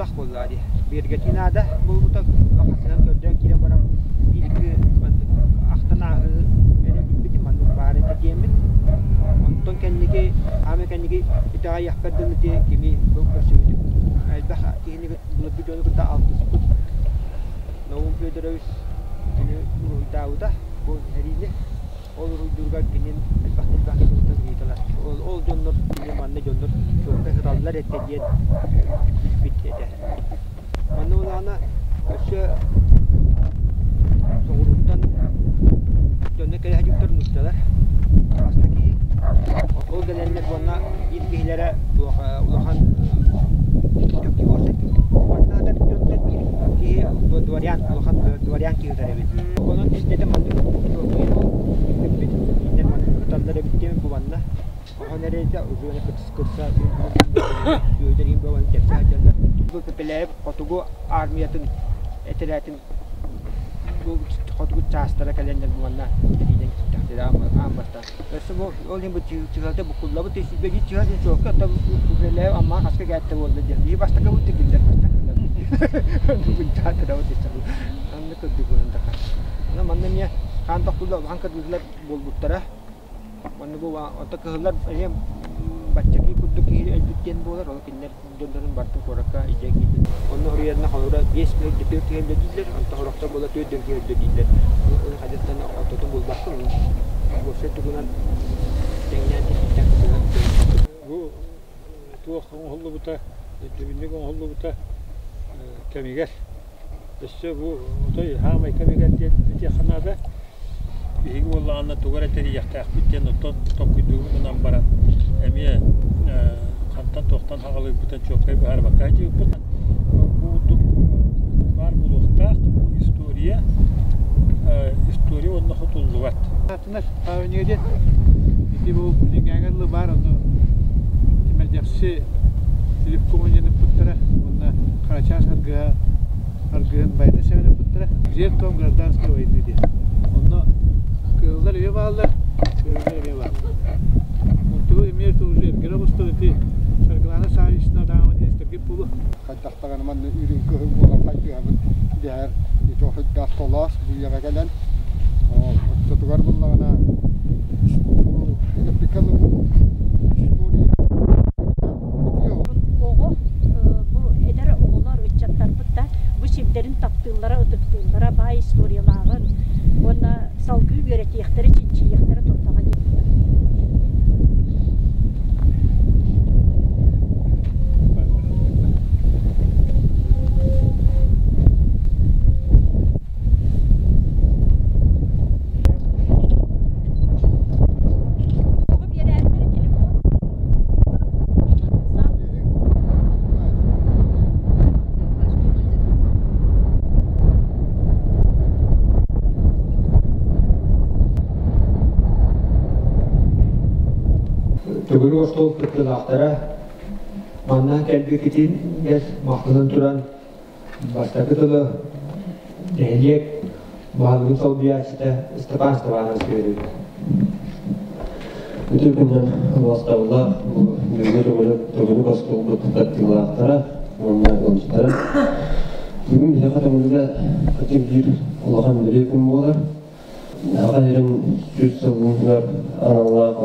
Тутах буоллаҕа дии. Бигэргэтии наада буолбута. Хасыһан көрдөөн киирэн баран биир-икки маннык ахтан ааһыы эрэ билбитим маннык баар этэ диэммин. Онтон кэнники хаамыы кэнники итэҕэйиэхпэр дылы дии кими көрсүбүтүм. Элбэх киһини былыргы дьону кытта алтыспыт Наум Федорович кини уруһуйдаабыта бу сэриини. Ол уруйдууругар кинин элбэх-элбэх киһи ыйыталар. Ол дьоннор кини манна дьоннор чуолкай сыталлар этэ диэн билбит этэ. Манна улаана өссө соҕурууттан дьонно кэлэ сылдьыбыттар нууччалар хаста киһи. Ол кэлэннэр уонна биир киһилэрэ туох улахан манна дьонтон биир киһи дворян улахан дворян киһи эбит. Онон истэтэ маннык бүппүт иннэр маннык кыталлар эбит диэн бу манна оһон эрэйдэ узуона кырса үөдэрин буолан кэпсэ сылдьаллар. Бу Пепеляев хотугу армиятын этэрээтин бу хотугу чаастара кэлэннэр бу манна тэриинэн киирдэхтэрэ аан бастаан. Өссө бу ол иһин бу чыһыата буккуллабыт биир чыһа диэн суолка оттон Пепеляев Аммаҕа хаска кээттэ буолла диэн. Биһи бастакыбыт тикиллэр бастакылар. Бунтаатырабыт Манна кырдьык даха. Онон манна эмиэ хаан тохтуулар улахан кыргыһыылар буолбуттара. Манна бу ото кыһыллар эмиэ баччакыы курдук киһи өлбүт диэн буолар, ол кинилэр дьоннорун барытын куоракка илдьэ киирбит. Онно хоруйарына холобура 5 киһи 4 киһи өллө дииллэр, онтон сорохтор буола 4 киһи өллө дииллэр. Оны хадьыттан ортотун булбаккын, уопсай тугунан тэҥнээн тикиттэн кытылан Бу туох оҥоһуллубута, өйдөбүнньүк оҥоһуллубута кэмигэр өссө бу отой хаамай кэмигэр диэн этиэххэ наада. Биһиги буоллаҕына тугу эрэ тэрийиэхтээхпит диэн оттон толкуйдууру гынан баран эмиэ хантан-туохтан хаҕалыырбытын чуолкай быһаарбакка сылдьыбыппыт. Бу курдук баар буолуохтаах бу история, история уонна хотуллубат. Атынар павильоҥҥа диэн ити бу билиҥҥээҥи дылы баар ону Тимирдьэхси Филиппова диэн ыппыттара уонна Харачаас аргыһа аргыһын Байанай Сэмэн ыппыттара Жертвам гражданской войны диэн. Онно кыыллар эмиэ бааллар, кыыллар эмиэ бааллар. Онтугу эмиэ уже эргэрэ оҕустар ити Саргылана Саввична Адамова диэн истэргит буолуо. Хайдах даҕаны манна үрүҥ кыһыл буолан хайдыһабыт дэһэр ити охойдоох толоос бу үйэҕэ кэлэн оччотугар буллаҕына Оҕо бу эдэр оҕолор ыччаттарбыт да бу сирдэрин таптыыллара, ытыктыыллара баай историялааҕын уонна салгыы үөрэтиэхтэрэ, чинчийиэхтэрэ турдаҕа диэн. Төгүрүк остуол кыттыылаахтара манна кэлбиккитин махтанан туран бастакы тылы нэһилиэк баһылыгын солбуйааччыта Степан Степанович биэрэбит. Үтүө күнүнэн убастабыллаах бу бүгүҥҥү төгүрүк остуолбут кыттыылаахтара уонна ыалдьыттара. Бүгүн биһиэхэ Төҥүлүгэ кырдьык биир улахан бэлиэ күн буолар. Саха сирин 100 сылыгар аналлаах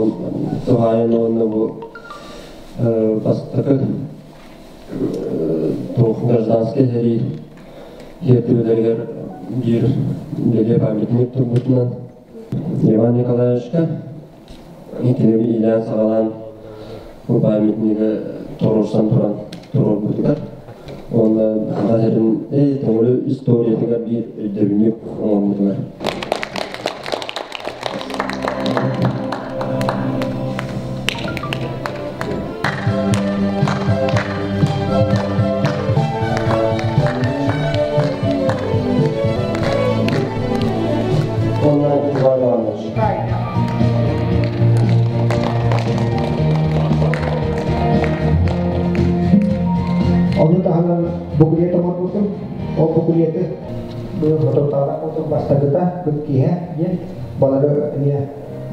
туһаайан уонна бу бастакы туох гражданскай сэрии тиэрдибэлэригэр биир бэлиэ памятник турбутунан Иван Николаевичка кинини иилээн-саҕалаан бу памятнигы туруорсан туран туруорбутугар уонна Саха сирин Төҥүлү историятыгар биир өйдөбүнньүк оҥорбутугар. Уонна Иван Иванович. Ону таһынан буклет оҥорбутум. Ол буклеты бу соторутааҕыта курдук бастакыта бу киэһэ диэн балары эмиэ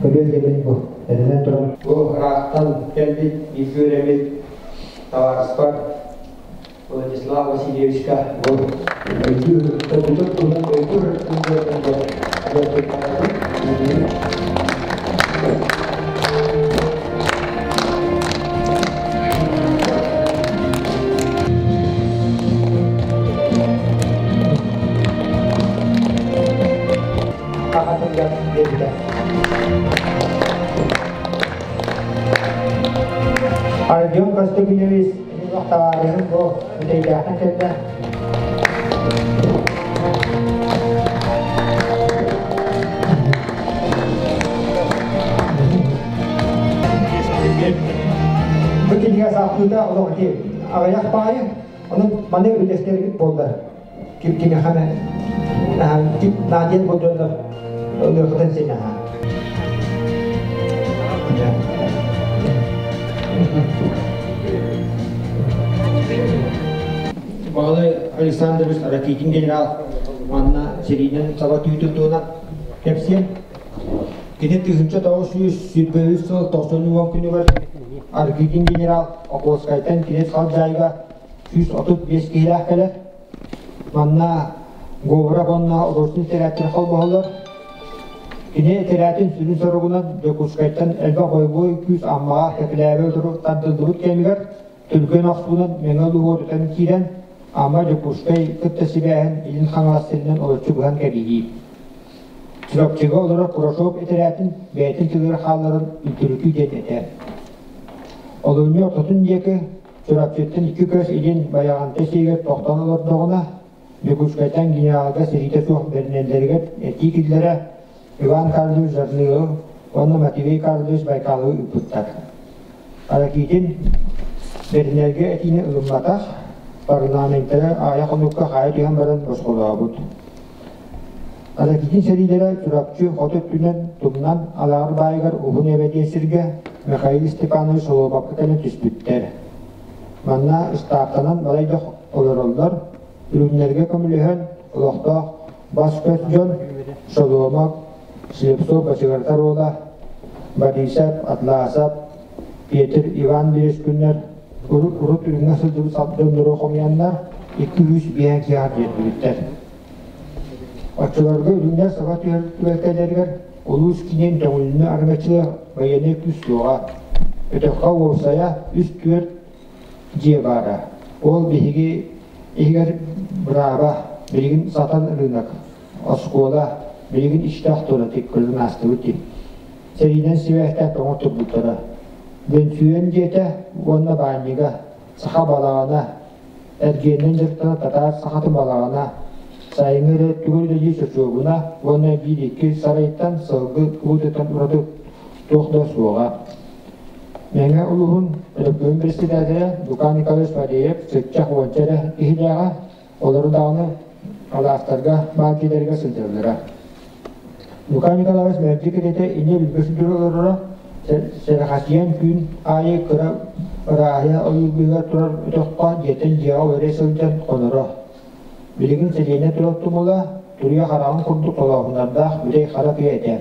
көрүө диэммин бу этинэн туран бу ыраахтан кэлбит бииргэ үөрэммит табаарыспар. Владислав Васильевичка бу өйдүүр өйдүүр туһунан өйдүүр Аҕатыгар биэрдэ. Артем Костогинович табаарыһым бу бүтэйдээхтэн кэллэ. Бу кинигэ саахтыыта олох ити аҕыйах баайы, онон маны үллэстэрбит буоллар. Ким кимиэхэ эмэ наадыйан болдьоннор ылыахытын син аһа. Баҕалай Александрович Ракитин генерал манна сэриинэн саба түүтүн туһунан кэпсиэн. Кини 1923 сыл 90 күнүгэр Аргитин генерал Окольскайтан кини Халдьаайыга 135 киһилээх кэлэр. Манна Говоров уонна Ростин тэрээттэр холбоһоллор. Кини тэрээтин сүрүн соругунан Дьокуускайтан элбэх бойобуой күүс Аммаҕа Кэпилээбэ утары тардыллыбыт кэмигэр түргэн охсуунан Мэҥэ улууһугар тутан киирэн Амма Дьокуускай кытта сибээһин Илин Хаҥалас сиринэн олоччу быһан кэбиһии. Чурапчыга олорор Курашов этэрээтин бэйэтин тылыгар хаалларан үлтүрүтүү диэн этэ. Олунньу ортотун диэки Чурапчыттан икки көс илин Байаҕантай сиригэр тохтоон олордоҕуна, Дьокуускайтан генералга сэриитэ суох бэринэллэригэр этии киллэрэ Иван Карлович Жарнылов уонна Матвей Карлович Байкаловы ыыппыттар. Ракитин бэринэргэ этиини ылымматах, парламенттара аҕыйах хонукка хаайа түһэн баран босхолообут. Ракитин сэриилэрэ Чурапчы хоту өттүнэн тумнан Алаҕар баайыгар Уһун Эбэ диэн сиргэ Михаил Степанович Солобокко кэлэн түспүттэр. Манна ыстааптанан балайда олороллор, үрүҥнэргэ көмөлөһөн олохтоох бас-көс дьон Соломов, Слепцов Бачыгыртар уола, Борисов, Атласов, Петр Иван Березкүннэр урут урут үрүҥҥэ сылдьыбыт сап дьоннору хомуйаннар 200 биэһэн киһи тиэрдибиттэр. Оччолорго үрүҥнэр саба түһэр түбэлтэлэригэр улуус киинин Төҥүлүнү араҥаччылыах байыаннай күүс суоҕа. Өтөххө уопсайа үс-түөрт дьиэ баара. Ол биһиги иһигэр бырааба, билигин сатан ырыынак, оскуола, билигин ичтээх туора тиккөлүн аастыбыт дии. Сэриинэн сибээстээх тоҥор турбуттара. Бөнсүйэн дьиэтэ уонна баанньыга, саха балаҕана, эргиэнинэн дьарыктанар татаар сахатын балаҕана, сайыҥҥы эрэ өттүгэр үлэлиир чочуобуна уонна биир-икки сарайтан сылгы куутуттан ураты туох да суоҕа. Мэҥэ улууһун Өлөккөйүн председателэ Лука Николаевич Фадеев сыччах уонча эрэ киһилээҕэ, олору даҕаны алаастарга баар дьиэлэригэр сылдьаллара. Лука Николаевич мэлдьи кэриэтэ инньэ билгэ сылдьар олороро, сэрэхэчийэн күн аайы кыра ырааһыйа ойуур быыһыгар турар өтөххө дьиэттэн дьиэҕэ уларыйа сылдьан хоноро. Билигин сэлиэнньэ турар тумула туруйа хараҕын курдук толооһуннардаах бүтэй хара тыа этэ.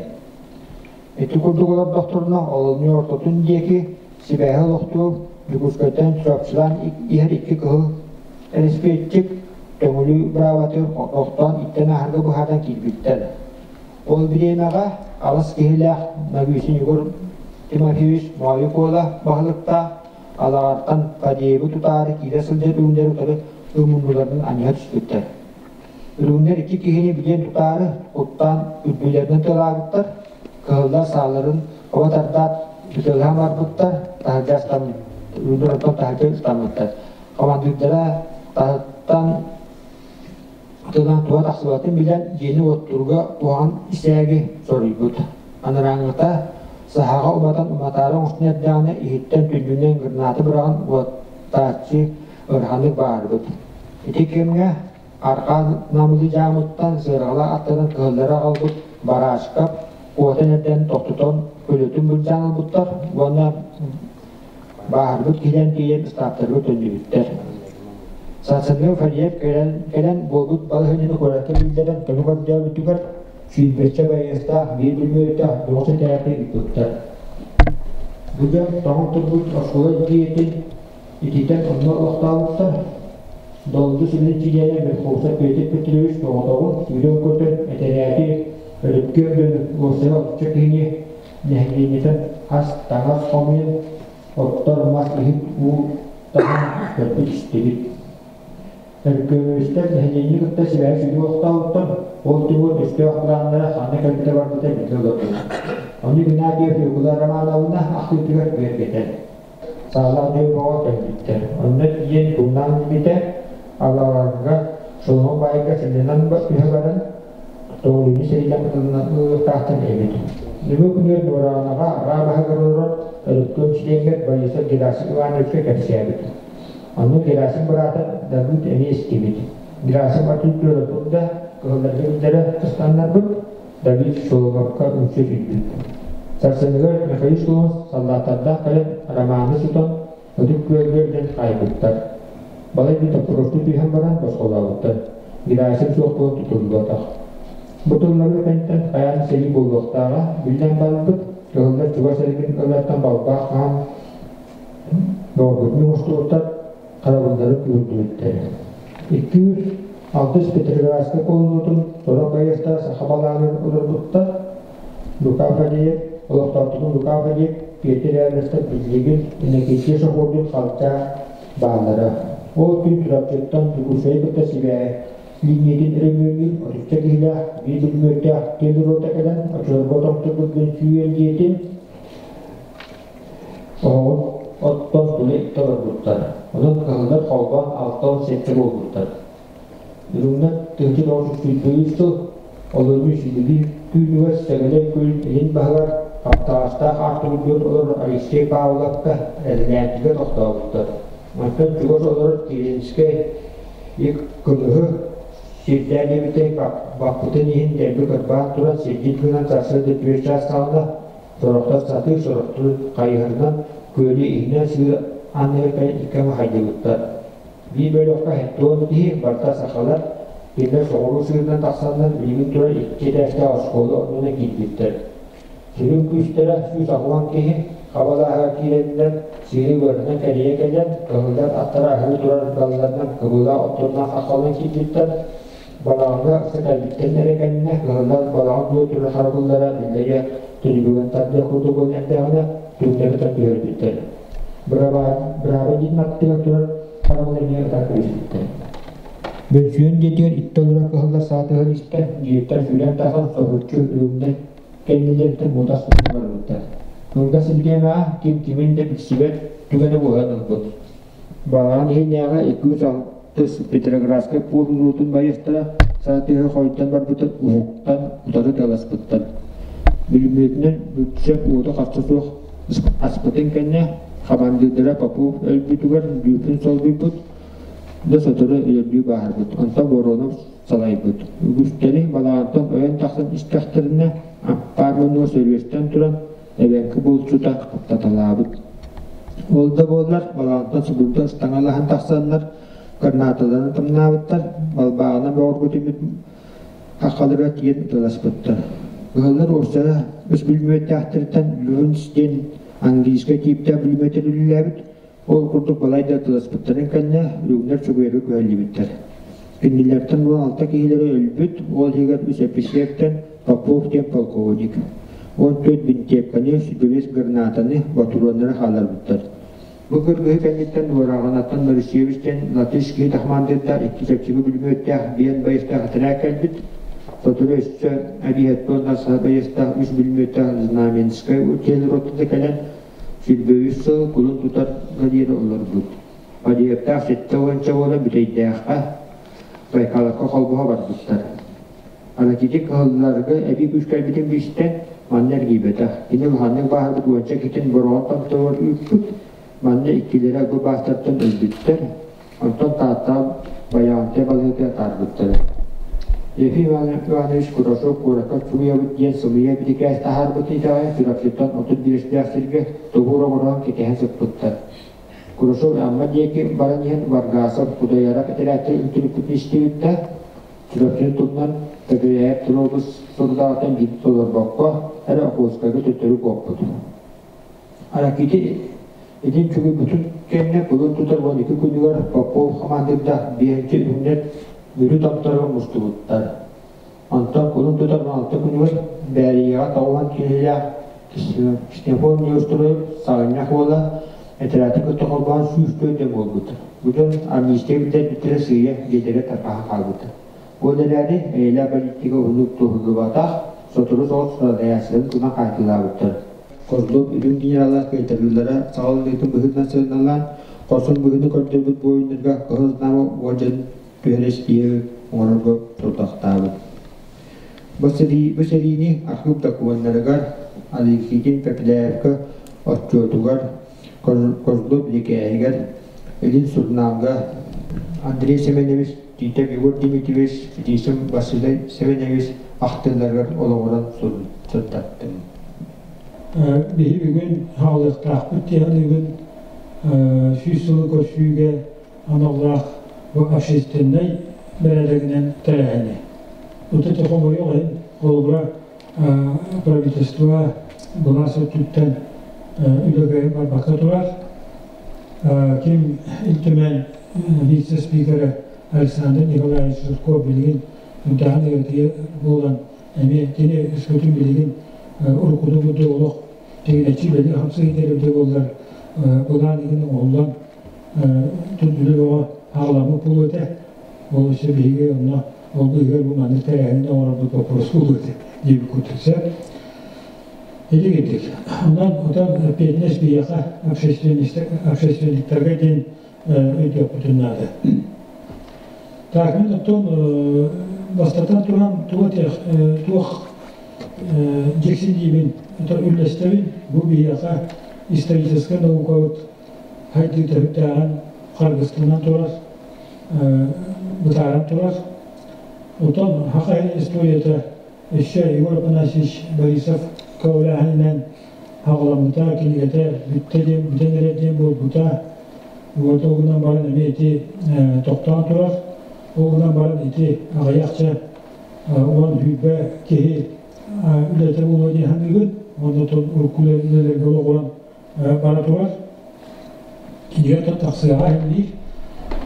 Ити курдук олордохторуна олунньу ортотун диэки сибээһи олохтуур Дьокуускайтан Чурапчылаан иһэр икки кыһыл эрэспиэччик Төҥүлү быраабатыгар охтоон иттэн ааһарга быһааран киирбиттэр. Ол бириэмэҕэ алыс киһилээх Нагуйсин Егор Тимофеевич Моойу Куола баһылыктаах Алаҕартан Фадеевы тутаары киирэ сылдьар үрүҥнэри утары ыммынуларын анньыһа түспүттэр. Үрүҥнэр икки киһини билиэн тутаары куттаан үрдүлэринэн тыалаабыттар, кыһыллар сааларын оба тардаат ытыалаһан барбыттар, таһырдьа ыстаммыт, үрүҥнэр оттон таһырдьа ыстаммыттар. Хамандыырдара таһыттан тылынан туһа тахсыбатын билэн дьиэни уоттуурга куһаҕан исээги соруйбут. Анарааҥҥыта саһаҕа уматан уматаары оҥостон эрдэҕинэ иһиттэн түннүнэн граната быраҕан уоттааччы ырханык баарбыт. Ити кэмҥэ арҕаа Намылы дьаамыттан сыарҕала аттанан кыһыллары аҕалбыт Барашков куотан эрдэн тохтотон көлөтүн былдьаан ылбыттар уонна бааһырбыт киһинэн тиийэн ыстааптарга төннүбүттэр. Сарсыныгар Фадеев кэлэн, кэлэн буолбут балаһыанньаны куоракка биллэрэн көмө көрдөөбүтүгэр сүүрбэччэ байыастаах биир бүлүмүөттээх тоҕус этээти ыыппыттар. Бу дьон тоҥон турбут оскуола дьиэтин ититэн онно олохтообуттар. Долгу сүрүн чилиэнэ Верховцев Петр Петрович соҕотоҕун сүүрэн-көтөн этэрээти өлүккүөн дьону уопсайа отучча киһини нэһилиэнньэтин ас, таҥас хомуйан, оттор мас иһит уу таһан көрбүт-истибит. Өркөмүстэр нэһилиэнньэ кытта сибээһи сүдү олохтообуттар, ол түмүгэр өстөөх былааннара ханна кэлбитэ барбыта биллэ олорбут. Ону Игнатьев Фекла Романовна ахтыытыгар бигэргэтэр. Саалаах дьон бөҕө кэлбиттэр. Онно тиийэн тумнаан билбитэ, алаҕарга Соломон баайга сынньанан түһэ баран, Тоҕуйуну сэриилээн кытылынан ылыахтаахтан эбит. Нөҥүө күнүгэр Дуораҕанаҕа араа баһыгар олорор Өлөккөм чилиэҥҥэр Борисов Герасим Ивановичка кэпсээбит. Онно Герасим быраата Давыд эмиэ истибит. Герасим атын түөрэ да, кыһылларга биллэрэ ыстаннарбыт, Давид Шолоховка үҥсэ сүлбүт. Сарсыныгар Михаил Шолохов саллааттардаах кэлэн Романы сутан, Ытык Күөлгэ илдьэн хаайбыттар. Балай да топпуруостуу түһэн баран босхолообуттар. Герасим суох буолан тутуллубатах. Бу тыллары кэнниттэн хайаан сэрии буолуохтааҕа биллэн барбыт, кыһыллар чугас эргин ылартан балбаах хаһан доҕорбутун оҥостубуттар, харабылларын күүһүрдүбүттэр. Икки алтыс Петроградскай колоннотун сорох байыастара саха балаҕанын олорбуттар. Лука Фадеев, олохтоохтугун Лука Фадеев, Петр Яковлевтар билигин Иннокентий Шахурдин халтаах бааллара. Ол күн Чурапчыттан Дьокуускайы кытта сибээһи линиятын өрөмүөннүүр отучча киһилээх биир бүлүмүөттээх тиэмир рота кэлэн оччолорго томторбут күн сүүйэн дьиэтин Оһоҕун оттон тула иттэ олорбуттар, онон кыһыллар холбоон 67 буолбуттар. Үрүҥнэр 1923 сыл олунньу сүүрбэ түүнүгэр Сэгэлэй күөл илин баһыгар Хаптаҕастаах аартыгын олорор Алексей Павловка Эрилээндигэ тохтообуттар. Мантан чугас олорор Киренскэй ик кымыһы сирдээн эбитэй баппытын иһин дэлби кырбаан туран сирдьит гынан сарсыарда 4 чаас саҕана Сорохтор сатыы, сорохтор хайыһарынан күөлү иһинэн сыыр анныгар кэлэн икки аҥы хайдыбыттар. Биир бөлөххө 70 киһи, барыта сахалар, кинилэр соҕуруу сыырынан тахсаннар билигин турар икки этээстээх оскуола оннунан киирбиттэр. Сүрүн күүстэрэ 180 киһи хабалааһыгар киирэннэр сыыры быарынан кэрийэ кэлэн, кыһыллар аттара аһыы турар далларынан кыбыылаах отторунан хаххаланан киирбиттэр. Балаҕаҥҥа сэтэрбиттэн эрэ кэннэ кыһыллар балаҕан дуо турар харабыллара биллэрэ түнүгүгэн тардыах курдук буолан эрдэҕинэ түҥнэри ытан түһэрбиттэр. Бырааба диэн аттыгар турар харабыл эмиэ ытан кэбиспиттэр. Бөлсүйэн дьиэтигэр икки олорор кыһыллар саатыгар истэн, дьиэттэн сүүрэн тахсан соһуччу үрүҥнэр кэннилэриттэн мутас барбыттар. Кылгас илгээмэҕэ ким кимин да билсибэт түгэнэ буолан ылбыт. Балаҕан иһинээҕи 206 Петроградскай пуорумнуутун байыастара саа тыаһа хойдон барбытын уһуктан утары таласпыттар. Бүлүмүөтүнэн бүксэ уоту харса суох аспытын кэннэ хамандыырдара Попов өлбүтүгэр Дюпин солбуйбут да сотору өлөрдүү бааһырбыт. Онтон Воронов салайбыт. Үгүстэри балаҕантан ойон тахсан истэхтэринэ Аппаар муннуга сөрүөстэн туран эбэҥки булчута хаптаталаабыт. Ол да буоллар, балаҕантан судургу ыстаҥалаһан тахсаннар, гранаталарын тамнаабыттар, балбааҕынан бөҕөргүтүммүт хаххаларыгар тиийэн ыталаспыттар. Ыһыллар уопсайа үс бүлүмүөттээхтэриттэн Люнс диэн английскай тииптээх бүлүмүөтүн үлэлээбит, ол курдук балайда ыталаспыттарын кэннэ үрүҥнэр чугуйарга күһэллибиттэр. Кинилэртэн 16 киһилэрэ өлбүт, ол иһигэр үс эписиэртэн Попов диэн полковник, 14 бинтиэпкэни, сүбэлэс гранатаны, ботуруоннары хаалларбыттар. Бу кыргыһыы кэнниттэн Нуораҕанаттан Борисевич диэн латыш киһи тахмаандырдаах икки чэпчэки бүлүмүөттээх биэн байыстаах этэрээт кэлбит. Сотору өссө Абиһаттон байыстаах үс бүлүмүөттээх Знаменскай ротата кэлэн 23 сыл кулун тутар диэри олорбут. Подъебтаах сэттэ уонча буола Бүтэйдээххэ Байкаловка холбоһо барбыттар. Аракитик кыһылларга эбии күүс кэлбитин билистэн, манна эргийбэтэх. Кини улаханнык бааһырбыт уонча киһитин бороҕон томторугар ыыппыт. Манна иккилэрэ бу баастартан өлбүттэр. Онтон Тааттаҕа Байаҕантай балыыһатыгар атаарбыттара. Ефим Иванович Курашов куоракка суруйабыт диэн сымыйа бирикээс таһаарбытын итэҕэйэн Чурапчыттан 35-тээх сиргэ тугу оҥорон кэтэһэ сыппыттар. Курашов Амма диэки баран иһэн Варгасов Кудояров этэрээттэр үтүрүппүтүн истибит да, Чурапчыны тумнан ТГЭ Троллбус сорудааҕыттан биир толорбокко эрэ Охотскайга төттөрү куоппут. Аракити Итин чугуйбутун кэннэ кулун тутар 12 күнүгэр Попов хамандыырдаах биэһинчи үһүннэр Мүрү томторугар мустубуттар. Онтон кулун тутар 16 күнүгэр Бээрийэҕэ тоҕуһан киһилээх Ксенофонт Неустроев саҕынньах уола этэрээти кытта холбоон 104 дьон буолбуттар. Бу дьон амнистия биллэрбиттэрэ сыыйа дьиэлэрэ тарҕаһан хаалбыттар. Ол эрээри эйэлээх политика уһуннук туһуллубатах, сотору соҕус салайааччыларын туһунан хаайталаабыттар. Козлов үрүҥ генерала кыайтарыылара саҕаланыытын быһыытынан сыаналаан, хорсун быһыыны көрдөрбүт буойуннарга Кыһыл Знамя уордьанын түһэрэ испииһэги оҥорорго сорудахтаабыт. Бу сэриини архыып докумуоннарыгар Алексейтин Пепеляевка отчуотугар, Козлов бирикээһигэр, Илин сурунаалга Андрей Семенович Титов Егор Дмитриевич Фетисов Василий Семенович ахтыыларыгар олоҕуран сырдаттым. Биһи бүгүн хаалыахтаахпыт диэн 100 сылы көрсүүгэ аналлаах бу общественнай бэрээдэгинэн тэрээһини. Ут хомойуох иһин, холобура, правительство былаас өттүттэн үлэгэ барбакка турар. Ким Ил Түмэн вице-спикерэ Александр Николаевич Жирков билигин үнтэҕин ыарытыйа буолан, эмиэ кини өскөтүн билигин уруккуну курдук олох тигинэччи үлэлии хамсыы иһэр буоллар, былаан игин оҥоһуллан түндүлү бөҕө аҕаламмыт буолуо этэ. Ол өссө биһиги онно ол быыһыгар бу маннык тэрээһин оҥорорбут боппуруос буолуо этэ диэбит курдук сөп. Ити курдук. Онон отон эппиэтинэс биһиэхэ общественниктарга диэн өйдүөхпүтүн наада. Так, мин оттон бастатан туран туох дьиксиниибин үллэстэбин. Бу биһиэхэ историческай наукабыт хайдыы төрүттээҕин харгыстынан турар, бытааран турар. Отон Хаха историята өссө Егор Афанасьевич Борисов көҕүлээһининэн хаҕаламмыта, кинигэтэ бүттэ диэн, бүтэн эрэр диэн буолбута. Вот ол гынан баран эмиэ ити тохтоон турар. Ол гынан баран ити аҕыйахча 10-20 киһи үлэтэ буолуо дии саныыбын. Онно урукку үлэлэргэ олоҕуран бара турар. Кинигэ тахсыаҕа иһиллиир.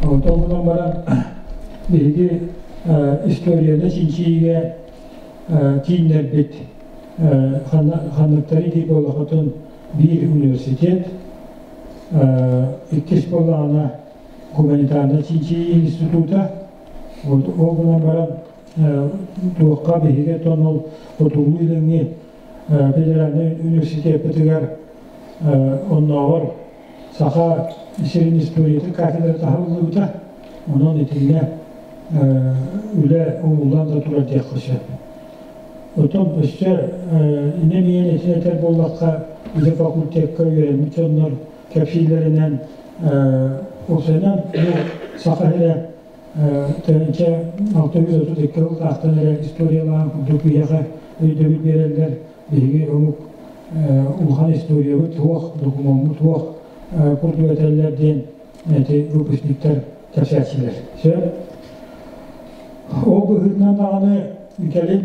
Ол гынан баран биһиги историяны чинчийиигэ кииннэрбит ханныктары дии буоллахытын биир университет, иккис буоллаҕына гуманитарнай чинчийии института. Ол гынан баран туохха биһиги тон ол хотугулуу илиҥҥи федеральнай университеппытыгар оннооҕор саха сирин историятын кафедрата аһыллыбыта. Онон итиннэ үлэ угуллан да турар диэххэ сөп. Отон өссө инэ миэн этин этэр буоллахха, ити факультекка үөрэммит дьоннор кэпсииллэринэн, уопсайынан бу саха сирэ 1632 сылтаахтан эрэ историялаан курдук биһиэхэ өйдөбүл биэрэллэр. Биһиги омук улахан историябыт суох, докумуоммут суох курдук этэллэр диэн эти выпускниктар кэпсээччилэр. Сөп. Ол быһыытынан даҕаны кэлин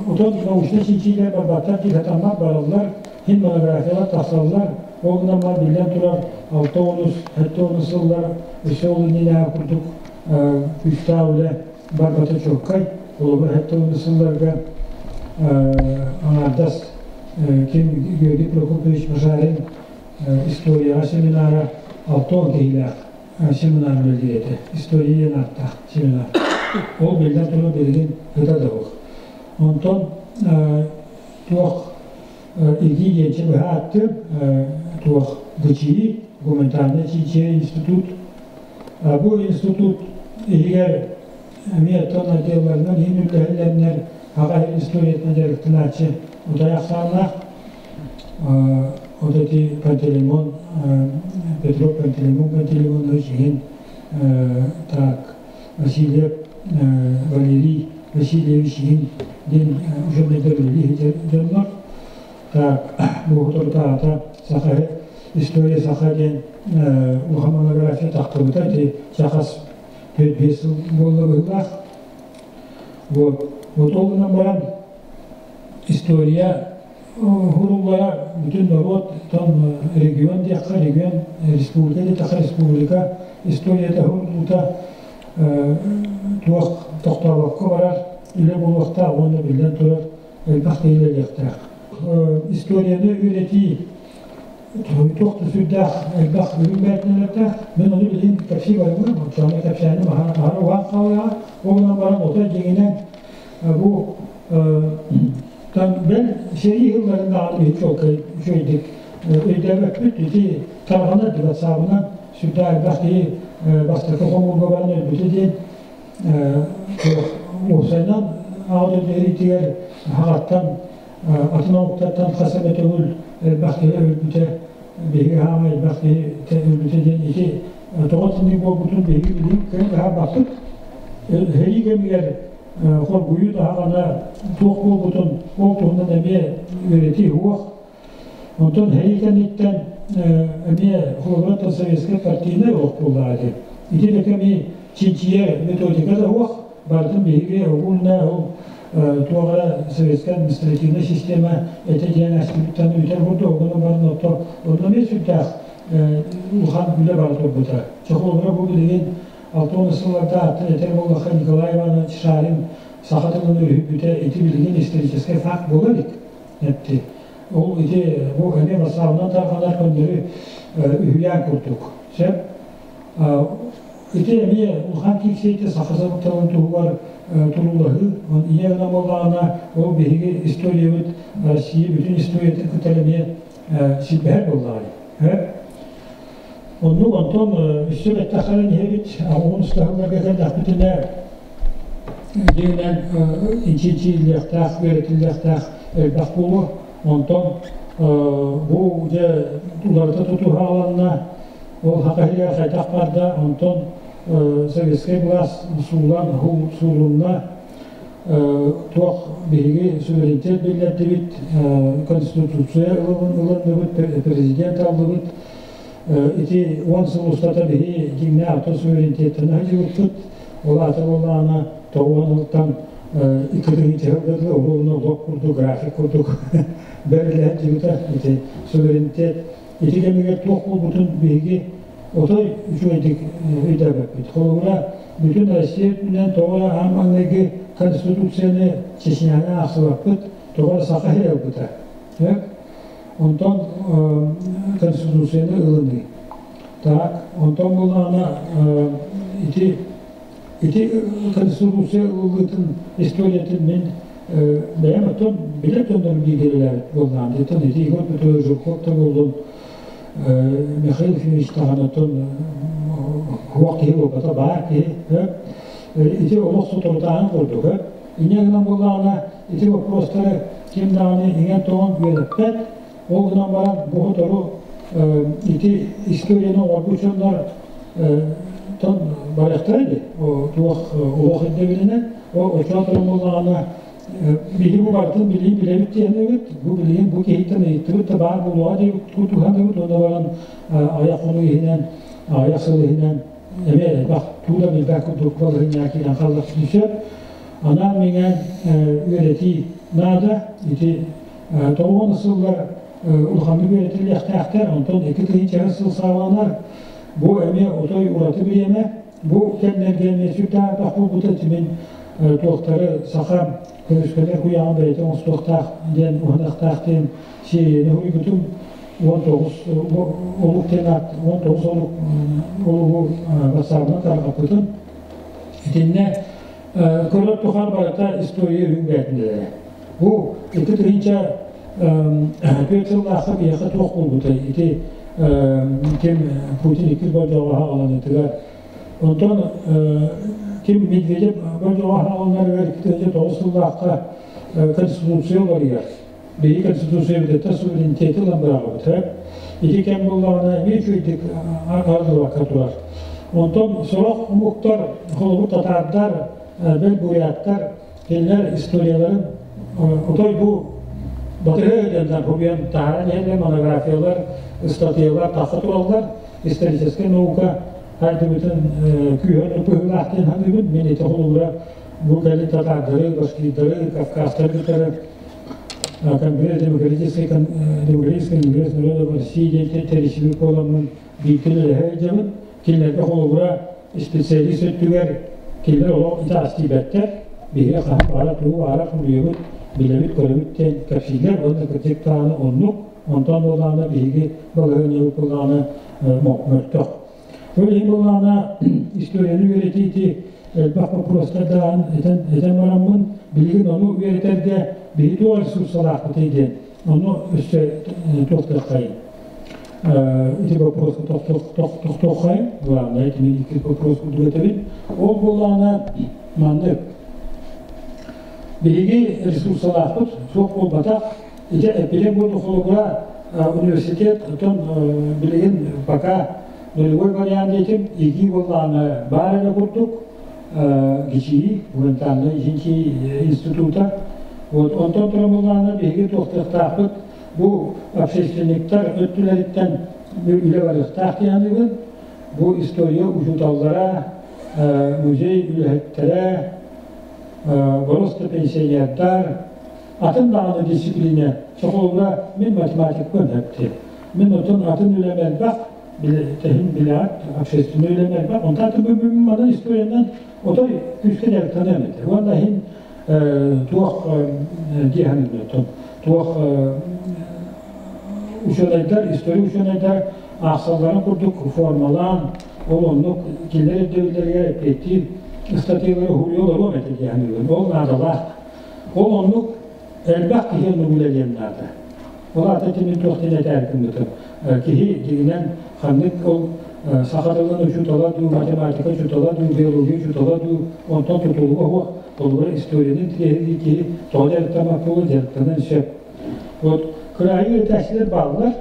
отон научнай чинчиилэр барбаттар дии сатаммат бараллар, хин монографиялар тахсаллар. Ол гынан баран биллэн турар 6 онус, 7 онус сыллар өссө ол иннинээҕи курдук күүстээх үлэ барбата чуолкай. Холобур, 7 онус сылларга аҥаардас ким Георгий Прокопьевич Башарин историяҕа семинара 60 киһилээх семинар үлэлиир этэ. История диэн ааттаах семинар. Ол биллэн турар билигин ыта да суох. Онтон туох ИГИ диэн быһа ааттыыр туох ГЧИ, гуманитарнай чинчийэр институт. Бу институт иһигэр эмиэ тон отделларынан иһин үллэһиллэннэр аҕа историятынан дьарыктанааччы утай ахсааннаах. Вот эти Пантелеймон, Петров Пантелеймон Пантелеймонович иһин, так, Васильев Валерий Васильевич иһин диэн учебныйдар үлэлии дьоннор. Так, бу таата саха история саха диэн улахан монография тахтыбыта ити чахас 4-5 сыл буолла быһыылаах. Вот. Вот ол гынан баран история Хуруллара бүтүн норуот, тон регион диэххэ регион, республика диэтэххэ республика историята хуруллуута туох тохтообокко барар үлэ буолуохтаах уонна биллэн турар элбэх киһи үлэлиэхтээх. Историяны үөрэтии туох да сүрдээх элбэх үрүҥ бээтинэлэрдээх. Мин ону билигин кэпсии барбын, оччоҕуна кэпсээним аһара уһаан хаалыаҕа. Ол гынан баран отой дьиҥинэн бу бэл сэрии сылларын даҕаны биһиги чуолкай үчүгэйдик өйдөөбөппүт. Ити тарҕанар дыбатсаабынан сүрдээх элбэх киһи бастакы хомуурга баран өлбүтэ диэн уопсайынан Аҕа дойду сэриитигэр хаҕаттан атын омуктартан хас эмэ төгүл элбэх киһи өлбүтэ, биһиги хаама элбэх киһи өлбүтэ диэн ити тоҕо итинник буолбутун биһиги билигин кыайан быһаарбаппыт. Сэрии кэмигэр хоргуйуу даҕаны туох буолбутун ол туһунан эмиэ үөрэтии суох. Онтон сэрии кэнниттэн эмиэ холобура советскай партийнай олох буоллаҕа ити. Ити да кэми чинчийэр методика да суох. Барытын биһиги угунна ол туох эрэ советскай административнай система этэ диэн астыбыттан үтэр курдук огуна баран отто онно эмиэ сүрдээх улахан үлэ бара турбута. Чохолобура бу билигин 60 сылларда аттан этэр буоллахха Николай Иванович Шарин саха тылын өрүһүйбүтэ ити билигин историческай факт буола илик эпти. Ол ити бу эмиэ бассаабынан тарҕанар көннөрү үһүйээн курдук. Сөп. Ити эмиэ улахан киирсиитэ саха тылын туһугар туруулаһыы. Ийэ гына буоллаҕына, ол биһиги историябыт Россия бүтүн историятын кытта эмиэ силбэһэр буоллаҕа. Оннук онтон өссө бэттэххэ иһэбит, уһун устаһылларга кэллэхпитинэ дьиҥинэн инчинчииллиэхтээх, үөрэтиллиэхтээх элбэх буолуо. Онтон бу дьэ уларыта тутуһааланна, ол хахаһыйа хайдах барда, онтон советскай былаас суулан суулунна, туох биһиги суверенитет биллэрдибит, конституция ылынныбыт, президент аллыбыт. Ити 10 сыл устата биһи дьиҥнээх атын суверенитеттэн сылдьыбыппыт. Ол аата буоллаҕына, тоҕуон сылтан икки тыһыынча сылга дылы уһугуна олох курдук, график курдук бэриллэ сылдьыбыта. Ити суверенитет ити кэмигэр туох буолбутун биһиги отой үчүгэйдик өйдөөбөппүт. Холобура, бүтүн Россия үрдүнэн тоҕо эрэ аан маҥнайгы Конституцияны Чечняны аахсыбаппыт, тоҕо эрэ Саха сирэ ылбыта. Онтон Конституцияны ылыныы. Так, онтон буллаҕына ити ити Конституция ылыллыытын историятын мин бэйэм оттон билэр дьоннорум бииргэ үлэлээбит буоллаҕым. Оттон ити Егор Петрович Жирков да буоллун, Михаил Ефимович даҕаны оттон уох киһи буолбата, баар киһи. Ити олох соторутааһын курдук. Инньэ гынан буоллаҕына, ити боппуруостары ким даҕаны иҥэн-тоҥон үөрэппэт. Ол гынан баран бу сотору ити историяны оҥорбут дьоннор тон барыахтара ини туох олох ирдэбилинэн. Ол оччоон туран буоллаҕына, биһи бу барытын билии билэбит диэхнэбит, бу билигин бу киһиттэн ыйыттыбыт да баар буолуоҕа диэбит тутуһаныбыт уонна баран аҕыйах хонук иһинэн, аҕыйах сыл иһинэн эмиэ элбэх туу да билбэт курдук балаһыанньаҕа киирэн хааллахпытын сөп. Анаан-минээн үөрэтии наада. Ити 90 сыллар улаханнык үөрэтиллиэхтээхтэр. Онтон 2000 сыл саҕаланар. Бу эмиэ отой ураты бириэмэ. Бу кэмнэргэ эмиэ сүрдээх элбэх буолбута. Ити мин туохтары саха көмүскэнэр куйааҕын бэйэтэ оҥостуохтаах диэн уһаныахтаах диэн сиэйэни уһуйбутум. 19 олук диэн аат 19 олук олугу бассаабынан тарҕаппытым. Итиннэ көрөр тухары барыта история үрүҥ бээтинэлэрэ. Бу 2004 сыллаахха биһиэхэ туох буолбутай? Ити ким Путин иккис болдьоҕо аҕаланыытыгар. Онтон ким Медведев болдьоҕо аҕаланарыгар 2009 сыллаахха Конституция уларыйар. Биһиги Конституциябытыттан суверенитети ылан быраҕабыт. Ити кэм буоллаҕына эмиэ үчүгэйдик арыллыбакка турар. Онтон сорох омуктар, холобур татаардар, бэл буряттар, кинилэр историяларын отой бу батыһа диэн хомуйан таһааран иһэллэр, монографиялар, ыстатыйалар тахса тураллар. Историческай наука хайдыбытын күүһүн быһыылаах диэн саныыбын. Мин ити холобура бу кэлин татаардары, башкирдары, кавказтары кытары Конгресс демократический демократический конгресс народов России диэн тэрийсибит буоламмын бииргэ үлэлэһэ сылдьабын. Кинилэргэ холобура специалист өттүгэр кинилэр олох итаас тиийбэттэр. Биһиги хаһан баара тугу баара хомуйабыт, билэбит, көрөбүт диэн кэпсииллэр уонна кырдьык даҕаны оннук. Онтон буоллаҕына биһиги балаһыанньабыт буоллаҕына мөлтөх. Ол иһин буоллаҕына историяны үөрэтии ити элбэх боппуруостардаан этэн, этэн бараммын, билигин ону үөрэтэргэ биһи туох ресурсалаахпытый диэн ону өссө туохтуоххайын. Ити боппуруоска тохтуоххайын, главное, итини икки вопрос курдук этэбин. Ол буоллаҕына маннык. Биһиги ресурсалаахпыт суох буолбатах. Ити эппитим курдук холобура университет оттон билигин пока нулевой вариант диэтим ИГИ буоллаҕына баар эрэ курдук ГИЧИ гуманитарнай чинчийии института вот онтон туран буоллаҕына биһиги туохтуохтаахпыт бу общественниктар өттүлэриттэн үлэ барыахтаах диэн бу история учууталлара музей үлэһиттэрэ просто пенсионердар Атын даҕаны дисциплина соколуга мин математикпын эпти. Мин отон атын үлэм элбэх, тэһин билээт, общественный үлэм элбэх. Онтон атын манан историянан отой күүскэ дьарыктаныам этэ. Уонна иһин туох диэһэн отон туох учуонайдар, история учуонайдар аахсалларын курдук формалаан, ол оннук кинилэр ирдэбиллэригэр эппиэттиир ыстатыйалары уһуйуо олоруом этэ диэһэн Ол наадалаах. Ол оннук элбэх киһи оннук үлэлиэн наада. Ол аата итини туох диэн этээр гыммытым. Киһи дьиҥинэн ханнык ол саха тылын учуутала дуу, математика учуутала дуу, биология учуутала дуу, онтон тутулуга суох, холобура историяны интириэһиргии киһи тоҕо дьарыктаммат буолуо дьарыктаныан сөп. Вот кыраайы үөрэтээччилэр бааллар.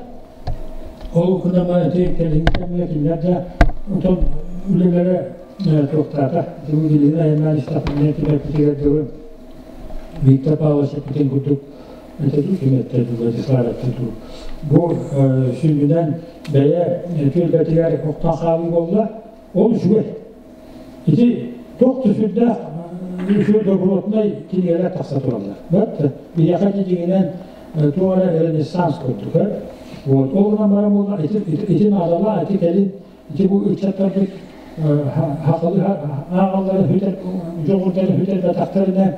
Ол гынан ити кэлиҥҥи кэмҥэ кинилэр да отон үлэлэрэ туохтаата. Билигин айаннаан истэхпинэ түбэппитигэр дылы Виктор Павлович эппитин курдук этэ дуу, ким эттэ дуу, Владислав эттэ дуу. Бу сүнньүнэн бэйэ түөлбэтигэр охтон хаалыы буолла. Ол үчүгэй. Ити туох да сүрдээх үчүгэй добротнай кинигэлэр тахса тураллар. Бат биһиэхэ ити дьиҥинэн туох эрэ ренессанс курдук. Вот. Ол гынан баран буолла ити, ити наадалаах, ити кэлин Ити бу ыччаттарбыт хахалы ааҕалларын бүтэр дьоҕурдарын бүтэрбэтэхтэринэ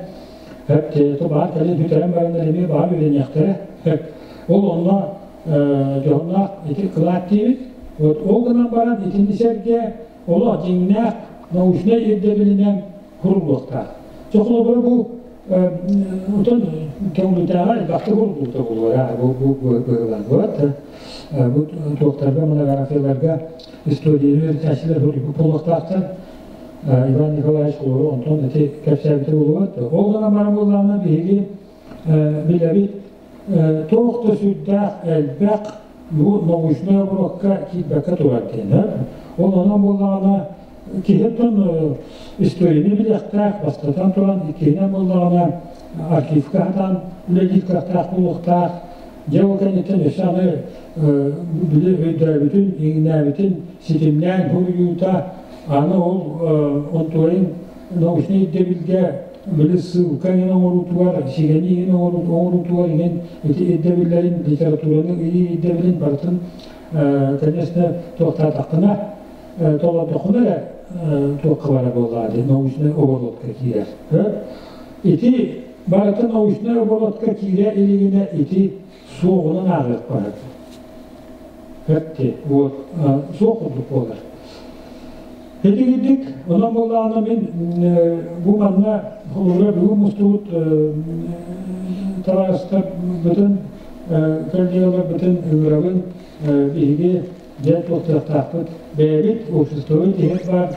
баар кэлин бүтэрэн бараннар эмиэ баар үөрэниэхтэрэ. Ол онно дьоһуннаах ити кылаат диибит. Вот ол гынан баран итини сэргэ олох дьиҥнээх научнай ирдэбилинэн куруллуохтаах. Чохолобура бу отон көҥүлүтээҕэ элбэхтик уруллубута буолуо бу быһыылаан буолат. Бу туохтарга монографияларга историяны үөрэтээччилэр суруйбут буолуохтаахтар. Иван Николаевич олору онтон ити кэпсээбитэ буолуо. Ол гынан баран буоллаҕына биһиги билэбит туох да сүрдээх элбэх бу научнай оборотка киирбэккэ турар диэн. Ол онон буоллаҕына киһи оттон историяны билиэхтээх, бастатан туран иккиһинэн буоллаҕына архивка хатаан үлэлиир кыахтаах буолуохтаах. Дьэ ол кэнниттэн өссө аны били өйдөөбүтүн, иҥнээбитин ситимнээн суруйуута аны ол онтуойун научнай ирдэбилгэ били ссылка иҥин оҥоруутугар, сигэни иҥин оҥоруутугар иҥин ити ирдэбиллэрин, литератураны ыйыы ирдэбилин барытын конечно туохтаатаххына толордоххуна эрэ туохха бара буоллаа дии научнай оборотка киирэр. Ити барыта научнай оборотка киирэ илигинэ ити суоҕунан ааҕыах барар. Өтти, вот, суох курдук буолар. Итигирдик, онон буоллаҕына мин бу манна холобура бүгүн мустубут табаарыстарбытын, коллегаларбытын ыҥырабын биһиги дьэ туохтуохтаахпыт бэйэбит обществобыт иһэр баар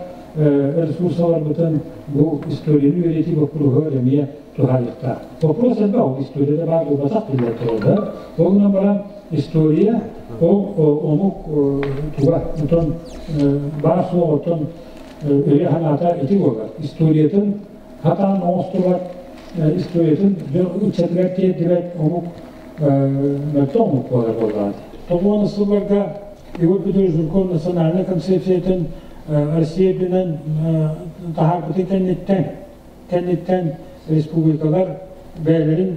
ресурсаларбытын бу историяны үөрэтии боппуруоһугар эмиэ туһаайыахтаах. Вопрос элбэх ол историяда баар буолбатах биллэр турар. Ол гынан баран история ол омук туга отон баар суох отон өйө санаата ити буолар. Историятын хатаан оҥостубат, историятын дьон ыччатыгар тиэрдибэт омук мөлтөх омук буолар буоллаҕа. Тоҕуон сылларга Егор Петрович Жирков национальнай концепциятын Россия үрдүнэн таһаарбытын кэнниттэн кэнниттэн республикалар бэйэлэрин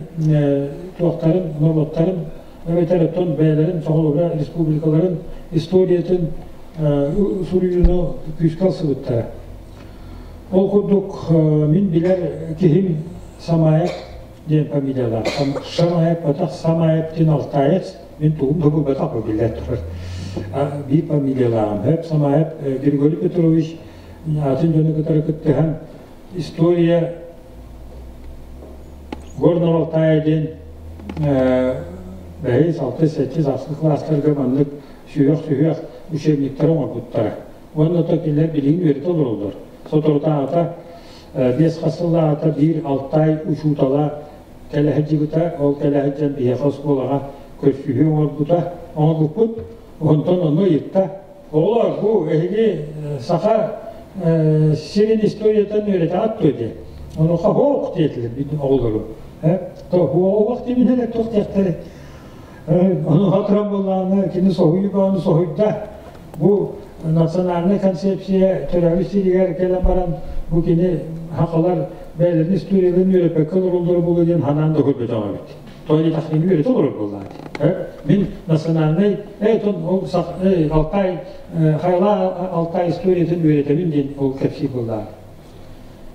туохтарын, норуоттарын эбэтэр оттон бэйэлэрин соҕолоро республикаларын историятын суруйууну күүскэ ылсыбыттара. Ол курдук мин билэр киһим Самаев диэн фамилиялаах. Шамаев батах Самаев диэн алтаец мин тугум да булбатах бу биллэн турар. Биир фамилиялааҕым. Хөп Самаев Григорий Петрович атын дьону кытары кыттыһан история Горного Алтая диэн бэһис, алтыс, сэттис, ахсыс кылаастарга маннык сүһүөх-сүһүөх учебниктары оҥорбуттара. Уонна то кинилэр билигин үөрэтэ олороллор. Соторутааҕыта биэс хас сыллааҕыта биир Алтай учуутала кэлэ сылдьыбыта. Ол кэлэ сылдьан биһиэхэ оскуолаҕа көрсүһүү оҥорбута. Оҥорбуппут. Онтон онно ыйытта. Оҕолор, бу эһиги саха сирин историятын үөрэтэҕит дуо диэн. Онуоха һоох диэтилэр оҕолору. Һоох диэбинэн туох диэхтэрэй. Онуоха туран буоллаҕына кини соһуйуу бөҕөнү соһуйда. Бу национальнай концепция төрөөбүт сиригэр кэлэн баран бу кини сахалар бэйэлэрин историяларын үөрэппэккэ олороллоро буолуо диэн санаан да көрбөтөх эбит. Тоҕо диэтэххинэ үөрэтэ олорор буоллаҕа дии. Мин национальнай ол Алтай хайалаах Алтай историятын үөрэтэбин диэн ол кэпсиир буоллаҕа.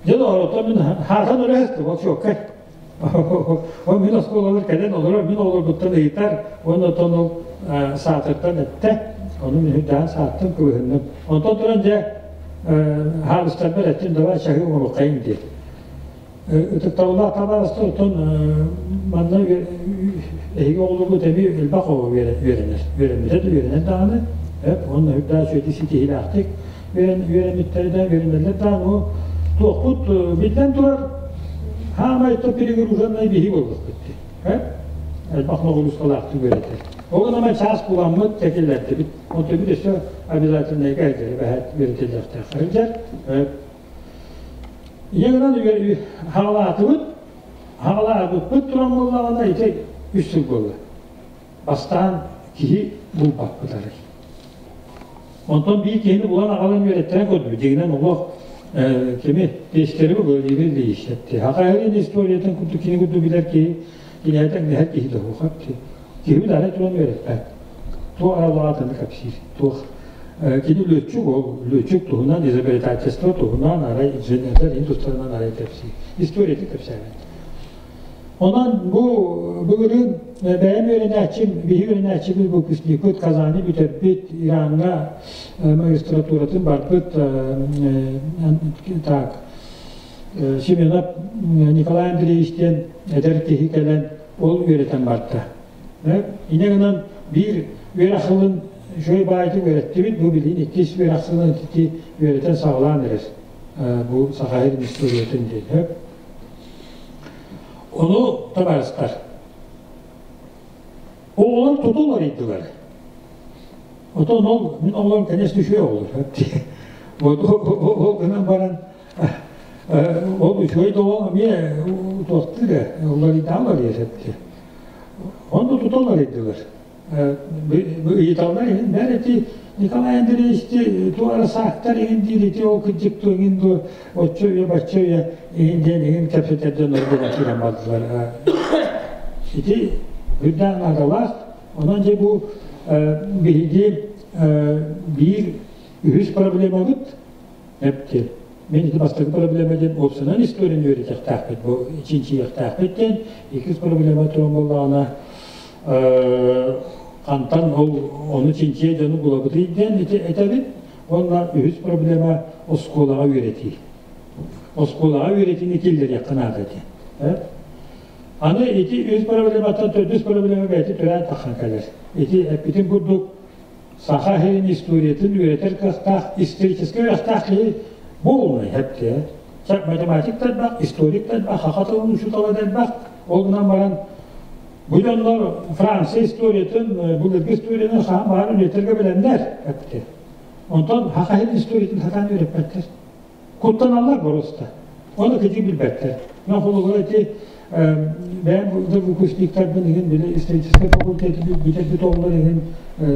Дьэ оттон мин хаатан өрөһөстүм ол чуоккай. Ол мин оскуолалар кэлэн олорор, мин олорбуттан ыйытар, уонна оттон ол саатыртан эттэ, ону мин үрдээн сааттым, кыбыһынным. Онтон туран дьэ хаалыстарбар эттим, давай чаһыы оҥоруоххайыҥ диэн. Ытыктабыллаах табаарыстар, оттон манна эһиги оҕолоргут эмиэ элбэх оҕо үөрэнэр. Үөрэммитэ да үөрэнэр даҕаны, уонна үрдээх үчүгэйдик ситиһиилээхтик үөрэммиттэрэ да үөрэнэллэр даҕаны, ол туохпут биллэн турар, хаамай то перегруженнай биһи буоллахпыт дии. Элбэх ноҕуруускалаахтык үөрэтэр. Ол гынан чаас буламмыт кэтиллэрдибит. Онтон өссө обязательнайга эдэр эбэһээт үөрэтиллиэхтээх. Сылдьар. Ийэ гынан хаалаатыбыт, хаалаабыппыт туран буоллаҕына ити үс сыл буолла. Бастаан киһи булбаппыт арай. Онтон биир киһини булан аҕалан үөрэттэрэн көрдүбүт. Дьиҥинэн олох кими Пестеревы Владимир Ильич этти. Хахайрин историятын курдук кини курдук билэр киһи, киниэхэ тэҥнэһэр киһи да суох. Киһибит арай туран үөрэппэт. Туох аралаатыны кэпсиир, туох Кини лүөччүк ол лүөччүк туһунан изобретательство туһунан арай инженердэр ин тустарынан арай кэпсиир. Историятын кэпсээбэт. Онон бу былырыын бэйэм үөрэнээччим, биһи үөрэнээччибит выпускникпыт Казани бүтэрбит, Ираҥҥа магистратуратын барбыт так Семенов Николай Андреевич диэн эдэр киһи кэлэн ол үөрэтэн барда. Инньэ гынан биир үөрэх сылын үчүгэй баайытын үөрэттибит, бу билигин иккис үөрэх сылын ити үөрэтэн саҕалаан эрэр бу Саха сирин историятын диэн. Ону табаарыстар, оҕолор тутул арыйдылар. Отон ол мин оҕолорум конечно үчүгэй оҕолор. Вот ол гынан баран ол үчүгэй да ол эмиэ туохтуур ээ, уларыйдаалар диэсэпти. Онно туталлар ыйдылар. Ыйыталлар иһин бэр ити Николай Андреевич туора саактар иһин диир ити ол кырдьык ту иһин ду оччо үйэ бачча үйэ иһин диэн иһин кэпсэтэрдэн ордук киирэн бардылар. Ити үрдээн наадалаах. Онон дьэ бу биһиги биир үһүс проблемабыт эпти. Мин ити бастакы проблема диэн уопсанан историяны үөрэтиэхтээхпит, бу чинчийиэхтээхпит диэн. Иккис проблема туран буоллаҕына, хантан ол ону чинчийэ дьону булабытый диэн ити этэбит. Уонна үһүс проблема оскуолаҕа үөрэтии. Оскуолаҕа үөрэтиини киллэриэххэ наада диэн. Аны ити үс проблематтан төрдүс проблема бэйэтэ төрөөн тахсан кэлэр. Ити эппитим курдук Саха сирин историятын үөрэтэр кыахтаах историческай үөрэхтээх киһи буолунай хэптэ. Математик да элбэх, историк да элбэх, саха тылын учуутала да элбэх. Ол гынан баран бу дьоннор Франция историятын, былыргы историяны хаһан баҕар үөрэтэргэ бэлэмнэр эптэ. Онтон саха сирин историятын сатаан үөрэппэттэр. Куттаналлар боруоста. Ону кытыы билбэттэр. Мен холобура ити бэйэм да выпускниктарбын иһин били историческай факультеты бүтэрбит оҕолор иһин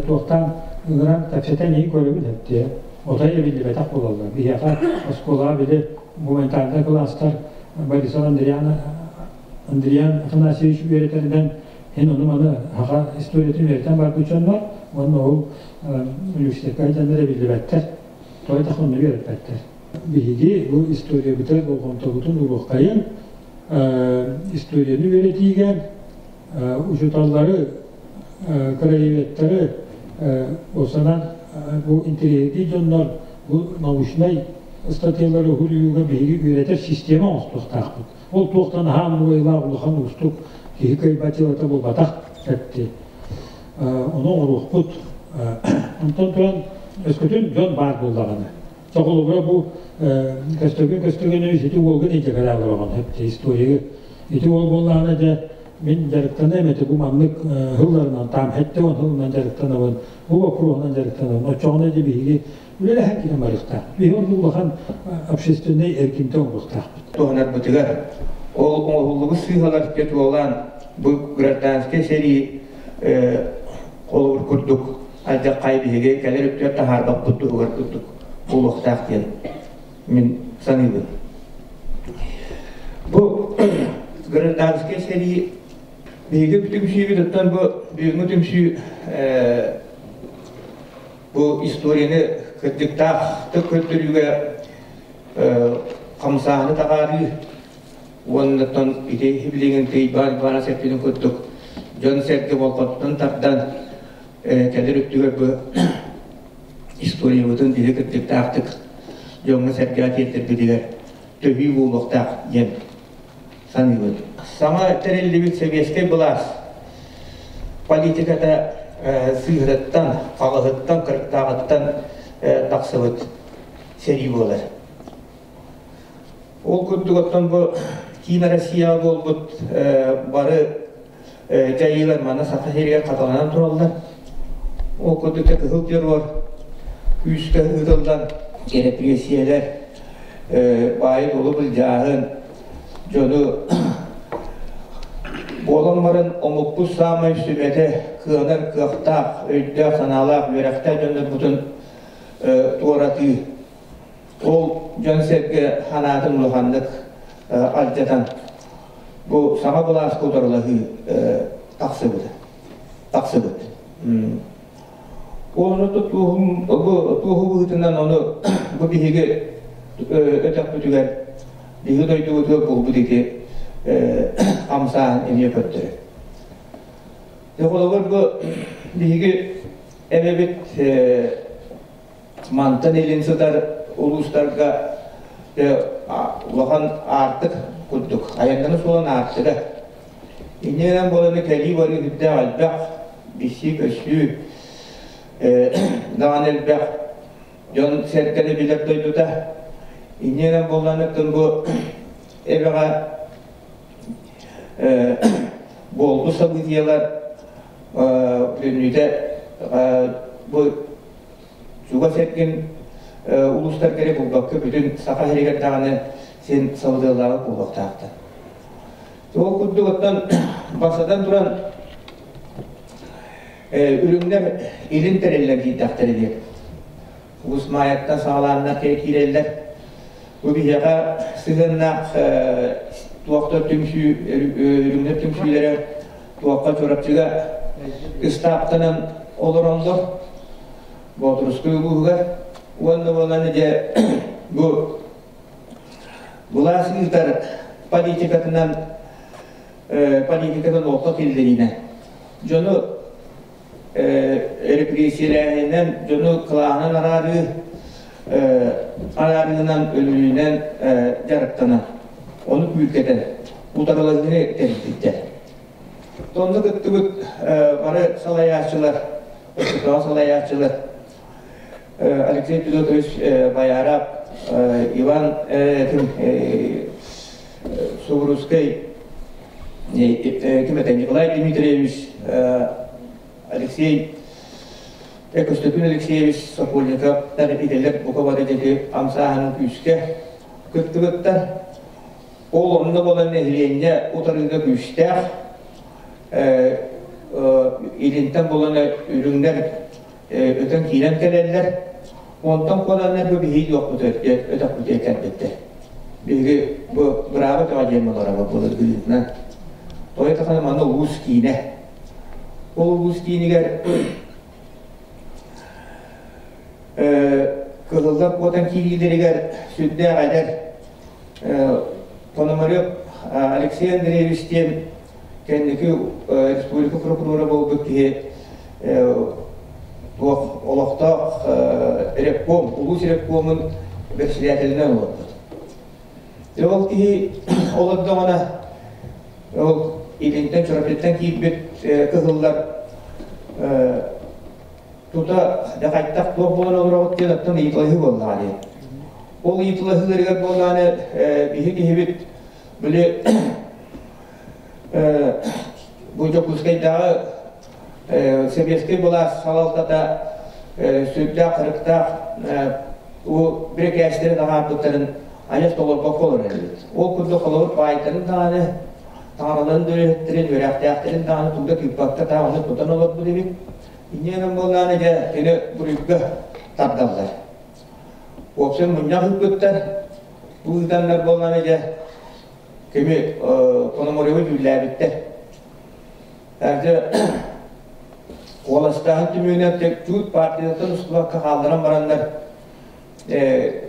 туохтаан ыҥыран кэпсэтэн иһин көрөбүн эптиэ. Отой эбиллибэтэх буолаллар. Биһиэхэ оскуолаҕа били гуманитарнай кылаастар Борисов Андриана Андриан Афанасьевич үөрэтэринэн эн ону маны саха историятын үөрэтэн барбыт дьоннор уонна ол университекка сылдьаннар эбиллибэттэр. Тоҕо диэтэххэ онно үөрэппэттэр. Биһиги бу историябытыгар болҕомтобутун уруоххайын, историяны үөрэтиигэ учууталлары, краеведтары осанан бу интэриэһиргии дьоннор бу научнай ыстатыйалары уһуруйууга биһиги үөрэтэр система оҥостуохтаахпыт. Ол туохтан аһаан уойулаах улахан уустук киһи кыайбат дьыалата буолбатах этти. Ону оҥоруохпут. Онтон туран өскөтүн дьон баар буоллаҕына. Холобура бу көстөгүн көстөгүнү ити уолгун илдьэ кэлэ олороҕун историяга. Ити уол буоллаҕына дьэ мин дьарыктаныам этэ бу маннык һылларынан таам хэттэ он һылынан дьарыктанабын, бу боппуруоһунан дьарыктанабын. Оччоҕуна дьэ биһиги үлэлэһэн киирэн барыахтаах. Биһи оннук улахан общественнай эргимтэ оҥоруохтаахпыт. Туһанарбытыгар ол оҥоһуллубут сыыһалар туолаан бу гражданскай сэрии холобур курдук алдьархай биһиги кэлэр өттүгэр таһаарбаппыт туһугар курдук буолуохтаах диэн мин саныыбын. Бу гражданскай сэрии биһиги түмсүүбүт оттон бу бүгүҥҥү түмсүү бу историяны кырдьыктаахтык көрдөрүүгэ хамсааһыны таҕаарыы уоннаттан ити билигин тыйбаан баара сэргини курдук дьон-сэргэ болҕомтотун тардан кэлэр өттүгэр бу историябытын биһи кырдьыктаахтык дьоҥҥо-сэргэҕэ тиэрдэрбитигэр төһүү буолуохтаах диэн саныыбын. Саҥа тэриллибит сэбиэскэй былаас политиката сыыһырыттан, хаҕыһыттан, кырыктааҕыттан тахсыбыт сэрии буолар. Ол курдук оттон бу Киин Россияҕа буолбут бары дьайыылар манна Саха сиригэр хатыланан тураллар. Ол курдук кыһыл террор күүскэ ыытыллан эрэпиэссийэлэр, баайы-дуолу былдьааһын, дьону буолан баран омукпут саамай сүмэтэ кыанар кыахтаах, өйдөөх-санаалаах, үөрэхтээх дьоннорбутун туоратыы. Ол дьон-сэргэ санаатын улаханнык алдьатан бу саҥа былааска утарылаһыы тахсыбыт. Тахсыбыт. Ону туоһу быһыытынан ону бу биһиги өтөхпүтүгэр биһиги дойдубутугар буолбут ити хамсааһын эмиэ көрдөрөр. Холобур бу биһиги эбэбит мантан илин сытар улуустарга улахан аартык курдук айаннаны суолан аартыга. Иннинэн буоланы кэлии барыы үрдээх элбэх, билсии-көссүү даҕаны элбэх дьон сэргэни билэр дойдута. Иннинэн буолланыттан бу эбэҕэ буолбут событиелар бүтүннүүтэ бу чугас эргин улуустар кэрэ булбакка бүтүн Саха сиригэр даҕаны син сабыдыаллааҕы буолуохтаахтар. Ол курдук оттон басатан туран үрүҥнэр илин тэриллэн киирдэхтэрэ диэн. Уус Маайаттан саҕалааннар киирэллэр. Бу биһиэхэ сыһыаннаах туохтар түмсүү, үрүҥнэр түмсүүлэрэ туохха Чурапчыга ыстааптанан олороннор Боотурускай улууһугар уонна буолан дьэ бу былаас ыытар политикатынан политикатын олоххо киллэриинэ дьону репрессиялээһинэн дьону кылааһынан араарыы араарыынан өлөрүүнэн дьарыктанан ону күүркэтэн утарылаһыыны тэрийбиттэр. Онно кыттыбыт бары салайааччылар, оччотооҕу салайааччылар Алексей Федотович Байаров, Иван Субурускай, ким это, Николай Дмитриевич, Алексей Көстөкүүн Алексеевич Сокольников этэллэр бука бары диэки хамсааһынын күүскэ кыттыбыттар. Ол онно буолан нэһилиэнньэ утарыыга күүстээх илинтэн булан үрүҥнэр өтөн киирэн кэлэллэр. Онтон куоланнар бу биһиги туохпут өтөхпүтүгэр кэлбиттэр. Биһиги бу бырааба тоҕо диэн олоробут былыргыытынан. Тоҕо эттэххинэ, манна улуус киинэ. Ол улуус киинигэр кыһыллар куотан киириилэригэр сүрдээх эдэр Пономарев Алексей Андреевич диэн кэнники республика прокурора буолбут киһи туох олохтоох ревком, улуус ревкомун председателинэн олорбут. Ол киһи олордоҕуна ол илинтэн Чурапчыттан киирбит кыһыллар тута дьэ хайтах туох буолан олороҕут диэн оттон ыйыталаһыы буоллаҕа дии. Ол ыйыталаһыыларыгар буоллаҕына биһи киһибит били бу Дьокуускайдааҕы сэбиэскэй былаас салалтата сүрдээх харыктаах бу бирикээстэри таһаарбыттарын айас толорбокко олорор эбит. Ол курдук холобур баайтарын даҕаны, таҥараларын дөрүһүттэрин, үөрэхтээхтэрин даҕаны тугу да тыыппакка таах ону тутан олорбут эбит. Инньэ гынан буоллаҕына дьэ кини буруйга тардаллар. Уопсай мунньах ыыппыттар. Бу ыытаннар буоллаҕына дьэ кими Пономаревы дьүүллээбиттэр. Дьэ куоластааһын түмүгүнэн чуут партиятыттан устубакка хаалларан бараннар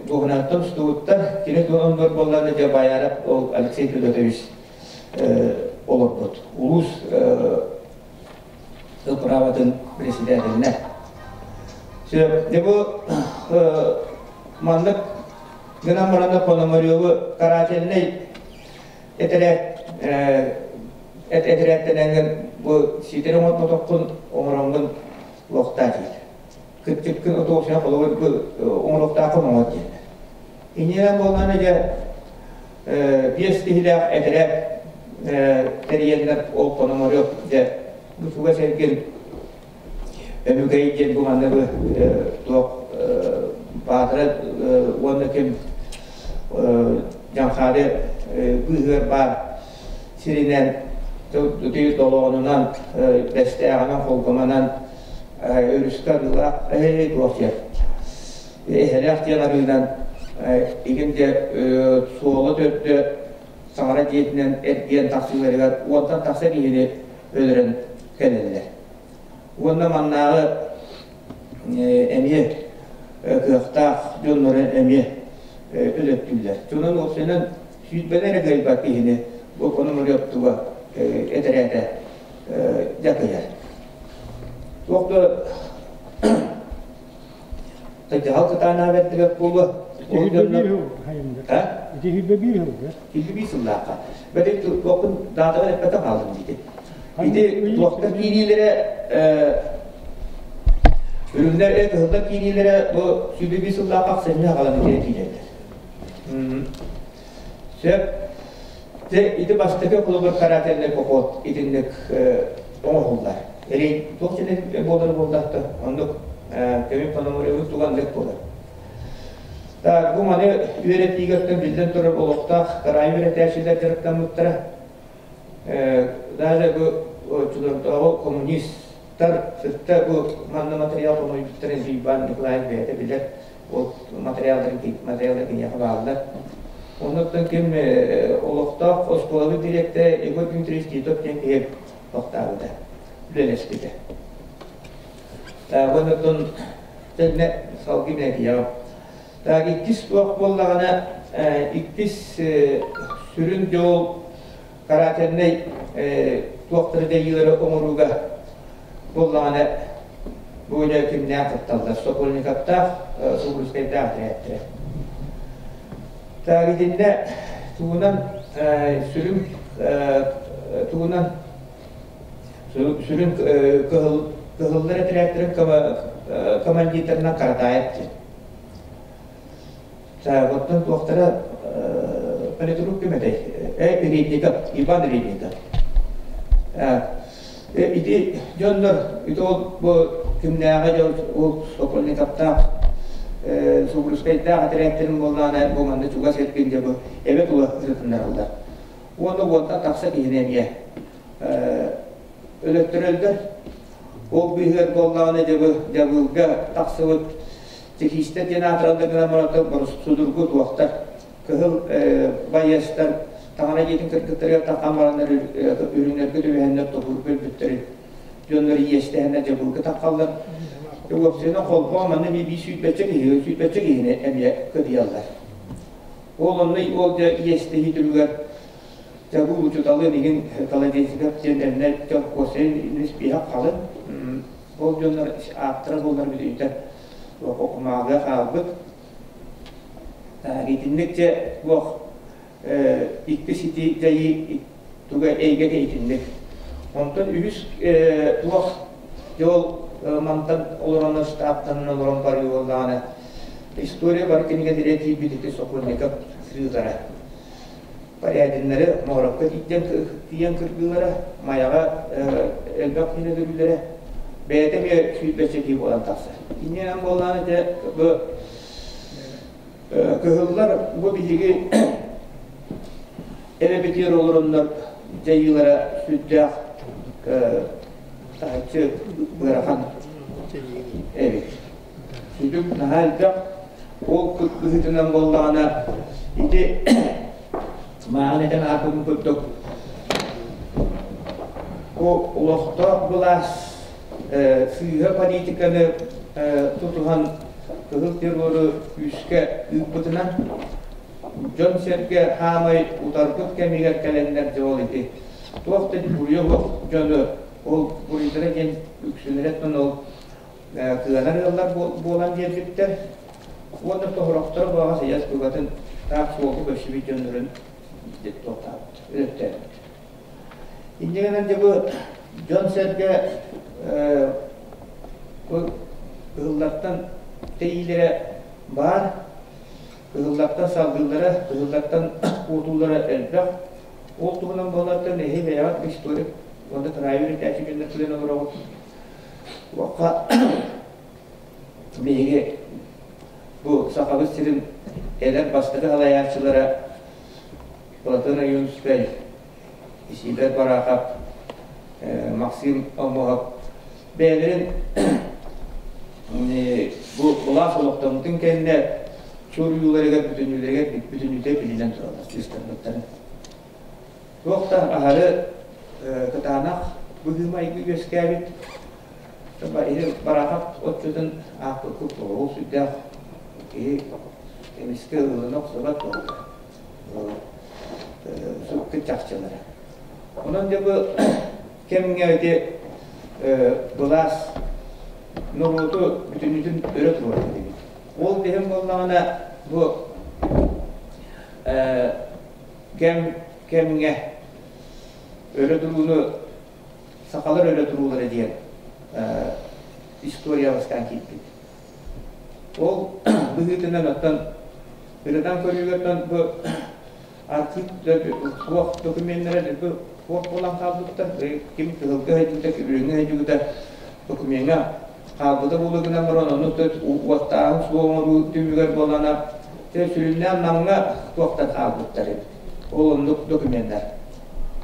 дуоһунаттан устубуттар. Кини туһунан буоллаҕына дьэ Байаров ол Алексей Федотович олорбут. Улуус управатын председателинэ. Дьэ бу маннык гынан баран Пономаревы карательнай этэрээт этэрээттэнэҥҥин бу ситэри оҥорботоххун оҥороҥҥун луохтаа диир. Кыттыккын отуохсуйа холобур бу оҥоруохтааххын оҥор диэннэр. Иннинэн буоллаҕына дьэ биэс киһилээх этэрээт тэрийэннэр ол Пономарев дьэ бу чугас эргин Өмүкэй диэн бу манна бу туох Баатара уонна ким Дьаҥхаады быыһыгар баар сиринэн тутуу толоонунан бэстээҕинэн холгоманан өрүскэ арыылаах туох диэн эһэлээх диэн арыынан игин дьэ суола төрдө саҥара дьиэтинэн эргийэн тахсыыларыгар уонтан тахса киһини өлөрөн кэлэллэр. Уонна маннааҕы эмиэ кыахтаах дьоннору эмиэ өлөттүүллэр. Дьонун уопсайынан сүүрбэнэ эрэ кыайбат киһини бу Пономаревтуга этэрээтэ дьакыйар. Туох да дьаһал кытаанаҕа бэрдибэт буолуо. Ол дьоннор Ити сүүрбэ биир сылга. Ити биир сыллаахха. Бэти туохпун даатабын эппэтэ хаалдым диити. Ити туохтар киириилэрэ үрүҥнэр кыһыллар киириилэрэ бу 101 сыллаахха ахсынньы аҕалан итиэ киирэллэр. Сөп. Те ити бастакы холобур карательный поход итинник оҥоһуллар. Эрий туох дьиэ буолар буоллахта оннук көмүк пономаревы туганнык буолар. Так, бу маны үөрэтиигэртэн биллэн турар олохтоох кыраайы үөрэтээччилэр дьарыктаммыттара. Даже бу Чудордооҕу коммунистар сытта бу манна материал хомуйбуттарын Иван Николаев бэйэтэ билэр. Ол материалларын материаллар киниэхэ бааллар. Оннуттан ким олохтоох оскуолабыт дириэктэрэ Егор Дмитриевич Титов диэн киһи тохтообута, үлэлэспитэ. Оннуттан тэннэ салгыы билэтийэҕим. Так, иккис туох буоллаҕына, иккис сүрүн дьол карательнай туохтары дьайыылары оҥорууга буоллаҕына бу үлэ кимнээх кытталлар Сокольниковтаах, Субурускайдаах этэрээттэрэ. Так, итиннэ тугунан сүрүн тугунан сүрүн кыһыллар этэрээттэрин командирдарынан Каратаев диэн. Оттон туохтара политрук ким этэй? Редников, Иван Редников. Ити дьоннор, ити ол бу кимнээҕи дьон ол Сокольниковтаах Субурускайдаах этэрээттэрин буоллаҕына бу манна чугас эргин дьэ бу эбэ тула ырытыннараллар. Уонна уонтан тахса киһини эмиэ өлөттөрөллөр. Ол быыһыгар буоллаҕына дьэ бу дьабыылга тахсыбыт чекистэр диэн аатыраллар гынан баран судургу туохтар кыһыл байыастар. Таҥара дьиэтин кыргыттарыгар таххан бараннар үрүҥнэргэ түбэһэннэр тоһуурга өлбүттэрин дьоннор иэстэһэннэр дьабылга таххаллар. Уопсайынан холбоон манна эмиэ биир сүүрбэччэ киһи, сүүрбэччэ киһини эмиэ кыдыйаллар. Ол онно ол дьэ иэстэһии түмүгэр дьабыл учууталын игин Колодезников диэн эмнэ дьон косин испииһэк халын. Ол дьоннор ааттара буоллар бүтүнүтэ кумааҕыга хаалбыт. Итинник дьэ туох икки сити дьайыы туга эйгэтэ итинник. Онтон үһүс туох дьол мантан олорон штабтан олорон барыы буоллаҕына история бары кинигэлэрэ тиийбит ити Сокольников сырыылара. Порядиннары Моорокко тиийэн кыргыылара, Майаҕа элбэх киһини өлөрүүлэрэ бэйэтэ эмиэ сүүрбэччэ киһи буолан тахсар. Иннинэн буоллаҕына дьэ бу кыһыллар бу биһиги эбэбитигэр олороннор дьайыылара сүрдээх таһыччы ыарахан эбит. Сүдүк наһаа элбэх. Ол быһыытынан буоллаҕына ити мааҕын этэн ааппытын курдук бу олохтоох былаас сыыһа политиканы тутуһан кыһыл террору күүскэ ыыппытынан дьон-сэргэ хаамай утарбыт кэмигэр кэлэннэр дьэ ол ити туох да буруйа суох дьону ол буруйдара диэн үксүлэрэттэн ол кыанар ыаллар буолан биэрбиттэр уонна тоһорохторо баҕа сыйас букатын таах суолу көрсүбүт дьоннорун туохтаабыт өлөттөөбүт. Инньэ гынан дьэ бу дьон-сэргэ бу кыһыллартан тэйиилэрэ баар, кыһыллартан салгыылара, кыһыллартан куотуулара элбэх. Ол туһунан буолартан эһи бэйэҕит историк уонна кыраайы үөрэтээччи дьоннор кэлэн олороҕут. Уохха биһиги бу Сахабыт сирин эдэр бастакы салайааччылара Платон Ойуунскай, Исидор Барахов, Максим Омоһов бэйэлэрин бу былаас олохтоммутун кэннэ суруйууларыгар бүтүннүүлэригэр бүтүннүүтэ билинэн тураллар сыыстарбыттарын. Туох да аһары кытаанах быһыы-майгы үөскээбит. Барахов отчутун аахпыккыт ол сүрдээх киһи эмискэ ылына охсубат буолла. Суккут чахчылара. Онон дьэ бу кэмҥэ ити былаас норуоту бүтүннүүтүн өрө туруорар эбит. Ол иһин буоллаҕына бу кэм кэмҥэ өрө турууну сахалар өрө туруулара диэн история бастаан киирбит. Ол быһыытынан оттон ырытан көрүүгэ бу архив суох докуменнара бу суох буолан хаалбыттар. Ким кыһылга сылдьыбыта, үрүҥҥэ сылдьыбыта докумеҥҥа хаалбыта буолуо гынан баран ону уоттааһын суох оҥоруу түмүгэр буолана сүрүннээн Намҥа туохтан хаалбыттар эбит. Ол оннук докуменнар.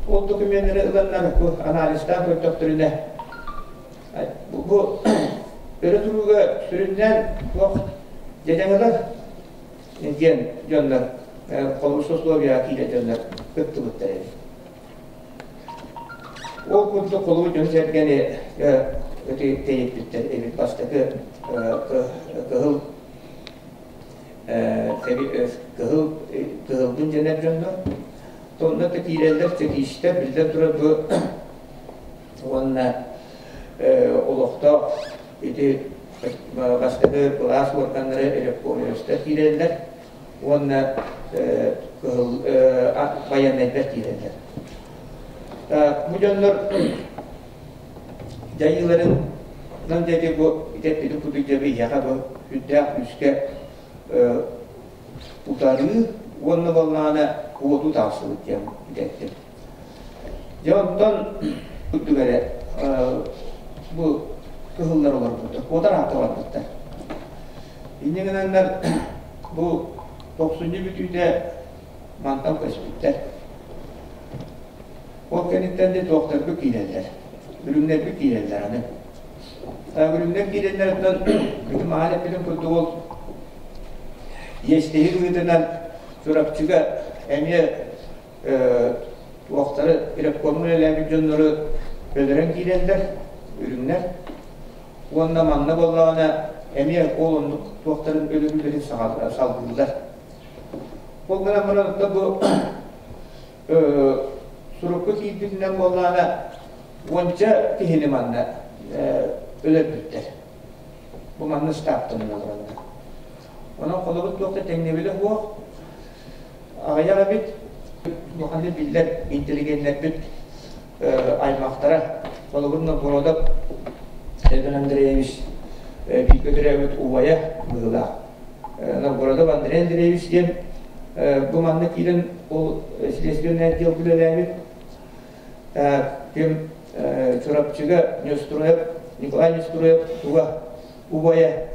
Ол докуменнары ыланнар бу анализтаан көрдөхтөрүнэ бу өрө турууга сүрүннээн туох дьадьаҥылар диэн дьоннор холобур сословияҕа киирэр дьоннор кыттыбыттар эбит. Ол курдук холобур дьон-сэргэни тэйиппиттэр эбит бастакы кыһыл кыһыл кыһылбын дэнэр дьоннор тонна да киирэллэр чэкиистэр биллэн турар бу уонна олохтоох ити бастакы былаас уорганнара ревкомовецтар киирэллэр уонна кыһыл байыаннайдар киирэллэр. Бу дьоннор дьайыыларын дьэти бу итеппитин курдук дьэ биһиэхэ бу сүрдээх күүскэ утарыы уонна буоллаҕына куотуу тахсыбыт диэн итэттим. Дьэ онтон курдук эрэ бу кыһыллар олорбуттар, куотар аата барбыттар. Инньэ гынаннар бу тохсунньу бүтүүтэ мантан көспүттэр. Ол кэнниттэн де туохтарбыт киирэллэр, үрүҥнэрбит киирэллэр аны. Үрүҥнэр киирэллэриттэн ити маһан эппитин курдук ол иэстэһии быһыытынан Чурапчыга эмиэ. Туохтары ревкомҥа үлэлээбит дьоннору өлөрөн киирэллэр, үрүҥнэр. Уонна манна буоллаҕына эмиэ ол оннук туохтарын өлөрүүлэрин салгыыллар. Ол гынан баран оттон бу сурукка киирбитинэн буоллаҕына уонча киһини манна өлөрбүттэр. Бу манна штабтанан олороллор. Онон холобур туох да тэҥнэбилэ суох. Аҕыйах эбит. Улаханнык биллэр интеллигеннэрбит аймахтара. Холобур Новгородов Эдвин Андреевич бииргэ төрөөбүт убайа быһыылаах. Новгородов Андрей Андреевич диэн бу манна киирэн ол следственный отдел үлэлээбит. Ким Чурапчыга Нестроев, Николай Нестроев туга убайа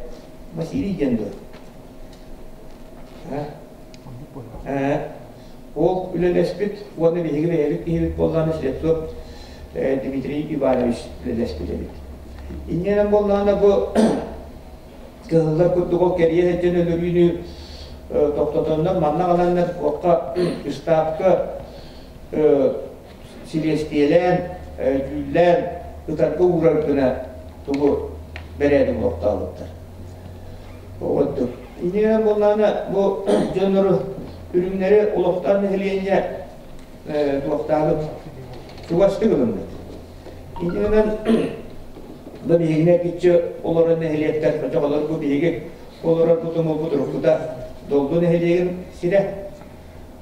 Василий диэн дуо? Ол үлэлэспит уонна биһиги бэйэбит киһибит буоллаҕына Слепцов Дмитрий Иванович үлэлэспит эбит. Инньэнэн буоллаҕына бу кыһыллар курдук ол кэрийэ сылдьан өлөрүүнү тохтотоннор манна аҕаланнар туохха ыстаапка силиэстийэлээн, дьүүллээн ытарга уурар гына тугу бэрээдэги олохтообуттар. Оҕотук. Иннинэн буоллаҕына бу дьоннору үрүҥнэри олохтоох нэһилиэнньэ туохтаабыт чугастык ылыммыт. Иннинэн бу биһигини киччи олорор нэһилиэктэр хочоҕолор бу биһиги олорор бу тумулбут уруккута Долгу нэһилиэгин сирэ.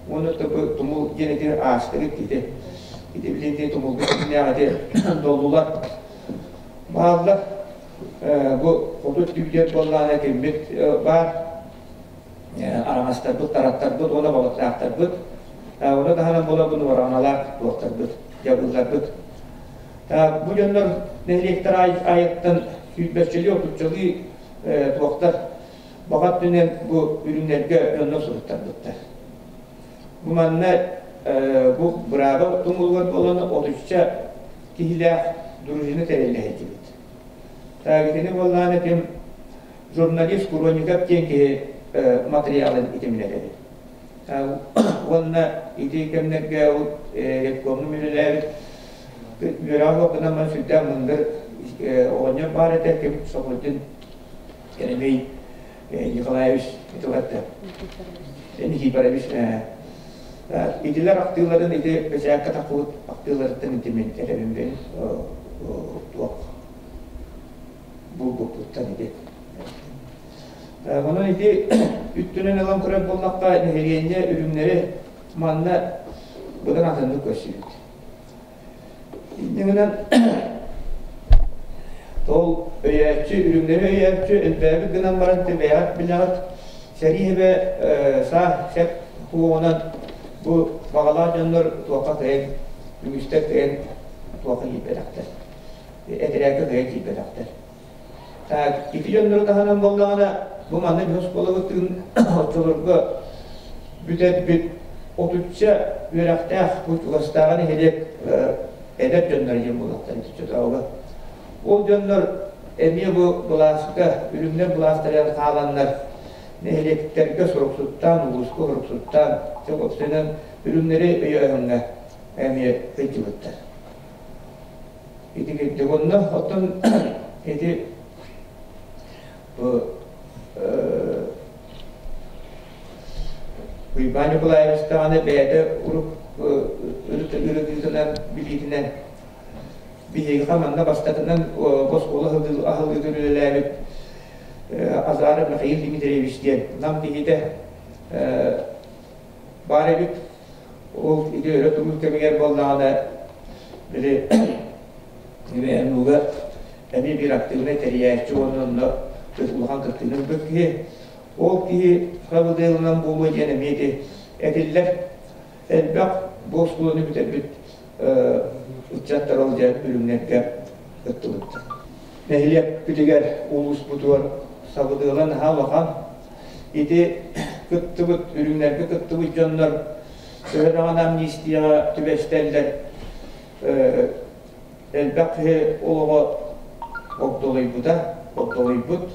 Уонна тумул диэн ити аастыгыт ити ити билин тумулга ситимнээх ити доллулар бааллар. Бу хоту өттүбүтүгэр буоллаҕына киммит баар араҥастарбыт, тараттарбыт уонна балыктаахтарбыт. Ону таһынан буола бу нуораҕаналаах туохтарбыт, дьабылларбыт. Бу дьоннор нэһилиэктэр айыттан сүүрбэччэлии, отуччалыы туохтар баҕа өттүнэн бу үрүҥнэргэ дьоннор суруттарбыттар. Бу манна бу бырааба тумулугар буолан отучча киһилээх дружина тэриллэ сылдьыбыт. Итини буоллаҕына ким журналист Куроников диэн киһи материалын итимнэр эбит. Уонна ити кэмнэргэ ол ревкомҥа үлэлээбит үөрэҕэ суох гынан сүрдээх мындыр оҕонньор баар этэ, ким Сокурдин Еремей Николаевич итилэртэ Никифорович итилэр актыыларын ити бэчээккэ таххыбыт актыыларыттан ити мин этэбин бин туох булбуппуттан ити. Онон ити үттүнэн ылан көрөр буоллахха нэһилиэнньэ үрүҥнэри манна быдан атыннык көрсүбүт. Иннинэн ол өйөөччү, үрүҥнэри өйөөччү элбээбит гынан баран тэбэҕит билэҕит сэрии эбэ саа сэп хуоҕунан бу баҕалаах дьоннор туохха кыайан үгүстэр кыайан туохха киирбэтэхтэр. Этэрээккэ кыайан киирбэтэхтэр. Ити дьоннору таһынан буоллаҕына, бу манна дьон оскуолабытын оччолорго бүтэрбит отучча үөрэхтээх бу чугастааҕы нэһилиэк эдэр дьоннор диэн буолуохтар итиччэ Ол дьоннор эмиэ бу былааска, үрүҥнэр былаастарыгар хааланнар нэһилиэктэргэ суруксуттаан, улууска суруксуттаан, уопсайынан үрүҥнэри өйөөһүҥҥэ эмиэ сылдьыбыттар. Ити кирдик онно оттон ити бу Уйбаан Николаевич даҕаны бэйэтэ урук ырытыытынан билиитинэн биһиэхэ манна бастакынан оскуола аһыллыытын үлэлээбит Азаров Михаил Дмитриевич диэн Нам киһитэ баар эбит. Ол ити өрө туруу кэмигэр буоллаҕына, били ВНУ-га эмиэ биир актыыбынай тэрийээччи уонна онно улахан кыттыыны ылбыт киһи. Ол киһи ХВД-ынан буолуо диэн эмиэ ити этиллэр. Элбэх бу оскуоланы бүтэрбит ыччаттар ол дьэ үрүҥнэргэ кыттыбыттар. Нэһилиэкпитигэр, улууспутугар сабыдыала наһаа улахан. Ити кыттыбыт, үрүҥнэргэ кыттыбыт дьоннор төһө даҕаны амнистияҕа түбэстэллэр, элбэх киһи олоҕо огдолуйбута, огдолуйбут.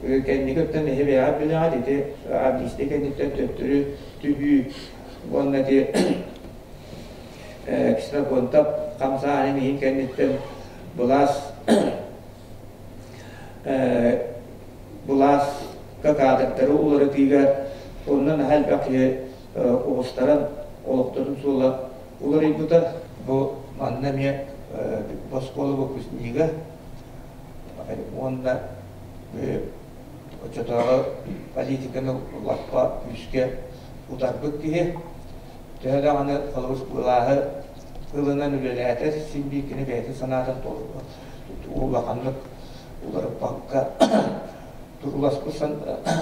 Кэнники өттөн эһи бэйэҕит билэҕит, ити амнистия кэнниттэн төттөрү түһүү. Уонна ити Ксенофонтов хамсааһынын иһин кэнниттэн былаас былааска каадырдары уларытыыга онно наһаа элбэх киһи оҕустаран олохторун суола уларыйбыта. Бу манна эмиэ оскуола выпускнига уонна оччотооҕу политиканы лаппа күүскэ утарбыт киһи. Төһө даҕаны холобур былааһы ылынан үлэлээтэр, син биир кини бэйэтин санаатын улаханнык уларыппакка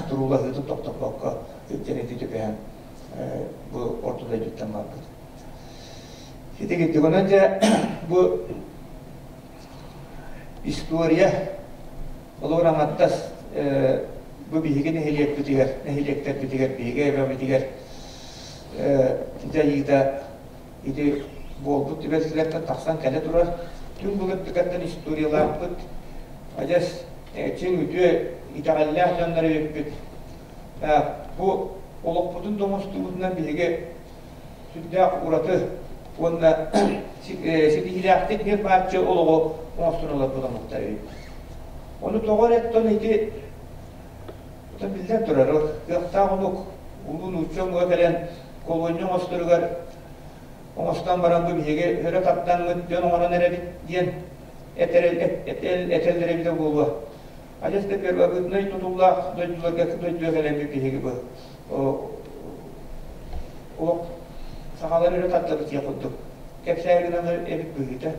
туруулаһыытын тохтоппокко сылдьан ити түбэһэн бу орто дойдуттан барбыт. Ити курдук онон дьэ бу история олор аҥардас бу биһиги нэһилиэкпитигэр, нэһилиэктэрбитигэр, биһиги эбэбитигэр дьайыыта ити буолбут түбэлтэлэртэн тахсан кэлэ турар. Түҥ былыргыттан историялаахпыт, адьас чиҥ үтүө итэҕэллээх дьоннор эбиппит. Бу олохпутун да оҥостубутунан биһиги сүрдээх ураты уонна ситиһиилээхтик ньир бааччы олоҕу оҥостон олорбут омуктар эбиппит. Ону тоҕо эрэ оттон ити оттон биллэн турар, кыахтаах омук улуу нуучча омуга кэлэн колония оҥосторугар оҥостон баран бу биһиги өрө тардаммыт дьон оҥорон эрэбит диэн этэллэр эбитэ буолуо. Адьас да первобытнай тутуллаах дойдуларга дойдуга кэлэммит биһиги бу олох сахалар өрө тардабыт диэх курдук кэпсээри гынан эбит быһыыта.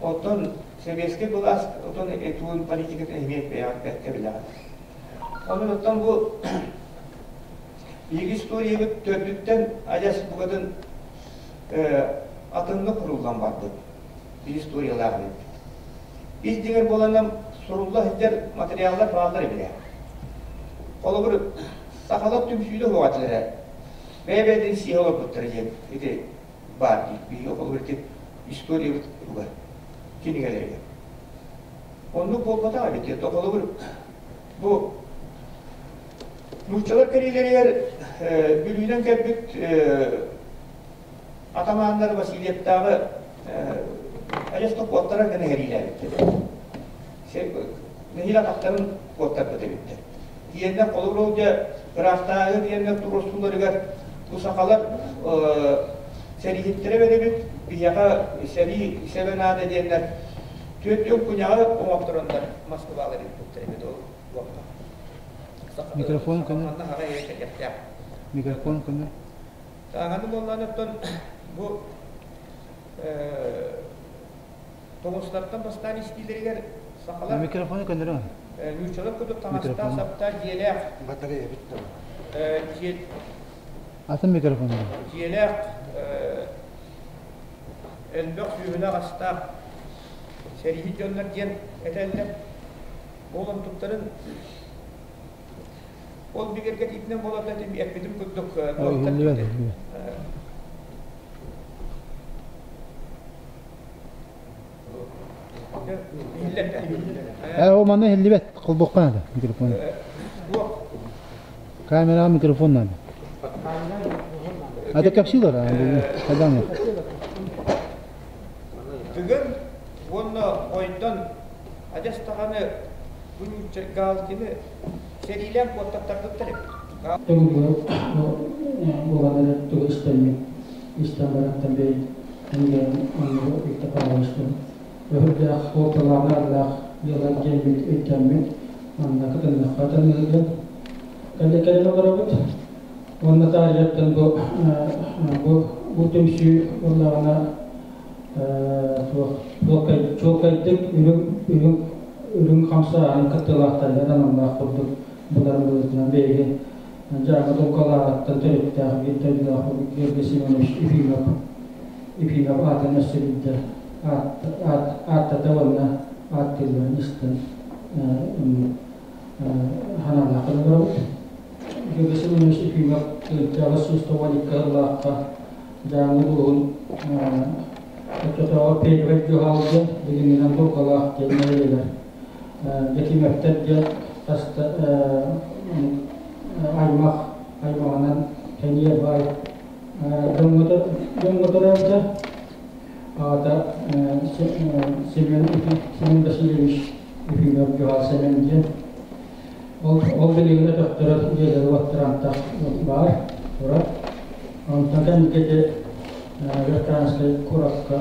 Оттон сэбиэскэй былаас отон этуун политикатын эмиэ бэйэҕит бэркэ билэҕит. Онон оттон бу биһиги историябыт төрдүттэн адьас букатын атыннык куруллан барбыт биир историялаах эбиппит. Ис дьиҥэр буоланнан сурулла сылдьар материаллар бааллар эбилэ. Холобур, сахалар түмсүүтэ суох этилэрэ. Бэйэ-бэйэтин сиэһэ олорбуттара диэн ити баар дии. Биһиги холобур ити историябыт туга кинигэлэригэр. Оннук буолбатах эбит. Холобур, бу нууччалар кэриилэригэр Бүлүүнэн кэлбит атамааннар Васильевтааҕы аресто куоттарар гына сэриилээбиттэр. Нэһиилэ атахтарын куоттарбыт эбиттэр. Тиэннэр холобур ол дьэ ыраахтааҕы тиэннэр туруорсууларыгар бу сахалар сэрииһиттэрэ бэрибит, биһиэхэ сэрии сэбэ наада диэннэр 40 куняҕы оҥоттороннор Москвалар илпиттэр эбит ол уоппа. Микрофон көнө. Микрофон көнө. Тааҥаны буоллаан оттон бу тоҥустартан бастаан истиилэригэр сахалар Микрофону көннөрө. Нууччалар курдук таҥастаах саптаах дьиэлээх батарея бүттэ. Атын микрофон. Дьиэлээх элбэх сүүһүнэх астаах сэрииһит дьоннор диэн этэллэр. Ол онтуктарын ол бигэргэтиитинэн буолар да эппитим курдук О, манна иһиллибэт, холбуохха наада микрофон. Камераҕа микрофон надо. А ты кэпсиилэр, хайдах Тыгын уонна ойдон адьас даҕаны бу нуучча Галкины сэриилээн куоттаттарбыттар эбит. Тугу буолан эрэр тугу истэммит истэн барантан бэйт эҥгэн оннугу илтэ паалыстым өһүрдээх суолталааҕы дьыалар диэммит өйдөммүт манна кытыннахха таныыгын кэлэ кэлэн олоробут уонна таарыйаттан бу бу бу түмсүү буоллаҕына чуолкайдык үрүҥ үрүҥ үрүҥ хамсааһын кыттыылаахтарыгар аналлаах курдук булар быһыытынан биһиги Дьааҥы Дулҕалааҕыттан төрүттээх биир дойдулаах Георгий Семенович Ефимов Ефимов аатын өссө биирдэ ааттата уонна ааттыылларын истэн ханаалаах олоробут. Георгий Семенович Ефимов 1892 сыллаахха Дьааҥы улууһун оччотооҕу Первый Дьуһаал диэн билиҥҥинэн Дулҕалаах диэн нэһилиэгэр Якимовтар диэн хаста аймах аймаҕынан кэниэ баай дьоҥҥо төрөөбүтэ. Аҕата Семен Семен Васильевич Ефимов Дьуһаал Сэмэн диэн. Ол ол билигин өтөхтөрө дьиэлэри уоттараантах баар турар. Онтон кэнники Верхоянскай куоракка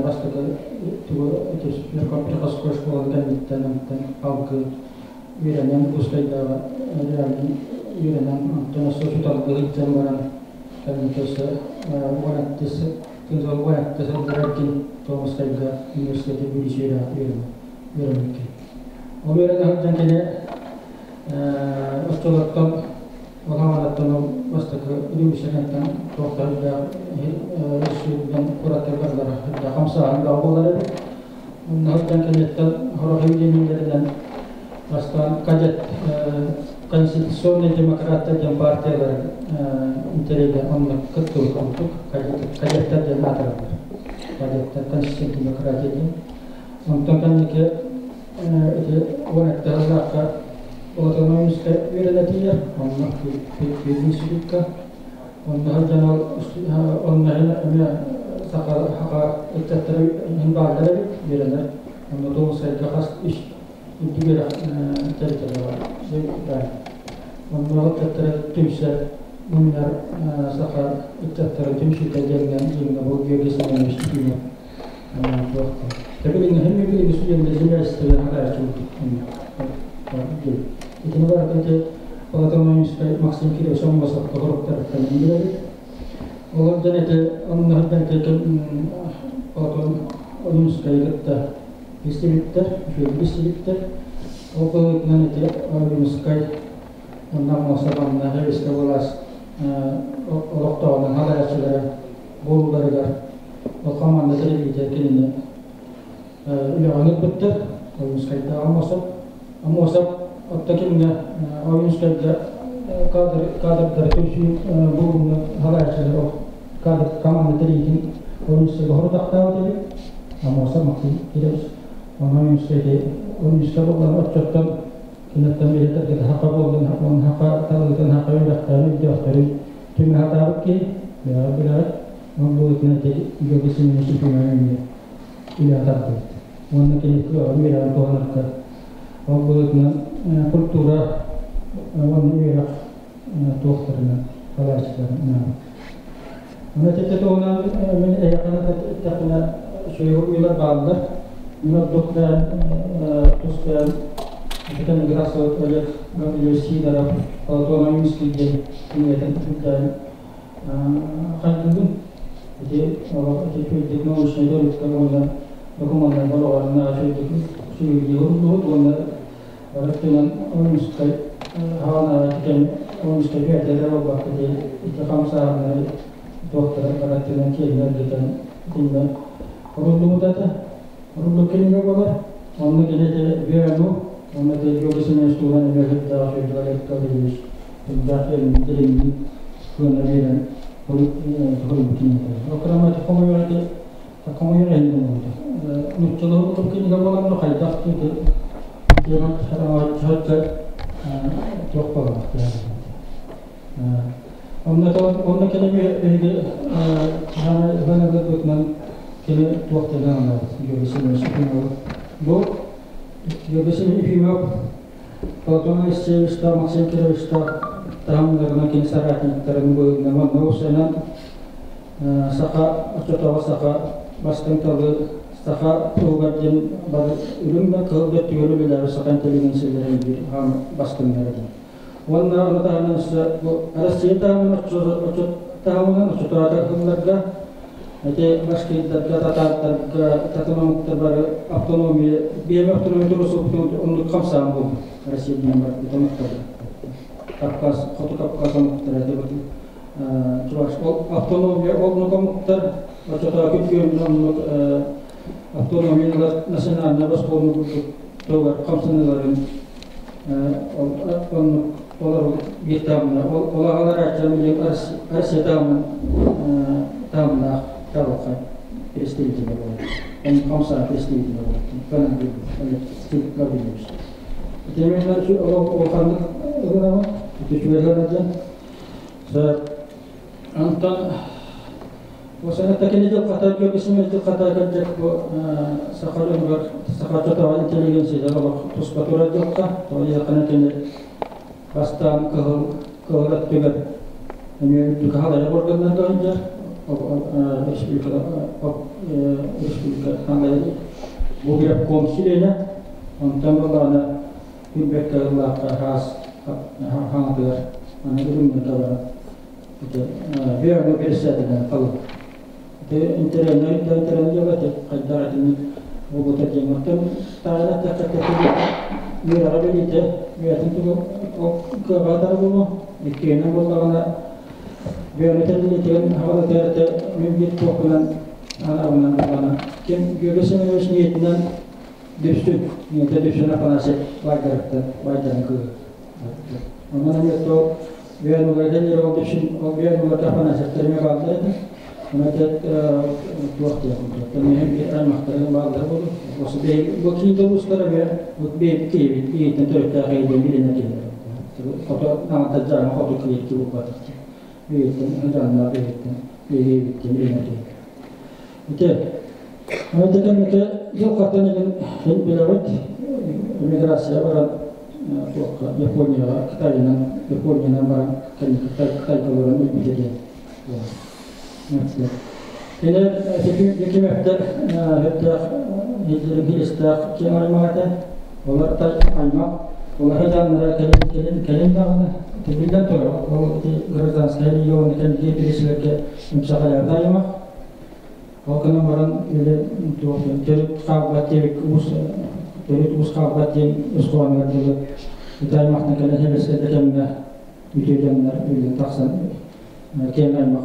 бастакы тугу Верхоянскай школа кэнниттэн онтон алгы үөрэнэн Ускайдааҕы үөрэнэн онтон өссө учууталга сылдьан баран кэнники өссө уон сыллараргын Томскайга университеты бүлүүсүөрэ үөрэммиккин. Ол үөрэнэ сылдьан кини оччолортон Олаҕалаттан ол бастакы революциянан туохтардаах сүүрдэн кураттар барылара хамсааһын бөҕө буолар эбит. Онно сылдьан кэнниттэн сорох явлениелэринэн бастаан кадет конституционный демократтар диэн партиялар интэриэһэ онно кыттыбыт курдук кадеттар диэн аатыраллар. Кадеттар конституционный демократия диэн. Онтон кэнники ити 12 сыллаахха Платоновичка үөрэнэ онно институтка. Онно сылдьан ол онно эмиэ саха саха ыччаттара иһин бааллар эбит үөрэнэр. Онно Томскайга хас үс үрдүк үөрэх тэрилтэлэрэ бар. Онно ыччаттара түмсэр мунньар саха ыччаттара түмсүүтэ диэҥҥэ диэҥҥэ бу Георгий Семенович Ефимов Итини барытын ити Платоновичскай Максим Кириллович Аммосов тоҕуруктарыттан билэбит. Олордон ити онно Платон Ойуунскайы кытта билсибиттэр, үчүгэйдик билсибиттэр. Ол быһыытынан ити Ойуунскай уонна Аммосов анна Сэбиэскэй былаас олохтооҕунан салайааччылара буолууларыгар ол команда тэриллиитэ кинини үлэҕэ ыҥырбыттар. Ойуунскайдаах Аммосов. Аммосов отто кимҥэ Ойуунскайга кадр кадрдары түмсүү буолууну салайааччылар кадр команда тэрийиитин Ойуунскайга хорутахтаабыт эбит. Аммосов Максим Кириллович. Онон Ойуунскай Ойуунскай буоллан оччоттон киниттэн билэтэргэ хака буоллун, он хака талыытын хака үөрэхтэрин өйдөөхтөрүн түмэ сатаабыт киһи бэҕэ билэҕит. Ол быһыытынан ити Георгий Семенович Ефимович үлэҕэ тардыбыт. Уонна кини кыаҕын үөрэҕин туһанарга ол быһыытынан культура уонна үөрэх туохтарынан салайааччыларын Аны ити туһунан мин эһиэхэ эттэхпинэ үчүгэй уйулар бааллар. Мин ордук бэйэм тус бэйэм бүтэн тахсыбыт Олег Гаврильевич Сидоров Платон Ойуунский диэн кинигэтин үрдээн хайдыыбын. Ити олох ити үчүгэйдик научнай төрүккэ уонна докумуоннарга олоҕорун үчүгэйдик үчүгэйдии уһуллубут уонна бары өттүнэн Ойуунскай хаҕанаара кэм Ойуунскай бэйэтэ буолбакка ити ити хамсааһыннары туохтара бары өттүнэн киэҥҥэ эргитэн итиннэ уруллубут этэ. Уруллук кинигэ буолар. Онно кини ити Верану, онно ити Георгий Семенович туһунан эмиэ сүрдээх үчүгэй Олег Гаврильевич сүрдээх дириҥник сыана биэрэн суруйбут кинигэтэ. Ол кырамай хомойор ити хомойор иһин буолбута. Нууччалыы курдук кинигэ буолан хайдах ити туох буолар. Онно онно кини биһиги ыһан кини туох диэн анаабыт Георгий Семенович Ефимов. Бу Георгий Семенович Ефимов Платон Алексеевичтаах, Максим Кировичтаах таһымнарынан кини соратниктарын быһыытынан манна уопсайынан саха оччотооҕу саха бастыҥ талы саха туһугар диэн бары үрүҥ да кыһыл да өттүгэр үлэлээбит саха интеллигенцияларын биир бастыҥнара диэн. Уонна ону таһынан өссө бу Россия таһымын оччо таһымынан оччотооҕу сылларга ити башкирдарга, татаардарга, татым омуктар бары автономия, биэм автономия турусуктун оннук хамсаан буолбут. Россия диэн бар омуктар. Кавказ, Хоту Кавказ омуктара чуваш ол автономия ол омуктар оччотооҕу күн оннук автономиялар национальнай босхону курдук тугар хамсаныыларын оннук олор биир таамна ол аҕалар аччан билим Россия таамын таамнаах табалха представителе болот. Он хамса представителе болот. Канан Гаврилович. Итеменнер ол ханнык ылынабын. Ити үчүгэйлэр Антон Осана кини дьыл хата көбүсүмэ дьыл хата кэлдек бу саха дьонугар саха чотоҕо интеллигенцияда олох туспа турар дьылха тоҕо кини бастаан кыһыл кыһыл өттүгэр эмиэ үрдүк халайар органнарга сылдьар республика республика бу ревком чилиэнэ онтон буллаҕына билбэккэ ыллаахха хаас хаҥатыгар аны үрүҥнэргэ баран Бэйэҥ председателинэн халын. Интернет интернет дьоҕа хайдах этини буолбута диэн. Оттон таайна тэххэ үөрэҕэ билиитэ үөрэтин тугу кыаҕаатар буолуо. Иккиэнэн буоллаҕына бэйэтин билиитигин хаҕалатыарата мин биир туохпунан анаабынан буоллаҕына ким Георгий Семенович ниэтинэн дүпсүн ниэтэ дүпсүн Афанасий Байдарыттан Байдарын кыыһы. Онон эмиэ то Бэйэн ол дүпсүн ол бэйэн уларда Афанасьевтар бааллар этэ. Оны туох диэн курдук. Аймақтарын бааллар болу. Осы бей бу кийин устара бе бу бей кийбит иитен төрөттәэх эйден билинэ киһилер. Хото аңата жаан хото кийит бу батыр. Бейтен жанна бейтен бейбиттен билинэ киһилер. Ите Аны текеннeke жыл каттан еген билебит миграция баран туохка Японияга Кытайынан Япониянан баран Кытай Кытайга баран үлбүтэ Кene hükümetler hatta хилистаах киэҥ аймах этэ. Олар та аймах, олар жаннара кэлин кэлин кэлин даҕаны биллэн турар. Ол гражданскай регионы кэлги бирисилерге имсахаярда аймах. Ол кынан баран или төрүт хаалбат диэбик уус төрүт уус хаалбат диэн ускуаныгар дылы ити аймахтан кэлэн хебеске кэмҥэ үтүө дьоннор үллэн тахсан киэҥ аймах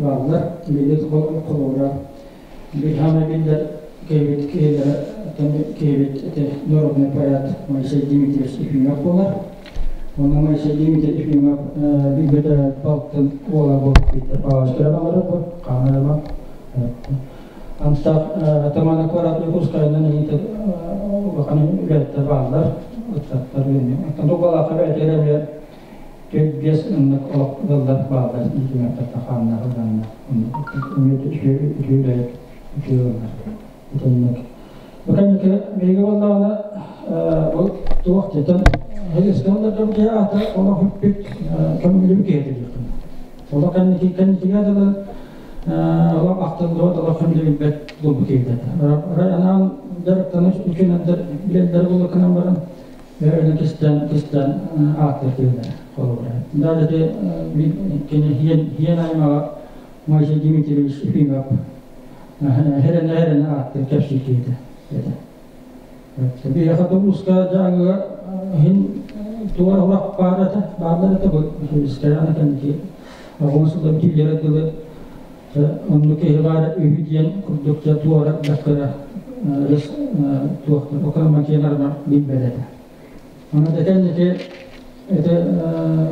бааллар. Билик холура Бихана биллер кебит киһилere кебит народный поэт Моисей Дмитриевич Ефимов болар. Онна Моисей Дмитриевич Ефимов билбете балтын ола болуп Виктор Павлович балары бу канарма. Антак тамана квадрат кускайынан ите улахан үлеттер баалар, ыттаттар үйүнү. Антан дугалака бәйтере бес ыннык олох баалар икиметер таханна хылданна. Үмүт үчү үчү итинник. Баканники меге боллаҕына бу туох тетен хегескандар дьэ ата олох үппүт көмүлү киһи Олох кэнники кэнникигэ дылы олох ахтыллыбат олох хэмдэ билбэт булбу киһи Анаан дьарыктаныш үчүнэндер билэллэр булукунан баран бэйэлэн кистэн кистэн ааттар киһилэр холобура. Даже кини хиен хиен аймаҕа Моисей Дмитриевич Ефимов херен херен ааттар кэпсии киһитэ. Биэхэ уска жааҥыга хин туар урак баарата баарлар бу искаяна кэнники оҕон сылда бүтүүллere дылы онну киһи баара үһү диэн курдук туара даккара рес туохтар окана макиянарма билбэт Оны декенники эте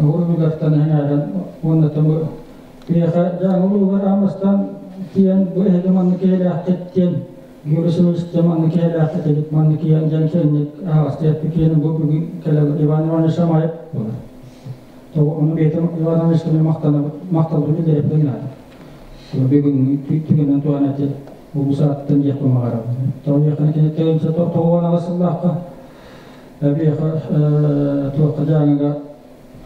хуругартан хаңаран онна тому биэхэ жааҥы амастан тиэн бу эһэгэ манны киһилээххит Георгий манны киһилээххит эбит манны киэн дьан киэнник аһаҕастыйаппы киэни бу бүгүн кэлэ Иван Иванович Шамаев болар. Оны бейтем Иван Иванович мактана макталды билдирип дагынады. Бүгүн түгенен туан эти улусааттан диэхпэ маҕара. Тоҕо якын кини тыынча тоҕуон аласыллаахха биэхэ туохха жааҥыга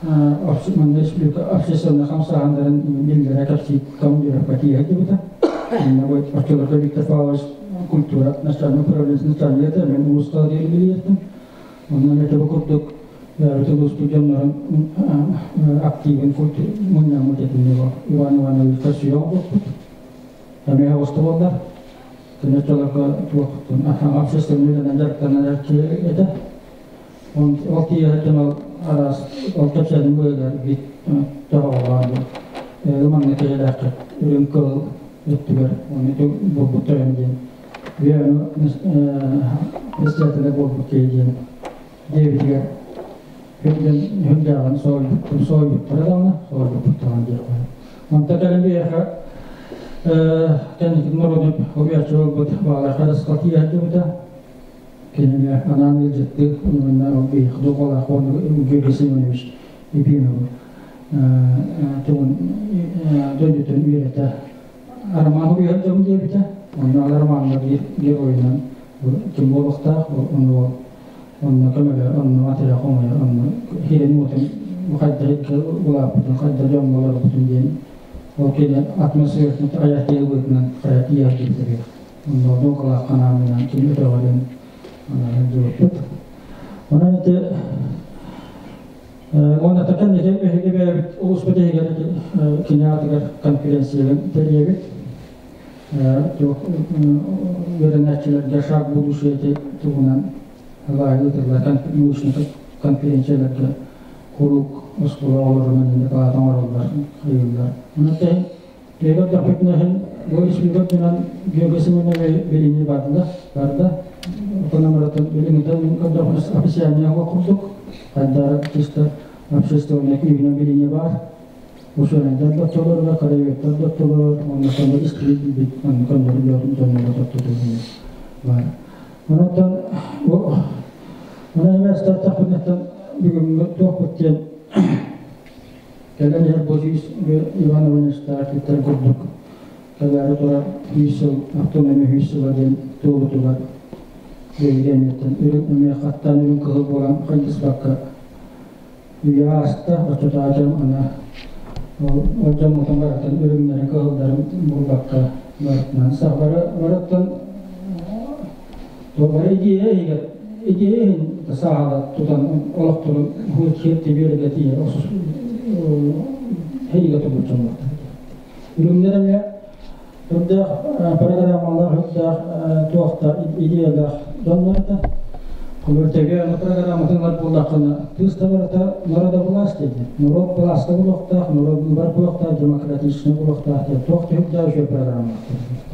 республика общественный хамсаахандарын биллere кэпсии командировка тииһэ дибита. Оччолорго Виктор Павлович культура начальник управления начальник мен улуска диэлбилиеттим. Онон это курдук бәрі студенттарын активын муннямут этин Иван Иванович Косьон болпут. Әмеһэ осты болдар. Күнөчөлөргө туохтун общественный үлэнэн жарыктанар этэ. Ол тиэһэтин ол арас ол кэпсэдин быыгар бит тоҕоҕоон ыманны киһилээххит үрүҥ кыл өттүгэр оны болбут диэн биэну председателе болбут киһи диэн диэбитигэр хүнден хүндээҕин соойбуттун соойбуттара даҕаны соойбуттаҕан диэххэ. Онта кэлэн биэхэ кэнники народный хуруйаччы болбут баалар харысқа тиэһэрдибитэ. Киниме анаан илдьитти уонна ол биэх дуҕалаах уонна Георгий Семенович Ефимов тугун дойдутун үйрэтэн Хоруйар дьон диэбитэ. Онно романнар геройунан ким буолуохтаах, онно онно көмөлө, онно материал хомуйар, онно хирен уотун хайда улааппытын, хайда дьон буоларбытын диэн ол кини атмосфератын аятия быытынан хаятия диэбитэ. Онно докалаах ханаамынан кини өтөҕөрүн дьуоппут. Онон ити Уонна такан ити биһиги бэйэбит улууспут иһигэр кини аатыгар конференцияларын тэрийэбит. Үөрэнээччилэргэ шаг будущее ити туһунан лаайы ыытыллар научнай конференцияларга куруук оскуола оҕолорунан дакылаат оҥороллор, хайыыллар. Онон тэһин Егор Дохутнаһын бу республика Георгий Семенович билини барда, барда. Отон билиҥитэ мин көрдөхпүнэ официальный курдук, хайдара чисто общественный күүһүнэн билини бар. Учуонайдар доттолорго, краеведтар доттолор, онно сонно истибит билбит, онно көннөрү дьонноро тоттотугун бар. Онон бу Онон эмэстаттахпынаттан бүгүҥҥү туохпут диэн кэлэн иһэр бу Иван Ивановичтаах иттэр курдук кэлээри турар 100 сыл автономия 100 сыла диэн туолутугар биһиги үрүҥ эмиэ хаттаан үрүҥ кыһыл буолан хайдыспакка үйэ ааста оччотооҕу дьон ана ол дьоммутун барытын үрүҥнэрин кыһылларын булбакка барытынан сахалары барыттан бары идея иһигэр идея иһин сааһала тутан олохторун хиэт тибиэргэ тиийэ хейигэ турбут дьоннор. Үрүҥнэр эмиэ үрдээх программалаах, үрдээх туохта идеялаах дьоннор этэ. Холобур, ТГ программатын ылар буоллаххына, тыыс барыта народа власть диэн. Народ власта буолуохтаах, народ выбор буолуохтаах, демократичный буолуохтаах диэн туох түһүктээх үчүгэй программа.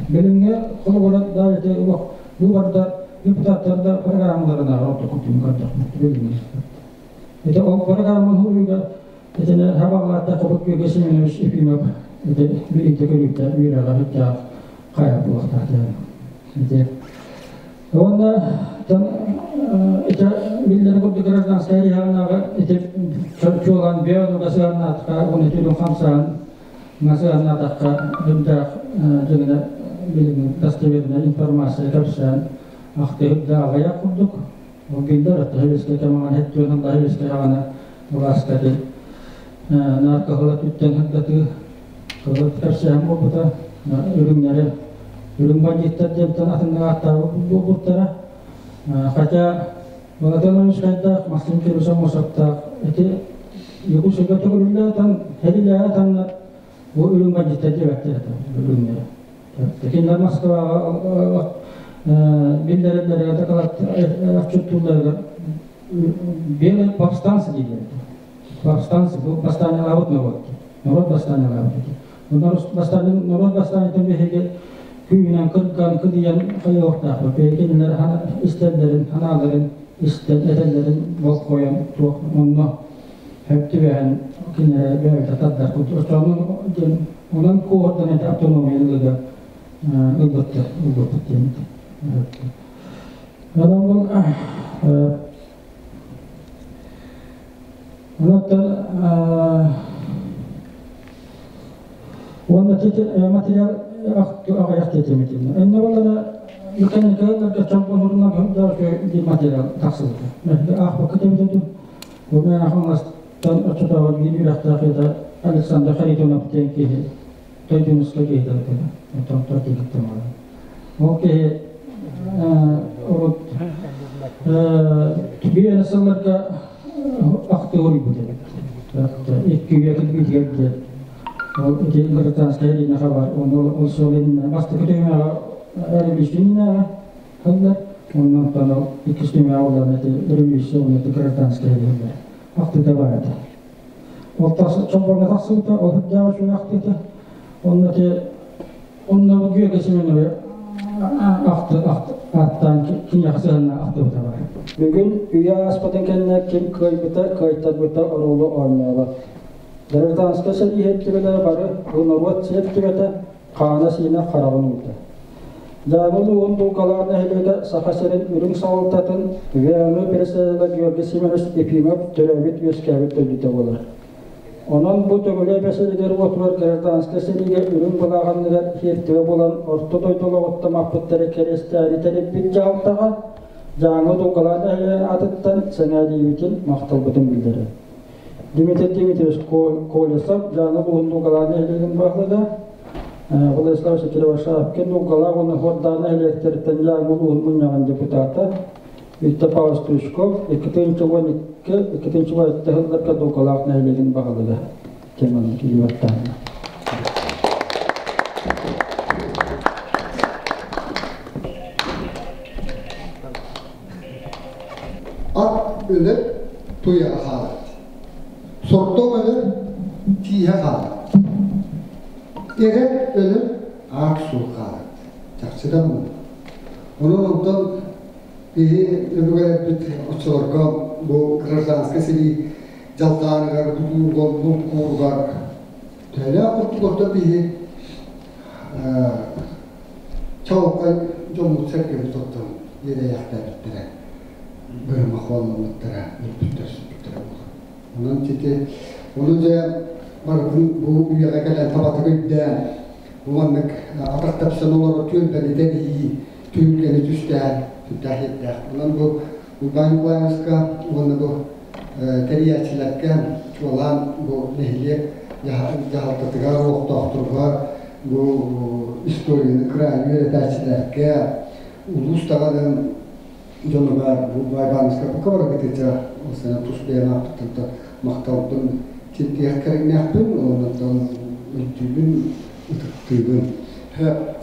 Билиҥҥи холобура да ити выборда депутаттар да программаларына ордук кутун көрдөхмүт билиҥҥи. Ити ол программаны хуруйга итини хабаҕалаатта кыбыт Георгий Семенович Ефимов ити билиитэ көрүүтэ үөрэҕэ сүрдээх хайа буолуохтаах диэн. Ити Уонна ити биллэр курдук гражданскай регионнааҕы ити чуолаан биология сыһыаннаатахха уонна түрүн хамсаан сыһыаннаатахха үрдээх дьиҥинэ билигин достоверная информация кэпсээн ахтыһыт да аҕыйах курдук. Ол биллэр аттаһыбыска кэмаҕан хеттүөн хандаһыбыска хаҕана былааскаты наркоһула түттэн хырдатыы кылыт кэпсээн буолбута үрүҥнэри үрүҥ бандьыыттар диэнтэн атыннык ааттаабыт буолбуттара. Хотя Владимир хайдаах Максим Кириллович Аммосовтаах ити Якутскайга төгүрүллээтэн хэрилэээтэн бу үрүҥ бандьыыттар диэбэттэр этэ үрүҥнэри. Кинилэр Москваҕа биллэрэллэригэр дакылаат отчуттуулларыгар белые повстанцы дииллэр этэ. Повстанцы, бу бастаанньалаабыт норуот. Народ бастаанньалаабыт этэ. Народ бастаанньатын биһиги күүһүнэн кырган, кыдыйан хайыахтаахпыт. Биһиги кинилэр истэллэрин, ханааларын истэн, этэллэрин болхойон туох онно хөп түбэһэн кинилэри бэйэбитэ тардар курдук. Оччоҕунан диэн онон куоһурдан этэ автономияны ылыга ылбыттар, ылбыппыт диэн. Онон бұл Онон уонна материал аҕыйах тиэтимитин. Энне боллана механикаларга чомпонурунан хөрдөө материал тахсыбыта. Аахпакка тэбитэ Бу ахыңастан оччотооҕу биир үрэхтээх это Александр Харитонов диэн киһи Тойдунуска киһи Онтон тортигиттен Ол киһи урут биир сылларга ахты бут икки үйэ килбитигэр ол ити гражданская линия хабар оны ол суолин бастакы түймэҕэ революция хыллар оннон ол иккис түймэҕэ олар эти революция оны гражданская линия ахтыта бар этэ. Ол тас чомборго тахсыбыта, ол хыддааҕы үчүгэй ахтыта. Онно те онно Георгий Семенович ахты аттаан киниэхэ сыһынна ахтыбыта бар. Бүгүн үйэ ааспытын кэннэ ким кыайбыта, кыайтарбыта оруолу оонньообот. Гражданскай сэрии иһэттибэлэрэ бары бу норуот сиэртибэтэ, хаана-сиинэ хараҕын уута. Дьааҥы улууһун Булкалаах нэһилиэгэ Саха сирин үрүҥ салалтатын ВНУ председателэ Георгий Семенович Ефимов төрөөбүт-үөскээбит дойдута буолар. Онон бу Төҥүлү бэсэлигэр уотугар гражданскай сэриигэ үрүҥ былааҕанныгар хиэртибэ буолан орто дойду олоҕуттан маппыттары кэриэстээри тэрийбит дьаһалтаҕа Дьааҥы Дулгалаан нэһилиэгин аатыттан сэҥээриибитин, махталбытын биллэрэр. Дмитрий Дмитриевич Колесов Дьааҥы улууһун Дулгалаан нэһилиэгин баһылыга, Владислав Шакиров-Шапкин Дулгалаах уонна Хордаан нэһилиэктэриттэн Дьааҥы улууһун мунньаҕын депутата, Виктор Павлович Стручков 2012 2017 сылларга Дулгалаах нэһилиэгин баһылыга теманы киирибэттаанна. Ат өлөр, туйаҕа хаалар. Сордоҥ өлөр, тииһэ хаалар. Эрэ өлөр, аат суол хаалар. Чахчыта бу. Онон онтон биһи өбүгэлэрбит оччолорго бу гражданскай сэрии дьалхааныгар, бутуурга, булкууругар төһөлөөх курдук биһи чаҕылхай дьоммут сэргэбит оттон иэдэйэхтээбиттэрэ, бырымахуолламмыттара, өлбүттэр сүппүттэрэ буолар. Онон ити ону дьэ барытын бу үйэҕэ кэлэн табатык өйдөөн, бу маннык атах тэпсэн олорор түөлбэни тэрийии, түһүлгэни түстээн сүрдээх иэттээх. Онон бу Уйбаан Николаевичка уонна бу тэрийээччилэргэ чуолаан бу нэһилиэк дьаһалтатыгар, олохтоохторугар бу историяны кыраайы үөрэтээччилэргэ, улуус даҕаны дьонугар бу Байбааныска бука барыгытыча сана тус бэйэм ааппыттан махталбын тиэрдиэх кэриҥнээхпин, онон өйдүүбүн, ытыктыыбын.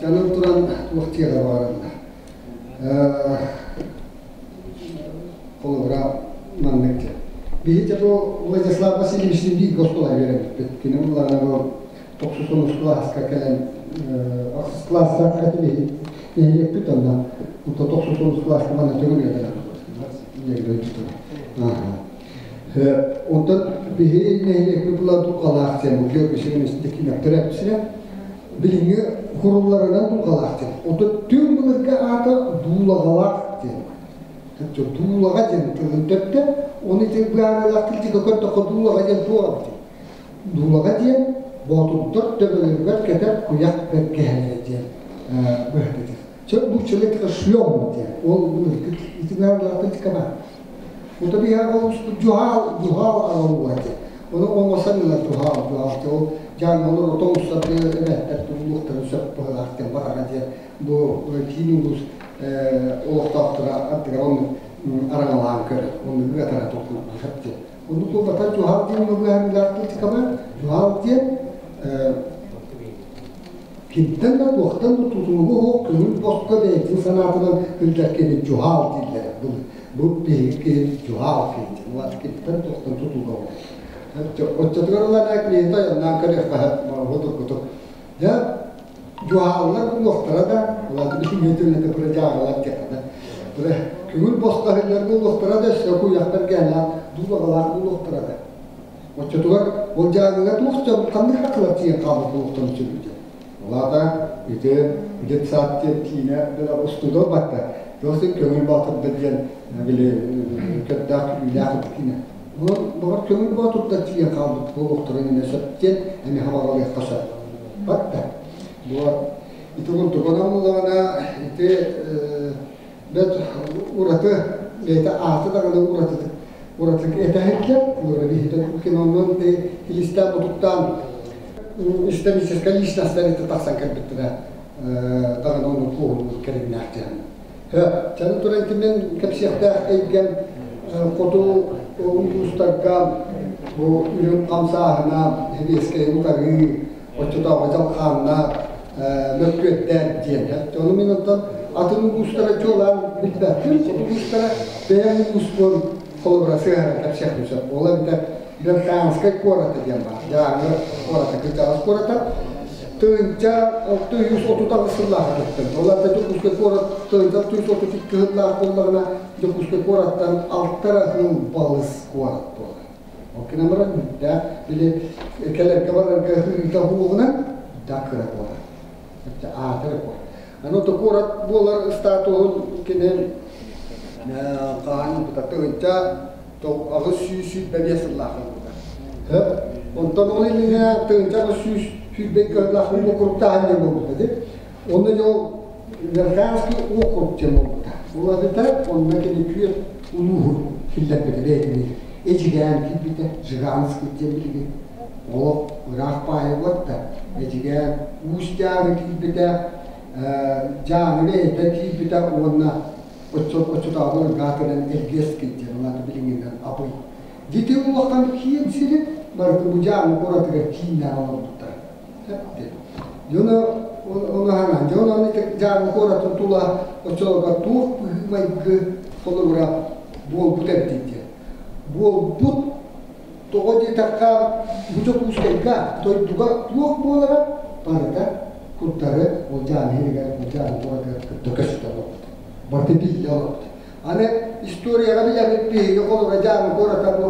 Дьанан туран туох диэҕэ баҕараллар. Холобура, маннык диэн. Биһи дьэ бу Владислав Васильевичтин бииргэ оскуола үөрэммиппит. Кини буллаҕына бу тохсус онус кылааска кэлэн ахсыс кылаастаах этим нэһилиэкпит онно тохсус онус кылааска манна төгүл кэлэн Онтон биһи нэһилиэкпит була дулҕалаах диэн бу Георгий Семенович Декимяктар эпсирэ билиҥҥи курулларынан дулҕалаах диэн. Онтон түҥ былыргы аата дуулаҕалаах диэн. Дуулаҕа диэн тылын төптө, оны ити быһаарыылаах тылдьыга көрдөххө дуулаҕа диэн туох эбитий? Дуулаҕа диэн боотурдар төбөлөрүгэр кэтэр куйах бэргэһэлэрэ диэн быһатытар. Чэ бу человек шлем диэн. Ол ити быһаарыылаах тылдьыкка баар. Ото биһиэхэ ол дьуһаал, дьуһаал аҕаллылар диэн. Ону оҥосон ылар дьуһаал, дьуһаал ол дьааҥылар отон устарды эбээттэр туллуохтарын сөп быһыылаах диэн баҕара диэн бу киин улуус олохтоохторо ардыгар оннук араҥалаан көрөр, оннук ыатара толкуйдуу сөп диэн. Оннук буолбатар дьуһаал диэн быһаарыылаах политикабар дьуһаал диэн кимтэн да туохтан да тутулугу суох көҥүл босхо бэйэтин санаатынан сылдьар киһи дьуһаал дииллэрэ. Бу биһиги киһи дьуһаал киһи диэн. Улаат кимтэн туохтан тутулуга Оччотугар ылан миэхэ тойонноон көрүөххэ судургутук. Дьэ, дьуһааллар булуохтара да, улаат билиҥҥи төлөтө быра дьааҕылар диэххэ да. Быра көҥүл босхо сылдьар буолуохтара да, өссө куйахтар кээлээх дуулаҕалаах буолуохтара да. Оччотугар ол дьааҥыга туох дьон ханнык хакылар тиийэн хаалбыт буолуохтарын сөбүй диэн. Ол аата ити детсад диэн киинэ устута батта. Туох син көҥүл боотурдар диэн били көрдөөх күлүүлээх киинэ. Онон баҕар көҥүл боотурдар тиийэн хаалбыт буолуохтарын эмиэ сөп диэн эмиэ хабаҕалыахха сөп. Батта. Бу ити курдук онон буллаҕына ити бэт ураты бэйэтэ ааты даҕаны уратытык уратытык этэһиллэр олору биһитэ киноннон илистээн бутуктаан историческай личностар ити тахсан кэлбиттэрэ даҕаны ону туоһулуур кэриҥнээх диэн. Чаны туран ити мин кэпсиэхтээх эйгэм хоту улуустарга бу үрүҥ хамсааһына, сэбиэскэй утарыы, оччотооҕу дьалхаанна мөккүөрдээх диэн. Ону мин онтон атын улуустара чуолаан билбэппин, улуустара бэйэм улууспун холобура сыһара кэпсиэхпин сөп. Ол эбэтэр Верхоянскай куората диэн баар. Дьааҥы куората, кырдьаҕас куората. 1638 сыллаах туттан. Ол аата Дьокуускай куорат 1632 сыллаах буоллаҕына, Дьокуускай куораттан алта сыл балыс куорат буолар. Ол гынан баран үрдээх били кэлэргэ барарга ыыта уһугунан үрдээх кыра буолар. Аата эрэ куорат. Аны ото куорат буолар статуһун кини хаһан ылбыта тыһыынча 825 сыллаах ылбыта. Онтон ол иннинэ тыынча 122 кыһыллаах уокуруктааһын диэн буолбута дии. Онно дьол Верхоянский округ диэн буолбута. Ол эбэтэр онно кини түөрт улууһу киллэрбитэ бэйэтин Эдьигээн киирбитэ, Жиганский диэн билигин. Олох ыраах баайыллар да, Эдьигээн Уус Дьааҥы киирбитэ, Дьааҥы бэйэтэ киирбитэ уонна оччотооҕу ыргаатынан Элгэский диэн, ол аата билиҥҥинэн Абый. Дити улахан киин сири барыта бу Дьааҥы куоратыгар кииннээн олорбуттара. Дьоно ону ханаан, дьон аны Дьааҥы куоратын тула оччолорго туох быһыы-майгы холобура буолбут эбитий диэн. Буолбут тоҕо диэтэххэ, бу Дьокуускайга, дойдуга туох буолара барыта курдары ол Дьааҥы иһигэр, ол Дьааҥы куоратыгар кытта көстө олорбут. Барыта биллэ олорбут. Аны историяҕа билэбит биһиги холобура Дьааҥы куората бу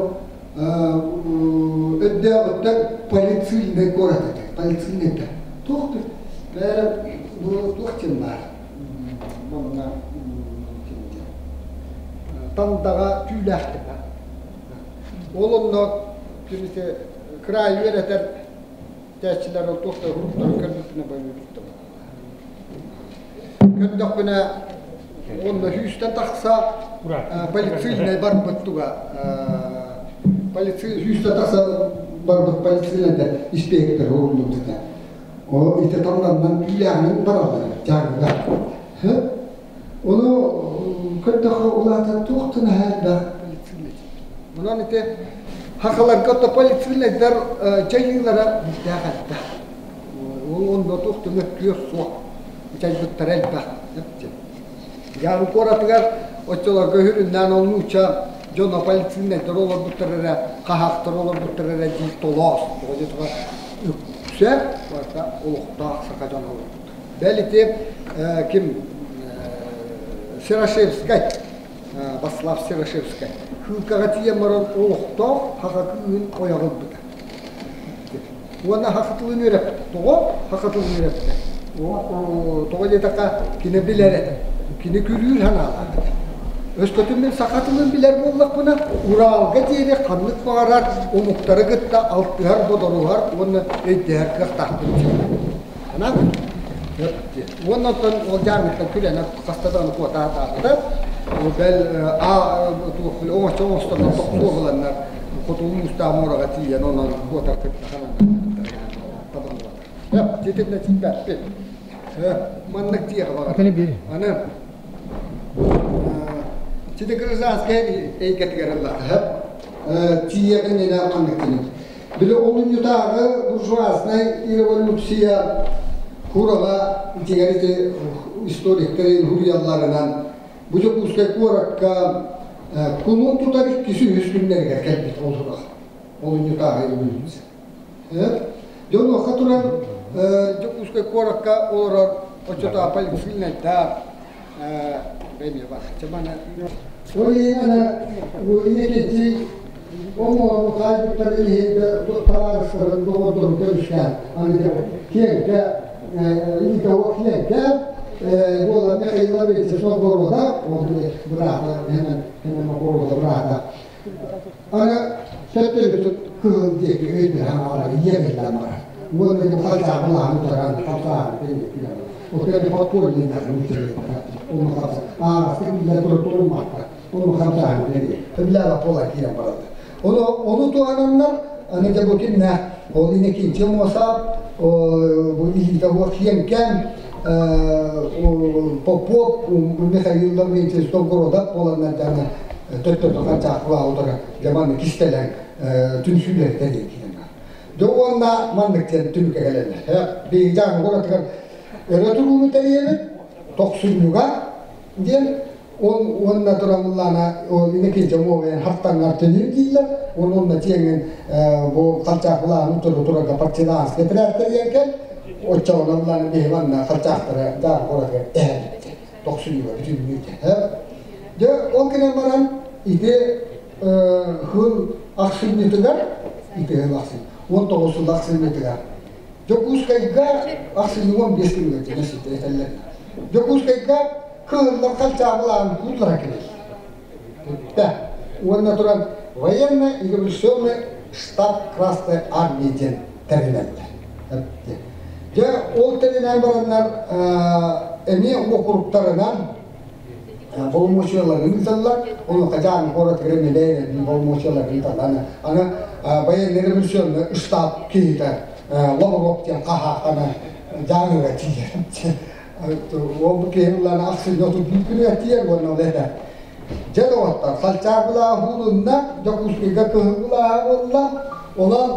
өйдөөҕүттэн полицейный куорат этэ. Полицейный этэ. Туох бээрэ бу туох диэн баар? Манна Тандаҕа түүлээхтэр. Ол онно кинити кыраайы үөрэтэр тээччилэр ол туох да уруктарын көрбүппүнэ байбыттым. Көрдөхпүнэ уонна сүүстэн тахса полицейнай барбыт туга полиция сүүстэн тахса барбыт полицейнайдар инспектор ууруллубут этэ. Ол ити талланнан түүлээҕинэн бараллар дьааҥыга. Ону көрдөххө улаатан туох да наһаа элбэх полицейнай. Онон ити хахаларга то полицейнайдар дьайыылара биирдээх элбэх. Ол онно туох да мөккүөр суох. Дьайбыттара элбэх. Дьааҥы куоратыгар оччолорго үһүрүннээн ол нуучча дьоно полицейнайдар олорбуттар эрэ, хаһаахтар олорбуттар эрэ диир толоос. Тоҕо диэтэххэ үксэ барыта олохтоох саха дьоно олорбут. Бэл ити ким Серошевскай, Васлав Серошевскай Кыылкаҕа тиийэн баран олохтоох саха кыыһын ойоҕо ылбыта. Уонна саха тылын үөрэппитэ. Тоҕо саха тылын үөрэппитэ? Тоҕо диэтэххэ, кини билэр этэ. Кини күрүүр санаалаах этэ. Өскөтүн мин саха тылын билэр буоллахпына, Уралга диэри ханнык баҕарар омуктары кытта алтыһар, бодоруһар уонна өйдөһөр кыахтаахпын диэн. Анан уонна оттон ол дьааҥыттан күлэнэ хаста даҕаны куотаатаабыта. Бэл оҥочо оҥостоннор тохтуо буланнар хотугу муустаах муораҕа тиийэн онон куотар кытта табыллыбата. Титиннэ тиийбэппит. Маннык тиэхэ баҕар. Аны сити гражданскай эйгэтигэр ыллаха. Тиийэҕин инэ маннык тинин. Били олунньутааҕы буржуазнай революция курала итигэр ити историктары суруйалларынан бу Дьокуускай куоракка кулун тутар иккис үһүс күннэригэр кэлбит ол сурах олунньутааҕы революция. Дьон уохха туран Дьокуускай куоракка олорор оччотооҕу полицейнайдар бэймиэ бар. Ол иһин ити Оҥоору хаайбыттар иһин табаарыстарын доҕордорун көмүскээн аны киэҥкэ илиитэ киэҥкэ буола Михаил Лаврентьевич Новгорода ол быраата хэнэн Новгорода быраата аны төттөрүтүн кыһыл диэки өйдөһөн хаалар ийэ барар уонна бу хальчаабылааны утаран хальчаабы кэнниттэн ол подпольный ааҕастык биллэн турар туруммакка Ону хамсааһын диэн билээбэт буолар киирэн бараллар. Ону ону туһананнар аны дьэ бу кимнээх ол Иннокентий Мосап бу илиитэ уох киэҥкэм Попов Михаил Лаврентьевич Новгородов буоланнар дьаҥа төттөртө ханчаахлаа утара дьэ маннык кистэлэҥ түмсүүлэри тэрийэн киирэн бар. Дьэ уонна маннык диэн түмүккэ кэлэллэр. Биһиги дьааҥы куоратыгар өрө турууну тэрийэбит тохсунньуга диэн Ол уонна турамыллаана ол инекинче уоҕайан хартаҥҥар төнүү дииллэр. Ол онно тиэҥин бу харчаахылааны туру турарга партизанскай трактор кэл. Оччоҕуна ыллааны биһи манна харчаахтара даар куоратыгар эһэбитте. Тохсунньуга бүтүннүүтэ. Дьэ ол гынан баран ити хыл ахсынньытыгар ити хыл ахсын 19 сыл ахсынньытыгар Дьокуускайга ахсынньы 15 күнүгэр дьэ ситэ этэллэр. Дьокуускайга кыһыллар хальчаабылаан кууллара кэлэр. Бүттэ. Уонна туран военно-революционный Штаб Красной Армии диэн тэринэллэр. Дьэ, ол тэринэн бараннар эмиэ уокуруктарынан боломуочуйаларын ыыталлар. Ону Хадьаан куоратыгар эмиэ боломуочуйаларын ыыталлар. Аны военный революционный штаб киһитэ Лавров диэн хаһаахана Дьааҥыга тиийэр. Ол бу киһи ыллаан ахсынньы 31 күнүгэр тиийэр уонна ол этэр. Дьэ доҕоттор, Хальчаак былааһа уһуулунна, Дьокуускайга кыһыл былааһа буолла. Онон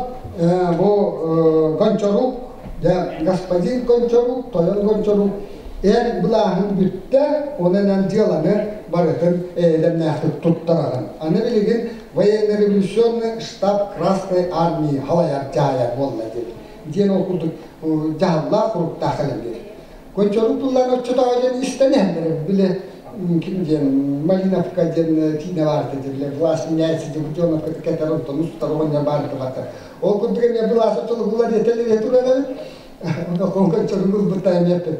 бу Гончарук, дьэ господин Гончарук, тойон Гончарук эн былааһын бүттэ, онон эн дьыаланы барытын эйэлэмнээхтик туттараҕын. Аны билигин военно-революционный штаб Красной Армии халайар дьаһайар буолла диэн. Диэн ол курдук дьаһаллаах хуруктаах кэлэн биэрэр. Гончарук тылларын оччотооҕу диэн истэн иһэллэр били ким диэн Малиновка диэн киинэ баар этэ били власть меняется диэн Буденовка кэтэр онтон устар оҕонньор баар этэ баттар. Ол курдук эмиэ былаас оччолугулар этэллэр турар эбит. Онно Гончарук ылбыттар эмиэ эппит.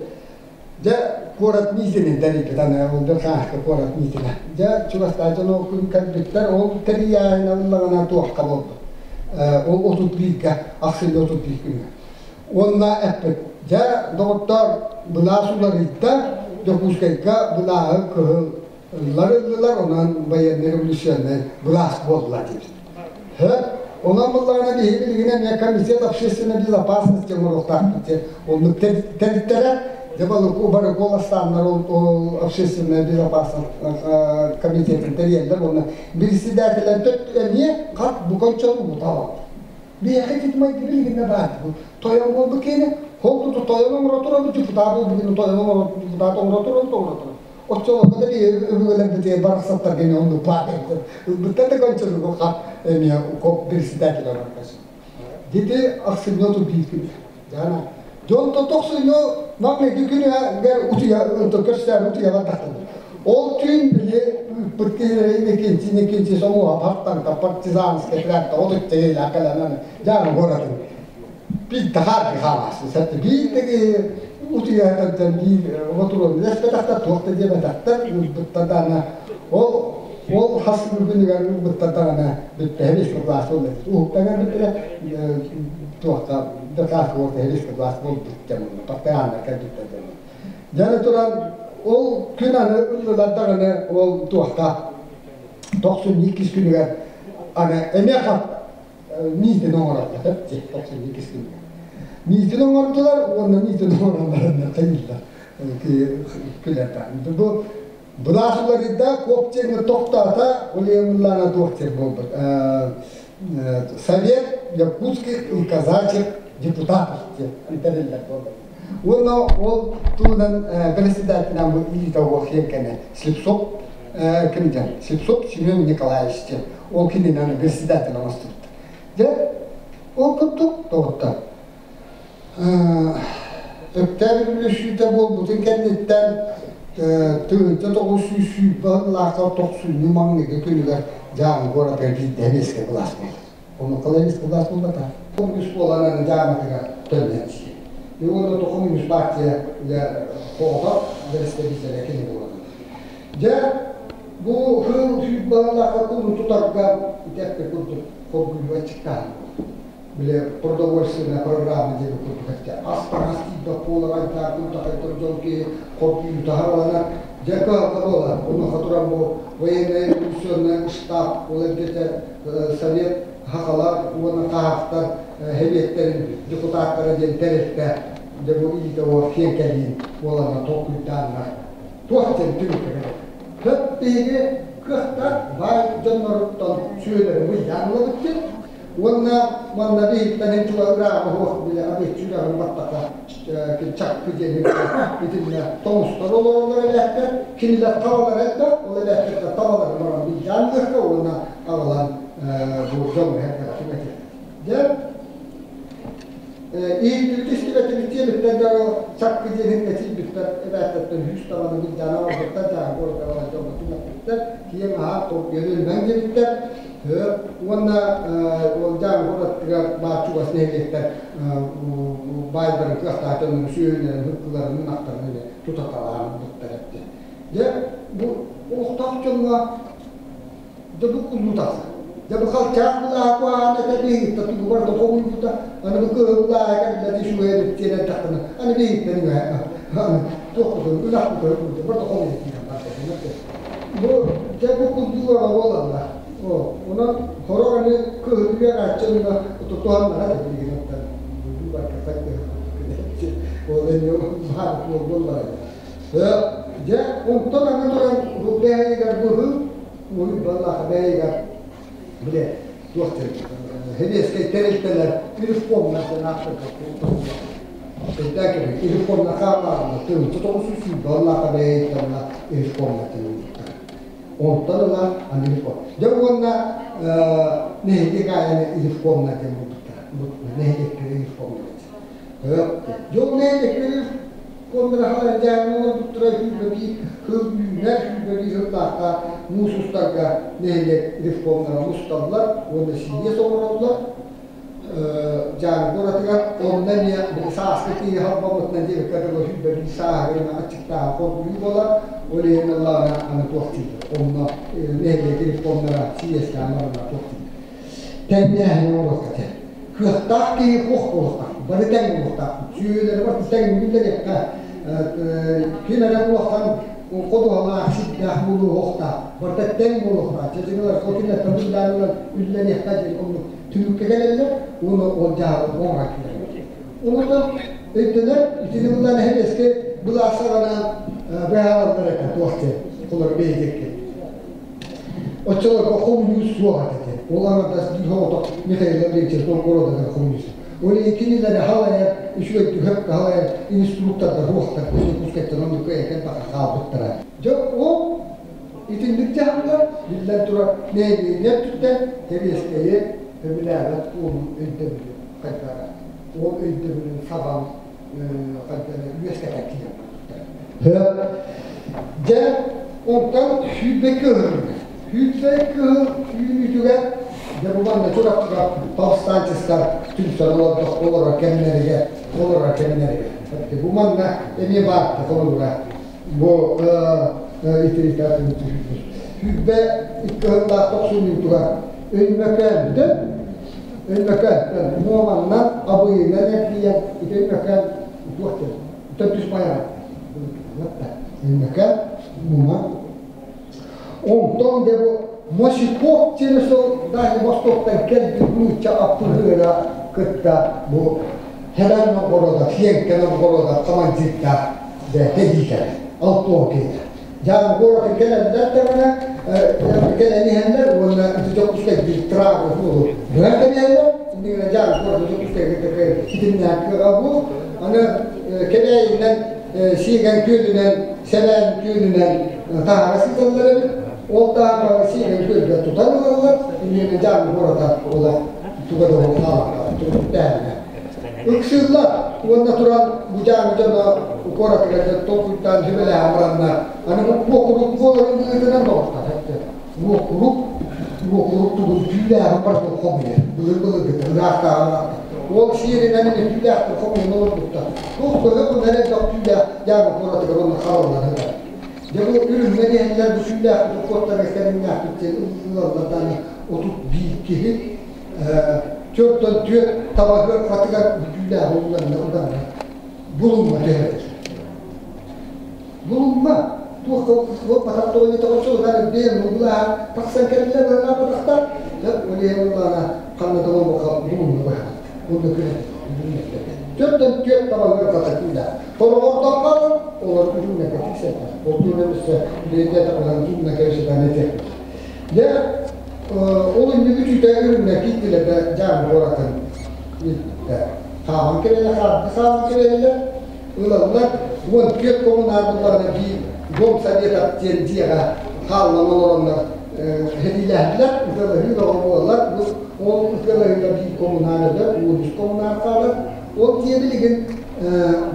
Дьэ, куорат миитинин тэрийбит аны ол Бырхааска куорат миитинэ. Дьэ, чугастаах дьон ол күн кэлбиттэр, ол тэрийээһин ыллаҕына туохха буолбут. Ол 31-гэ, ахсынньы 31 күҥҥэ. Уонна эппит, дьэ, доҕоттоор, былаас уларыйда, Дьокуускайга былааһы кыһыллар ыллылар, онон военный революционный былаас буолла диэбит. Һэ, онон буллаҕына биһиги билигин эмиэ комитет общественной безопасности оҥоруохтаахпыт диэн оннук тэрилтэрэ дьэ балыку бары куоластааннар ол общественная безопасность комитетин тэрийэллэр уонна председателлэр эмиэ хат букончон буталар. Биһиэхэ ити майгы билигиннэ баар. Тойон буолбут киһини, ол туту тойон оҥоро турабыт, депутат буолбут киһини тойон оҥоро, депутат оҥоро турабыт, оҥоро турабыт. Оччолорго да биһиги өбүгэлэрбитигэр барахсаттарга эмиэ оннук баар эбит. Ылбыттар да кончалыгы хат эмиэ председатель барбас. Дити ахсынньы 31 күнү. Дьана. Дьон тохсунньу маҥнайгы күнүгэр утуйа көрсөөр утуйа бардахтар. Ол түүн били ыыппыт киһилэрин иккинчи соҥуоһа партанта партизанскай отрядта отут кэлэн дьаана горатын биир тахаар хаалаасы сэтти биир теги утуйа биир отурун леспетахтар туох да диэбэтэхтэр ылбыттар даана ол ол хас күнүгэр ылбыттар даҕаны бүттэ хевиска былаас буолла уһуктан бүттэ туохха дакаас буолта хевиска былаас буолбут дьонно партианнар кэлбиттэр дьонно дьаны туран ол күн аны ыллылар даҕаны ол туохха 92 күнүгэр аны эмиэ хат миитин оҥороллор 92 күнүгэр миитин оҥордулар уонна миитин оҥороллорун хайыыллар күлэртаан бу былаас уларыйда куоп диэҥҥэ тохтоото улиэмуллаана туох диэн буолбут совет якутских и казачьих депутатов диэн тэриллэр буолбут уонна ол туһунан председателинэн бу Илита Уохенканы Слепцов ким диэн Слепцов Семен Николаевич диэн ол кининэн председатель оҥостубут дьэ ол курдук доҕоттор Өктөөп революцията буолбутун кэнниттэн 1920 сыллаахха тохсунньу маҥнайгы күнүгэр Дьааҥы куоратыгар биирдэ эбиэскэ былаас буолар. Онуоха эбиэскэ былаас буолбата. Үс буолан Дьааҥытыгар төннөн тиийэр. Уонна Тохомуньус партия оҕото бэрэстэбиитэлэ кини буолар. Дьэ, бу хыл сүүрбалаахха кулун тутарга ити курдук хоргуйуга чыктаан бile продовольственная программа диэби курдук этте. Ас-таҥас тиийбэт буоларайдаах курдахайтар дьон киһи хоргуйутаһар алана дьэ кыһалҕа буолар. Онуоха туран бу военный революционный штаб ол эргэтэ совет хахалар уонна хаһаахтар хэбиэттерин депутаттара диэн тэрилтэ дьэ бу иитэ уо фиэнкэлиин буоланна толкуйдааннар туох диэн түмүккэ кэлэр. Биһиги кыахтаах баай дьонноруттан сүөлэри быйдаан ылабыт диэн Уонна манна биһиктэн чула ырааҕы суох били абыйчы үрэҕин баттаха чаккы диэн итиннэ тоҥустар олороллор элээттэр кинилэр табалара элбэх ол элээттэргэ табаларын баран билдээн ыахха уонна аҕалан бу дьоҥҥо түҥэтэ дьэ иһиллибит истибэтибит диэбиттэр дьону чаккы диэһиҥҥэ тиийбиттэр эбээттэртэн үс табаны билдээн аҕалбыттар дьааҥы куоракка дьоҥҥо түҥэппиттэр киэҥ аһаат өлүмэҥ диэбиттэр Уонна ол Дьааҥы аттыгар баар чугас нэһилиэктэр баайдарын кыахтаах дьоннорун сүөһүлэрин, һыккыларын, ынахтарын эмиэ тутаталаан ылбыттар эбит. Дьэ, бу олохтоох дьоҥҥо да бу улуу тахсар. Дьэ бу халчаах былааһа куһаҕан этэ биһигиттэ тугу барыта хомуйбута, аны бу кыһыл былааһа кэллэ үчүгэй эбит диэн эттэххинэ, аны биһигиттэн үҥэ аны туохпутун ынахпытын барыта хомуйан киирэн барда. Бу дьэ бу курдук буолаллар. Онон хорох аны кыһыл үөҕээччи тутуһаннара да билигин оттон ол эмиэ баар буоллар. Дьэ онтон аны туран бу бэйигэр быһыы уйбалаах бэйигэр биле туох Хебиэскэй тэрилтэлэр телефоннар диэн ааттарга Өйдөөкүбүт телефонна хаалаанна тыынча 900 баллааха бэйиттанна телефонна тыыннар. Онтон ыла аны телефон. Дьэ уонна нэһилиэк аайы телефонна диэн булбуттар. Нэһилиэккэ телефонна. Дьэ ол нэһилиэккэ телефоннара халай дьээҥҥэ олорбуттара 21 сыл үүнэр 21 сыллаахха муус устарга нэһилиэк телефоннара мусталлар уонна сийиэс оҥороллор. Дьааҥы куоратыгар онно эмиэ сааскы тииһи холбоммутунан диэбиккэ дылы 21 сааһыгар аччыктааҕы хоргуйуу буолар. Ол иһин ыллаҕына аны туох дииллэр. Онно нэһилиэк телефоннара сийиэстээн бараннар туох дииллэр. Тэҥнээһин оҥоруохха этэ. Кыахтаах киһи туох буолуохтаах. Бары тэҥ буолуохтаах. Сүөһүлэри бар тэҥ үллэриэххэ. Ким эрэ улахан ходуһалаах, сирдээх буолуохтаах. Барыта тэҥ буолуохтаах. Чэчиҥэлэр хотуннаттан үллээн ылан үллэриэххэ диэн оннук түмүккэ кэлэллэр уонна ол дьаһалы оҥорон киирэллэр. Онон өйдөнөр итини булан эһэбэскэ былаасаҕана быһаараллар этэ туох диэн олор бэйдикки. Оччолорго хомуньуус суох этэ. Ол аҥардас биир оҕото Михаил Андреевич Новгородовар хомуньуус. Ол кинилэри халайар, үчүгэй түһэп халайар инструктордар уохтар Дьокуускайтан оннук экен баха хаалбыттара. Дьэ ол итинник дьаһаллар биллэн турар нэһилиэнньэ өттүттэн Тэбиэскэйи сөбүлээбэт буолуу өйдөбүлү хайдара. Ол өйдөбүлүн сабан хайдара үөскэтэн киирэн барбыттар. Дьэ онтон 22 ыһырга. 22 ыһыр үүнүүтүгэр дьэ бу манна Чурапчыга повстанчестар түмсэн олордох олорор кэмнэригэр олорор кэмнэригэр. Бу манна эмиэ баар холобура бу 22 ыһыллаах тохсунньутугар Өймөкөөнтөн Өймөкөөнтөн Муоманнан Абыйынан эргийэн ити Өймөкөөн туох диэн төрдүс байаҕа Өймөкөөн Муома онтон дьэ бу Мосяков диэн сол Дальний Востоктан кэлбит нуучча аппыһыара кытта бу Хелен Новгородов, Сиэҥкэ Новгородов командирдаах дэ хэдиитэ алтуон киһитэ. Дьааҥы куоратын кэлэллэр даҕаны кэлэн иһэллэр уонна ити Дьокуускай биир трагы суолу быһан кэбиһэллэр. Иннигинэ Дьааҥы куораты Дьокуускайга ситимнээх кыаҕа бу. Аны Кэбээйинэн Сиэгэн күөлүнэн, Сэлээн күөлүнэн таһаара сылдьаллар эбит. Ол таһаара Сиэгэн күөлгэ тутан ылаллар. Иннигинэ Дьааҥы куората олох туга да хаалбат, түмүктээһинэ. Ыксыыллар уонна туран бу Дьааҥы дьоно куоратыгар толкуйдаан сүбэлэһэн бараннар аны уокурук буоларын быһыытынан доҕоттор уокурук уокурук тугун түүлээҕин барытын хомуйар былыр былыргыта ыраахтааҕы ол сиэринэн эмиэ түүлээхтэр хомуйан олорбуттар туох төһө бу элбэх түүлээх Дьааҥы куоратыгар онно хараллан сытар. Дьэ бу үрүҥҥэ диһэллэр бу түүлээхпит куоттарга кэриҥнээхпит диэн ылаллар даҕаны 31 киһи төртөн түөрт табаһыар хатыгар түүлээх улланна уданна булумма түһэрэр. Булумма туох батах тоҕо тоҕо бэйэм булаа тахсан кэллэ быһалаа батахтар дьэ ол иһин улаана ханна да буолбаха булумма быһаат онно күнэ төртөн түөрт табаһыар хата түүлээх хороҕордон хаалан олор үрүҥнэргэ тиксэллэр ол туһунан өссө бэйэтэ таҕынан туһунан кэбисэтэн этиэхпит. Дьэ ол инники түүтэ үрүҥнэр киирдилэр да Дьааҥы куоратын хааман кэлэллэр хааман кэлэллэр ылаллар 14 коммунар булларына биир дом советов диэн дьиэҕэ хааллан олороннор хэдиилээһилэр ытыалаһыы бөҕө буолаллар. Ол ытыалаһыыга биир коммунар өлөр, 13 коммунар хаалар. Ол дьиэ билигин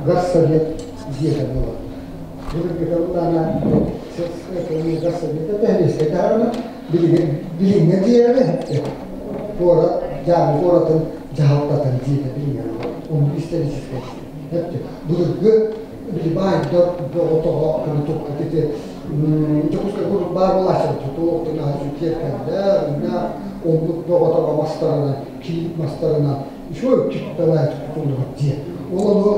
горсовет дьиэтэ буолар. Былыргыта улаана горсовета тэһилиэскэ таһаарана билигин билиҥҥэ дьиэҕэ куорат Дьааҥы куоратын дьаһалтатын дьиэтэ билиҥҥэ оннук историческай былыргы били баайдар тоҕо туппут ити Дьокуускай курдук баар буолааччы туох тынаһа сүтиэр кэллэр Оннук бөҕө-таҕа мастарынан, киин мастарынан үчүгэй китталаах тутуллубут дьиэ. Ол ону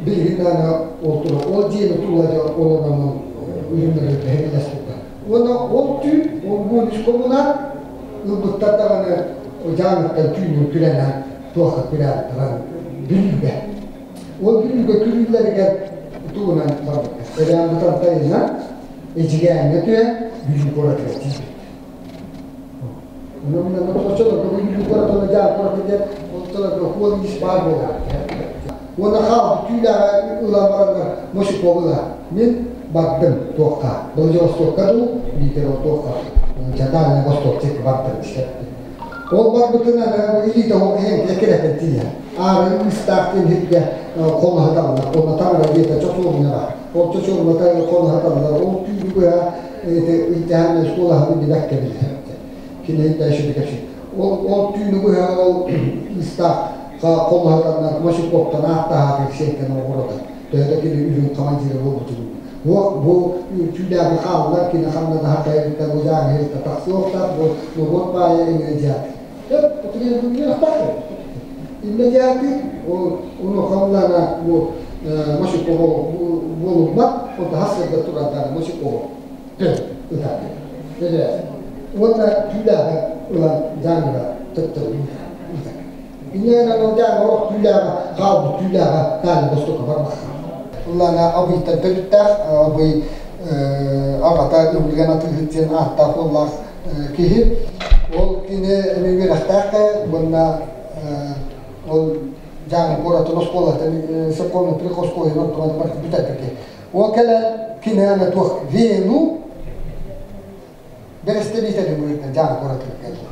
билигин даҕаны ол турар. Ол дьиэни тула ол онон үрүҥнэргэ тэһэҥэлэспиттэр. Уонна ол түүн, ол буолус коммунар ылбыттар даҕаны дьааҥыттан түүнүн күрэнэн туохха күрээттэрэн Бүлүүгэ. Ол Бүлүүгэ күрүүлэригэр тугунан барбыттар. Эбээн Бытантайынан Эдьигээҥҥэ түһэн Бүлүү куоратыгар тиийбиттэр. Онон оччолорго Бүлүү куоратын дьаан куораты диэн оччолорго хуол-иис баар буолар. Уонна хаалбыт түүлээҕи ылан бараннар Мосипов ыла. Мин бардым туохха, Владивостокка дуу, биитэр ол туохха, Дальний Восток диэки бардым истэптим. Ол барбытынан илиитэ иһэн эккирэтэн тиийэр. Аары ыыстаах диэн сиргэ холоһуталлар. Онно таҥара дьиэтэ чосуобуна бар. Ол чосуобуната холоһуталлар. Ол түүнү быһа ыйдаһан оскуолаһын билбэккэ билэр. Кини ыйдаһа кэпсиир. Ол ол түүнү быһа ол ыыстаах холоһутаннар Мосиповтан ааттаһааты сиэттэн оҕорота. Төһө да кини үрүҥ командира буолбутун. Бу түүлээҕи хааллар, кини ханна да хакайыта бу дьааҥы тахсыахтаах, бу норуот баайа иҥэ Инне дьааты ол ону хамлана бу Мосипова буолуммат, ол хас сылда турардаана Мосипова ытааты. Уонна түүлээҕи ылан дьааҥыга төттөрү ыытар. Инньэ ол дьааҥы олох түүлээҕи хаалбыт түүлээҕи Дальний Востокка барбахха. Ыллана Абыйтан төрүттээх, Абый аҕата Үгүлгэн атыыһыт диэн ааттаах уоллаах киһи. Ол кини эмиэ үөрэхтээх уонна ол Дьааҥы куоратын оскуолатын церковный приходской оттуман бүтэрбит киһи. Ол кэлэн кини аны туох Вену бэрэстэбиитэлин быһыытынан Дьааҥы куоратыгар кэллэ.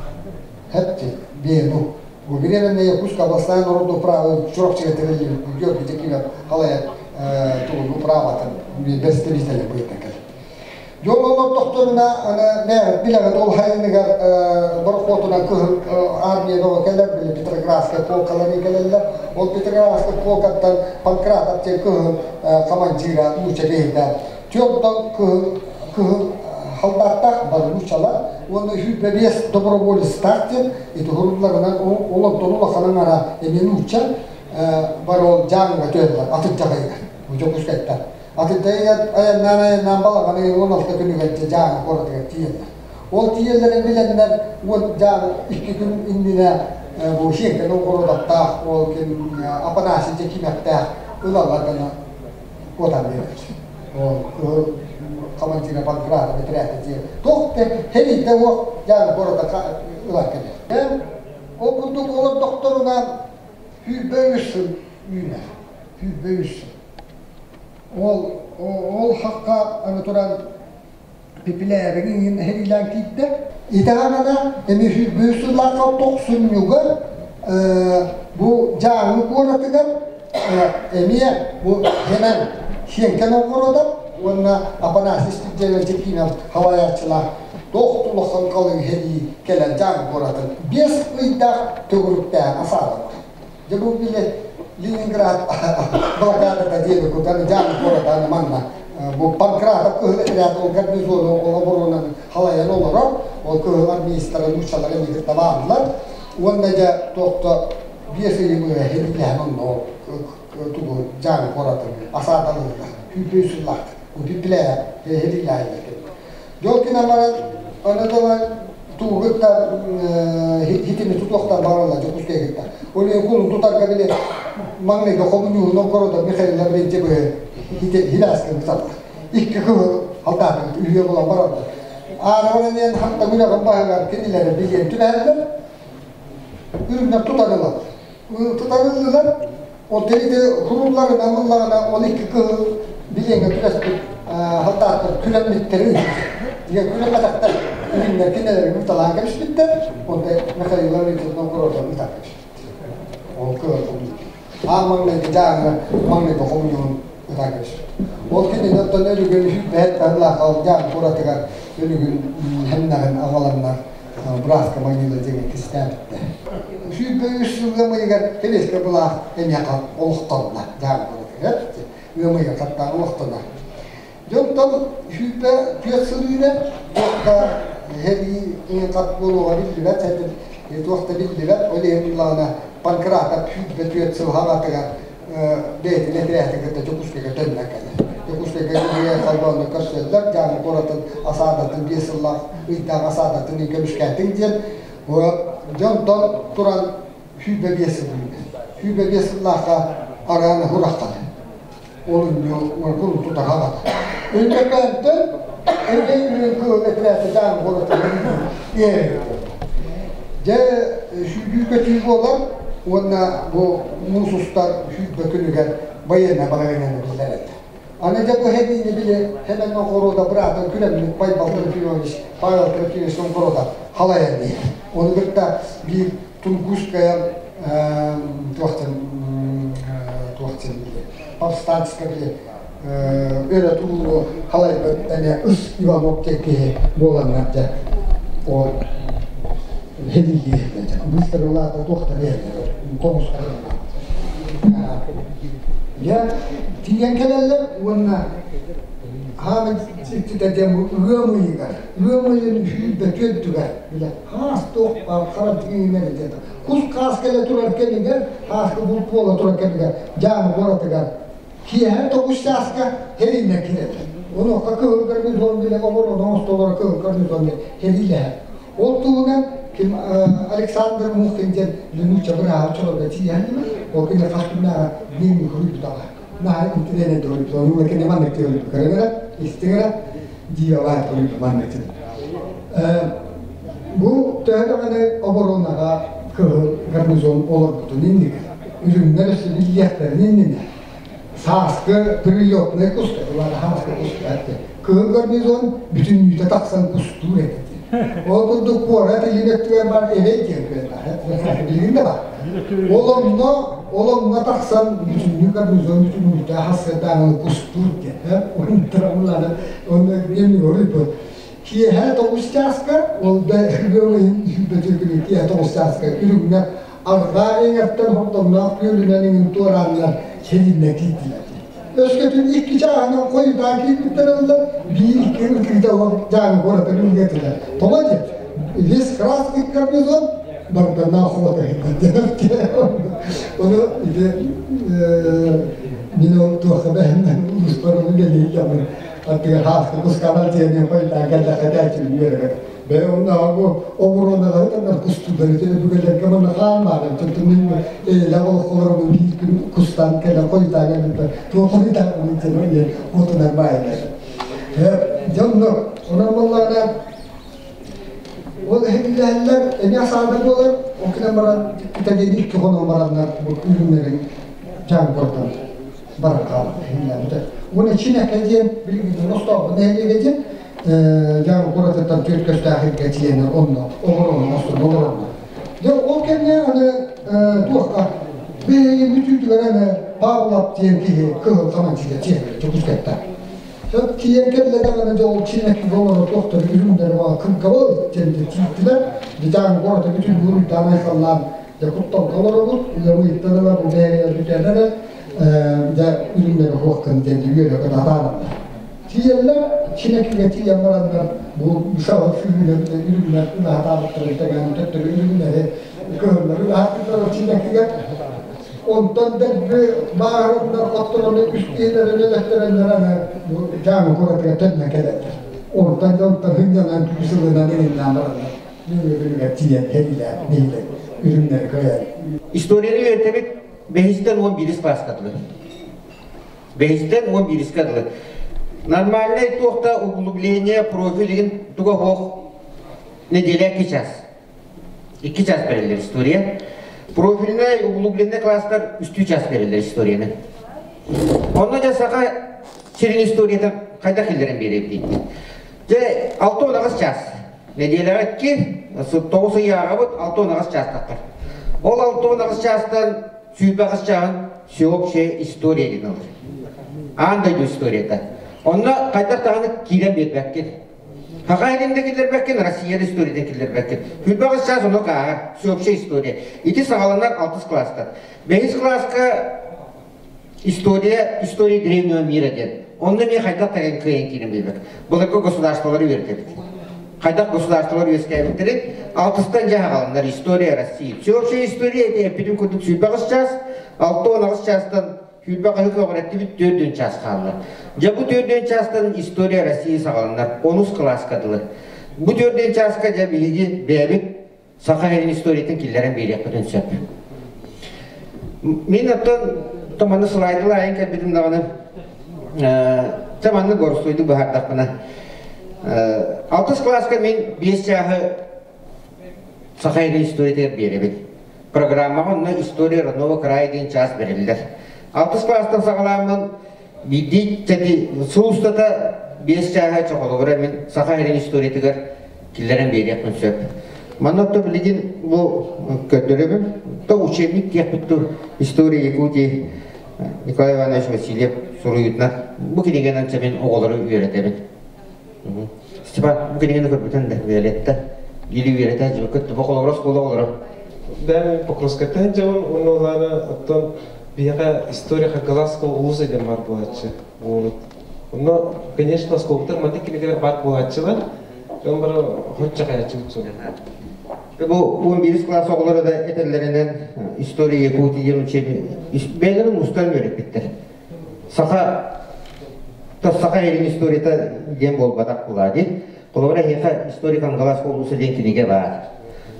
Хэпти Вену. Бу временная Якутская областная народного права Чурапчыга тэриллибит Георгий Декинов халайар тугу праватын бэрэстэбиитэлин быһыытынан кэллэ. Дьон олордохторуна аны билэҕит ол хайыныгар борохуотунан кыһыл армия бөҕө кэлэр, били Петроградскай полкалары кэлэллэр. Ол Петроградскай полкаттан Панкратов диэн кыһыл командира нуучча киһитэ. Түөртон кыһыл кыһыл халдааттаах бары нууччалар уонна 105 доброволецтаах диэн ити хурулларынан ол онтон улахан аҥара эмиэ нуучча бары ол дьааҥыга түһэллэр атырдьах ыйыгар Дьокуускайтан. Атырдьах айаннаан айаннаан балаҕан ыйын 16 күнүгэр дьэ Дьааҥы куоратыгар тиийэллэр. Ол тиийэллэрин билэннэр уон Дьааҥы икки күн иннинэ бу Сиэҥкэ Новгородовтаах ол ким Апанасий Дьэкиимэптээх ылаллар гына куотан биэрэр. Ол кыһыл командира Панкратов этэрээти дьиэ туох да хэрийдэ уох Дьааҥы куората ылан кэлэр. Ол курдук олордохторуна 103 сыл үүнэр. 103 сыл. Ол ол хакка аны туран Пепеляевыгын иһин киирдэ. Итаанана эми сүүрбэ сыллаахха тохсунньуга бу Дьааҥы куоратыгар эмиэ бу Хэнэн Сиэҥкэ Новгородов уонна Афанасий Степанович Кимов халайааччылаах туох улахан халыҥ сэрии кэлэн Дьааҥы куоратын 5 ыйдаах төгүрүктээх асаалар. Дьэ бу били Ленинград блокадата диэби кутан Дьааҥы куората манна бу Панкратов кыһыл этэрээт ол гарнизону ол оборонаны халайан олорор, ол кыһыл армейстара нууччалар эмиэ табааллар уонна дьэ туохта 5 ыйы быһа хирилэһэн онно тугу Дьааҥы куоратын асааталыыллар күүпүү сыллаах билээ хирилэһэллэр. Дьол кине баран аны тылан тугуттан хитини тутуохтан бараллар Дьокуускайгыттан. Ол кулун тутарга били маҥнайгы хомуньууһун Новгородов Михаил Лаврентьевы хилээскин туталлар. Икки кыһыл халдаатын үһүө буолан бараллар. Аарабанан хатта күнэҕин баһыгар кинилэри билиэн түбэһэллэр. Үрүҥнэр тутан ылаллар. Тутан ыллылар. Ол тэрити хурулларынан ыллаҕына ол икки кыһыл билиэҥҥэ түбэспит халдааттар күлэммиттэрин диэн күлэммэтэхтэр үрүҥнэр кинилэри ыталаан кэбиспиттэр. Онто Михаил Лаврентьев Новгородов ытан кэбиспит. Ол кыһыл хомуньуун. Аан маҥнайгы Дьааҥы маҥнайгы хомуньуун ытан кэбиспит. Ол кинини оттон өлүгүн бэһэт таһылаах Дьааҥы куоратыгар өлүгүн хэмнэҕин аҕаланнар братская могила диэн кистээбиттэр. 123 сыл ыам ыйыгар Сэбиэскэй былаах эмиэ олохтонно Дьааҥы куоратыгар. Ыам ыйыгар хаттаан олохтонор. Дьонтон 104 сыл үүнэн туохха сэрии Иҥин хат буолуоҕа биллибэт, сэтин туох да биллибэт. Ол иһин буллаҕына Панкратов 24 сыл хаҕатыгар бэйэтин этирээтин кытта Дьокуускайга төннөн кэлэр. Дьокуускайга киһигэ холбоонно көрсөллөр, Дьааҥы куоратын осадатын 5 сыллаах ыйдаах осадатын көмүскээтиҥ диэн. Дьонтон туран 25 сыл 25 сыллаахха араана хурахтана. Олунньу кулун тутаха Өймөкөөнтөн Эдэй үрүҥ кыыл этэрээти Дьааҥы куоратын Дьэ сүүрүү көтүү буолар уонна бу муус устар 20 күнүгэр байыаннай балаһыанньаны биллэр этэ. Аны дьэ бу сэриини били Сэмэн Новгородов быраатын күрэммит Байбал Трофимович Павел Трофимович Новгородов халайан иһэр. Ону кытта биир Тунгусская туохтан туохтан били повстанческая били өрө тулууну халайбыт эмиэ Ыс Иванов диэн киһи буоланнар дьэ ол сэриилиир быстарылаата туохтан хомустарылаата дьэ тиийэн кэлэллэр уонна хааман ситтитэ диэн бу ыам ыйыгар ыам ыйын 24-түгэр билэ хаас туох хара тиийинэр диэтэ кус хаас кэлэ турар кэмигэр хааска булт буола турар кэмигэр Дьааҥы куоратыгар киэһэ 9 чааска һэрииннэр киирэллэр. Онуоха кыһыл гарнизон билэ оборона оҥостолоро кыһыл гарнизон сэриилэһэр. Ол туһунан ким Александр Мухин диэн нуучча бырааһа оччолорго тиийэн ол күнэ хас күннээҕи дневник суруйбутаҕа. Наһаа интириэнэ дуруйбут. Ону кини маннык диэн көрөн истиҥ эрэ диялаан суруйбут маннык Бу төһө даҕаны оборонаҕа кыһыл гарнизон олорбутун иннигэр, үрүҥнэр өссө биллиэхтэрин иннинэ, сааскы прилетнай куста, сааскы куста кыһыл гарнизон бүтүннүүтэ тахсан кустуур эбит. Ол курдук куорат илин өттүгэр бар эбэй диэн күөл билигин да бар. Ол онно ол онно тахсан бүтүннүү гарнизон бүтүннүүтэ хассыардааҥы кустуур диэн. Онтурамланы онно биэн оруйбут. Киэһэ 9 чааска, ол да ыам ыйын киэһэ 9 чааска үрүҥнэр арҕаа эҥэртэн хордоҥноох күөлүнэн иҥин туорааннар сэрииннэ киирдилэр. Өскөтүн икки чааһынан хойутаан киирбиттэр ыллар, биир икки ытыыта Дьааҥы куоратын үлгэтилэр. Тоҕо диэн, весь красный гарнизон барданнаах охота Ону ити мин ол туохха бэһиннэн улууспар ону үлэлиир аттыгар хааскы кусканар диэни хойутаан кэллэххэ тээччилин үөрэгэр. Бэйэ оннооҕу бу обороналары танар кустуулары өбүгэлэргэ манна хаалмаарын чөтүнүн эйэлээх олоххолорун биир күн кустаан кэлэн хойутаан кэлбиттэр туох хойутаан диэн диэн отунар баайдар. Дьонно онон буоллаҕына ол эһигилэһэллэр эмиэ асаада буолар ол кэнэн баран италиялыы икки хонон бараннар бу үрүҥнэрин дьаҥ курдан баран хаалбыт иһиллээбитэ. Уонна Чинэкэ диэн билигин Ростов нэһилиэгэ диэн Дьааҥы куоратыттан түөрт көстөөх иргэ тиийэннэр онно олорон оҥостон олороннор. Дьэ ол кэмҥэ аны туохха биһиги бүтүүтүгэр аны Павлов диэн киһи кыһыл хамандьыга тиийэн Дьокуускайтан. Тиийэн кэллэ даҕаны дьэ ол Чинэкигэ олорор туохтар үрүҥнэр кыргабыл диэн тиийдилэр. Дьааҥы куората бүтүн буруйдаан айхаллаан дьэ кутталга олоробут. Ыам ыйыттан ыла бу бэйэлэр бүтэнэ эрэ дьэ үрүҥнэри хуохтан диэн үөрэ атаананнар. Тиийэллэр, Чинэкигэ тиийэн бараннар бу саҕа сүүрүнэн үрүҥнэр ынаһатаабыттарын тэҥэн төттөрү үрүҥнэри кыһыннары ынаһаттыктар Чинэкигэ. Онтон дэлби бааһырыннар хотторону үс киһилэрин өлөттөрөннөр аны бу Дьааҥы куоратыгар төннөн кэлэллэр. Онтон дьонтон хынньанан күүс ылынан иҥиннээн бараннар нөҥүө күнүгэр тиийэн сэриилээн нэһилиэк үрүҥнэри кыайан. Историяны үөрэтэбит бэһистэн 11 класска дылы. Бэһистэн 11-ке дылы. Нормальный туохта углубление профиль игин туга хоох неделя 2 час. 2 час бериллер история. Профильный углубленный класстар 3 час бериллер историяны. Онно дьэ саха сирин историята хайдах киллэрэн биэрэбит дейт. Дьэ 6 час. Нэдиэлэҕэ 2, 9 ыйааҕабыт 6 час таххар. Ол 6 чаастан 28 чааһын всеобщая история диэн ылар. Аан дойду историята. Онно хайдах даҕаны киирэн биэрбэккин. Хаха илин да киллэрбэккин, Россия да историятын киллэрбэккин. 28 чаас онно ааһар, всеобщая история. Ити саҕаланар 6 класстан. 5 класска история, история древнего мира диэн. Онно эмиэ хайдах таҕан кыайан киирэн биэрбэт. Былыргы государстволары үөрэтэбит. Хайдах государстволар үөскээбиттэрин алтыстан дьэ аҕаланнар история России. Всеобщая история эти эппитин курдук 28 час, 68 чаастан сүүрбэ хаһы көҕүрэттибит 4 чаас хаалла. Дьэ бу 4 чаастан история России саҕаланар онус кылааска дылы. Бу 4 чааска дьэ биһиги бэйэбит саха сирин историятын киллэрэн биэриэхпитин сөп. Мин оттон манны слайдылар айан кэлбитим даҕаны чэ манны боростуойдук быһаардахпына алтыс кылааска мин биэс чааһы саха сирин историятыгар биэрэбин. Программаҕа онно история родного края диэн чаас бэриллэр. Алтыс кылаастан саҕалааммын биирдии чэти сыл устата биэс чааһа чохолугура мин саха сирин историятыгар киллэрэн биэриэхпин сөп. Манна то билигин бу көрдөрөбүн. То учебник диэхпит ту история Якутии Николай Иванович Васильев суруйутунан бу кинигэнэн мин оҕолору үөрэтэбин. Степан, бу кинигени көрбүтүн да Виолетта или үөрэтэ дьыбыкыт бу холобура оскуола оҕолоро. Бэм Покровскайтан дьабын уонна оттон биһиэхэ история Хагаласского улуса диэн бар буолааччы буолут. Онно, конечно, оскуолаттар маннык кинигэлэр бар буолааччылар. Дьон бары хочча хаяччы утсун. Бу 11 класс оҕолоро да этэллэринэн история Якутии диэн учебник бэйэлэрин устан үөрэппиттэр. Саха саха сирин историята диэн буолбатах буолаа дии. Холобура эһиэхэ история Кангалас улууса диэн кинигэ баар.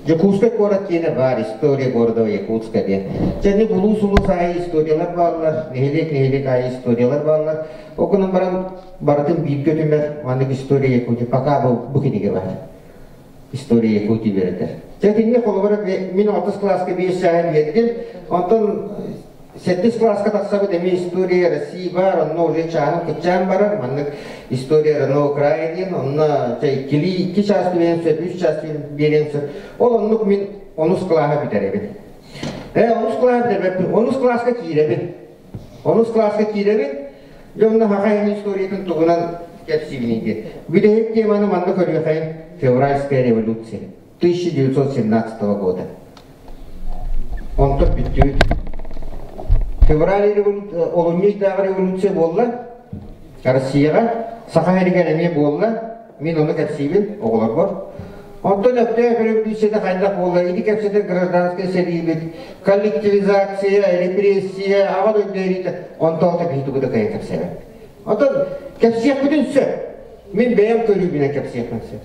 Дьокуускай куорат диэнэ баар, история города Якутска диэн. Дьэ, улуус-улуус аайы историялар бааллар, нэһилиэк-нэһилиэк аайы историялар бааллар. Ол гынан баран барытын бииргэ түмэр маннык история Якутии пока бу кинигэ баар. История Якутии үөрэтэр. Дьэ, итинник холобура мин алтыс кылааска биэс чааһы биэрдим. Онтон сэттис кылааска тахсабыт эмиэ история России бар, онно уже чааһын кыччаан барар, маннык история родного края диэн, онно иккилии икки чаас биэриэн сөп, үс чаас биэриэн сөп. Ол оннук мин онус кылааһы бүтэрэбин. Онус кылааһы бүтэрбэппин, онус кылааска киирэбин. Онус кылааска киирэбин, дьэ онно саха иһин историятын туһунан кэпсиибин диэн. Бүтэһик теманы манна көрүөхайын Февральская революция 1917 года. Онтон бүттүбүт. Февраль олунньу ыйдааҕы революция буолла. Россияҕа Саха сиригэр эмиэ буолла. Мин ону кэпсиибин оҕолорбор. Онтон Өктөөп революцията хайдах буолла? Ити кэпсэтэр гражданскай сэриибит, коллективизация, репрессия, аҕа дойду эриитэ онтон алта киһи тугу да кыайан кэпсээбэт. Онтон кэпсиэхпитин сөп. Мин бэйэм көрүүбүнэн кэпсиэхпин сөп.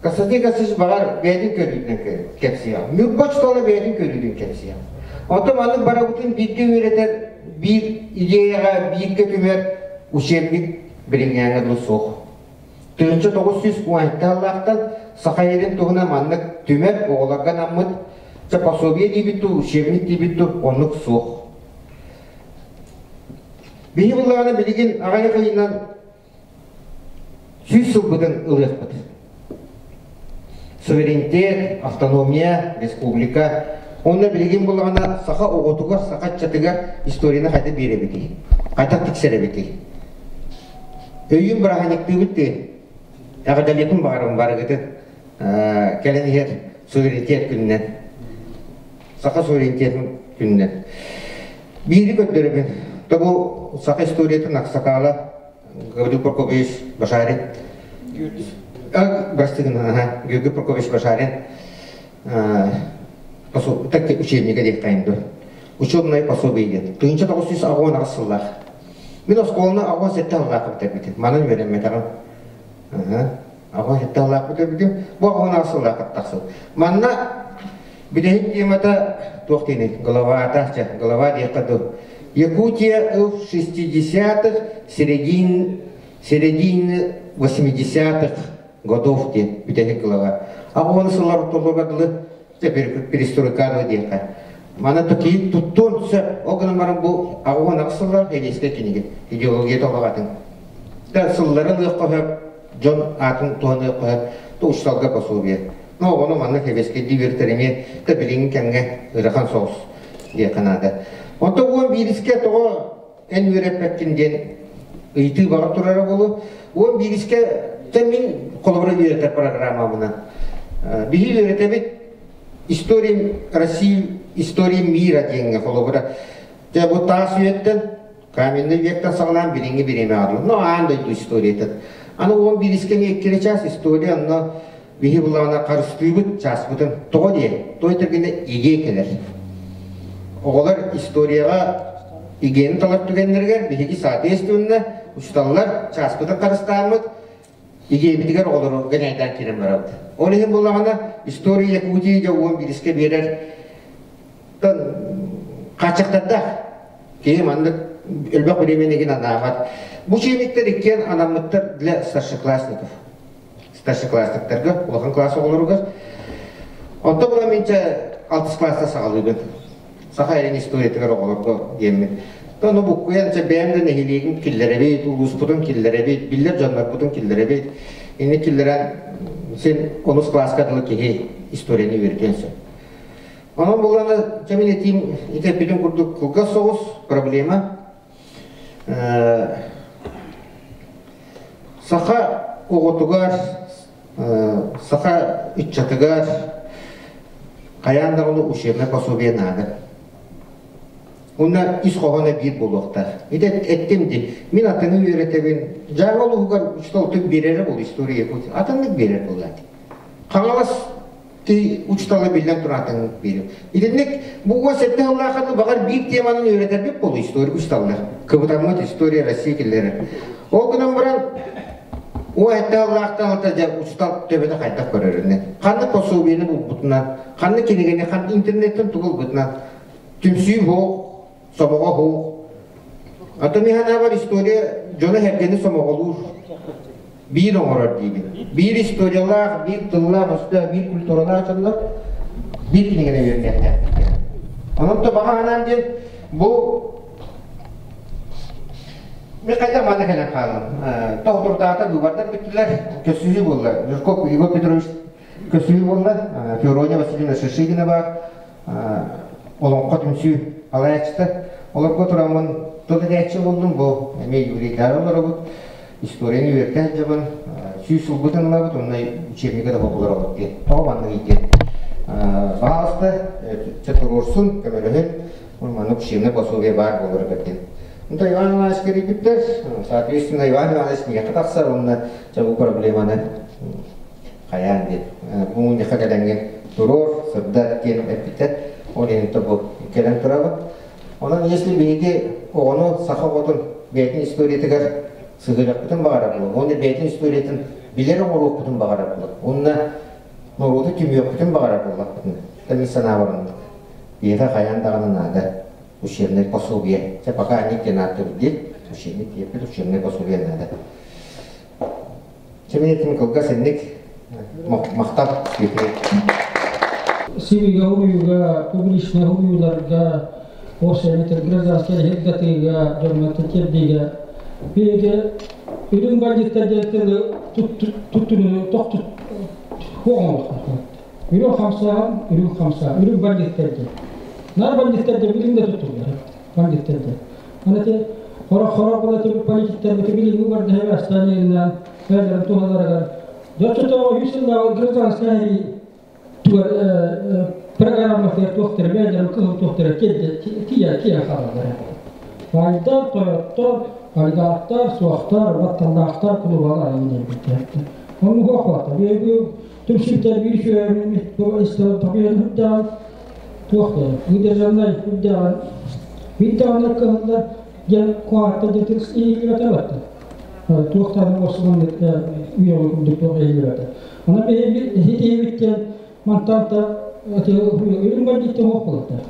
Константин Константинович баҕар бэйэтин көрүүтүнэн кэпсиэҕэ. Ньурба учуутала бэйэтин көрүүтүн кэпсиэҕэ. Онтон маннык барыбытын бииргэ үөрэтэр, биир идеяҕа бииргэ түмэр учебник билиҥҥээҥҥэ дылы суох. 1917 сыллаахтан Саха сирин туһунан маннык түмэр оҕолорго анаммыт пособие диэбит дуу, учебник диэбит дуу, оннук суох. Биһи буллаҕына билигин аҕыйах ыйынан 100 сылбытын ылыахпыт. Суверенитет, автономия, республика. Онно билигин буллаҕына саха оҕотугар, саха ыччатыгар историяны хайда биэрэбитий? Хайдах тиксэрэбитий? Өйүүн бырааһынньыктыыбыт дии. Эҕэрдэлиэхпин баҕарабын барыгытын. Кэлэн иһэр суверенитет күнүнэн. Саха суверенитетин күнүнэн. Биири көрдөрөбүн. То бу саха историятын аксакаала Гаврил Прокопьевич Башарин. Прости, ага, Георгий Прокопьевич Башарин так учебника диэхтэйин дуо. Учебное пособие диэн. 1998 сыллаах. Мин оскуоланы 87 сыллаах бүтэрбитим. Манан үөрэммэтэҕим. 87 сыллаах бүтэрбитим. Бу 88 сыллаах тахсыбыт. Манна бүтэһик темата туох диэний? Главата, глава диэххэ дуу. Якутия в 60-х, середин, середины 80-х годов диэн бүтэһик глава. Аҕыс сыллар ортолоругар дылы перестройканы диэххэ. Маны токиин туттуон сөп. Ол гынан баран бу 88 сыллар Ленинскэй кинигэ идеология толоҕатын. Сылларын ылыахха сөп, дьон аатын туһаныахха сөп, то учууталга пособие. Но оҕону манна сэбиэскэйдии үөрэтэр эмиэ да билиҥҥи кэмҥэ ыарахан соҕус диэххэ наада. Онтон уон биирискэ тоҕо эн үөрэппэккин диэн ыйытыы баҕар турара буолуо. Уон биирискэ мин холобура үөрэтэр программабынан. Биһи үөрэтэбит история России, история мира диэҥҥэ холобура. Дьэ бу таас үйэттэн каменный вектан саҕалаан билиҥҥи бириэмэ аҕалла. Но аан дойду историятын. Аны он биирискэ иккире час история онно биһи булаана харыстыыбыт чааспытын. Тоҕо диэн, той тергенде иге келер. Оҕолор историяға игени талар түгеннергер биһиги соответственно учуталлар чааспытын харыстааммыт игебитигер оҕолору гэнэйдэн кирен барабыт. Ол иһин буллаҕына история Якутии дьэ уон биирискэ биэрэр хааччахтардаах. Киһи маннык элбэх временигин анаабат. Бу учебниктер иккиэн анаммыттар для старшеклассников. Старшеклассниктарга, улахан класс оҕолоругар. Онто була минчэ алтыс класста саҕалыыбын. Саха эрин историятыгар оҕолорго диэммин. Тону буккуйан чэ бэйэм да нэһилиэгин киллэрэбит, улууспутун киллэрэбит, биллэр дьоннорбутун киллэрэбит. Инни киллэрэн син онус класска дылы киһи историяны үөрэтиэн сөп. Онон булланы чэ мин этиим ити курдук кылгас соҕус проблема. Саха оҕотугар, саха ыччатыгар хайаан даҕаны учебнай пособие наада. Уонна ис хоһооно биир буолуохтаах. Ити эттим дии, мин атыны үөрэтэбин, Дьааҥы улууһугар учуутал түк биэрэрэ буолуо история Якутии. Атыннык биэрэр буоллаат. Хаҥалас ти учуутала биллэн туран атыннык биэрэр. Итинник бу 17 сыллааханы баҕар биир теманы үөрэтэрбит буолуо историк учууталлар. Кыбытаммыт история России киллэрэр. Ол гынан баран 17 сыллаахтан алта дьэ учуутал төбөтө хайдах көрөрүнэн, ханнык пособиены булбутунан, ханнык кинигэни, ханнык интернеттэн тугу ылбытынан түмсүү суох, сомоҕо суох. Атын иһанабар история дьону-сэргэни сомоҕолуур, биир оҥорор диибин. Биир историялаах, биир тыллаах, өстөөх, биир культуралаах дьоннор биир кинигэни үөрэтиэхтээхтэр. Онон то баҕа санаам диэн бу мен хайдах манна кэлэн хааллым. Тоһутурдаата быыбардар бүттүлэр, көссүүһүү буолла. Жирков Егор Петрович көссүүһүү буолла. Феврония Васильевна Шишигина бар, олоҥхо түмсүү алаяччыта. Олорго тураммын тыл этээччи буоллум, бу эмиэ юбилейдары олоробут. Историяны үөрэтэ сылдьабын, сүүс сылбытын ылабыт, онно учебнига да олоробут диэн. Тоҕо маннык диэн. Баҕаласта, туруорсун, көмөлөһүн, маннык учебнай пособие баар буоларыгар диэн. Онто Иван Иванович кэрийбиттэр, соответственно, Иван Иванович миэхэ тахсар, онно бу проблеманы хайаан диэн. Бу мунньахха кэлэҥҥин туруор, сырдат диэн эппиттэр. Ол иһин бу кэлэн турабын. Онон если биһиги оҕону саха оҕотун бэйэтин историятыгар сыһыарыахпытын баҕарар буолуҥ, уонна бэйэтин историятын билэр оҥоруохпутун баҕарар буолуҥ, уонна норуоту түмүөхпүтүн баҕарар буоллахпытына, мин санаабар оннук. Биһиэхэ хайаан даҕаны наада учебнай пособие. Чэ, пока они диэн ааттыыбыт диир, учебник диэппит, учебнай пособие наада. Чэ, мин этим кылгас инник махтал Сибигэ уйуга, публичный уйуларга, осеметер гражданскай хиргатыыга, дьоҥҥо тиэрдиигэ биһиги үрүҥ бандьыттар диэн тылы туттунууну тохтут хуоҥолохтоохтор. Үрүҥ хамсааһын, үрүҥ хамсаа, үрүҥ бандьыттар диэн. Нар бандьыттар диэн билим да туттуллар. Бандьыттар диэн. Аны ти хоро-хоро була ти политиктар бити билиҥҥи бардаһы бастаанньыгынан бэйэлэрин туһаларыгар дьоччотооҕу үс сыллааҕы гражданскай тугар программатыгар туохтара бэйэлэрин кыһыл туохтара тиийэ тиийэ хаалаллар. Баайдар, тойоттор, олигархтар, суохтар, батталлаахтар кулубалар айан диэбиттэр. Онну хуохуата. Биһиги түмсүктэр биир сүөһүн истэн табыйан үрдэҕин туох да выдержаннай үрдэҕин биир даҕаны кыһыллар диэн куһааттар диэн иһиллибэтэ батта. Туохтан осман үйэҕэ курдук туох иһиллибэтэ. Аны биһиги иһитиһибит диэн мантан да үрүҥ бандьыттан суох буолуохтаах.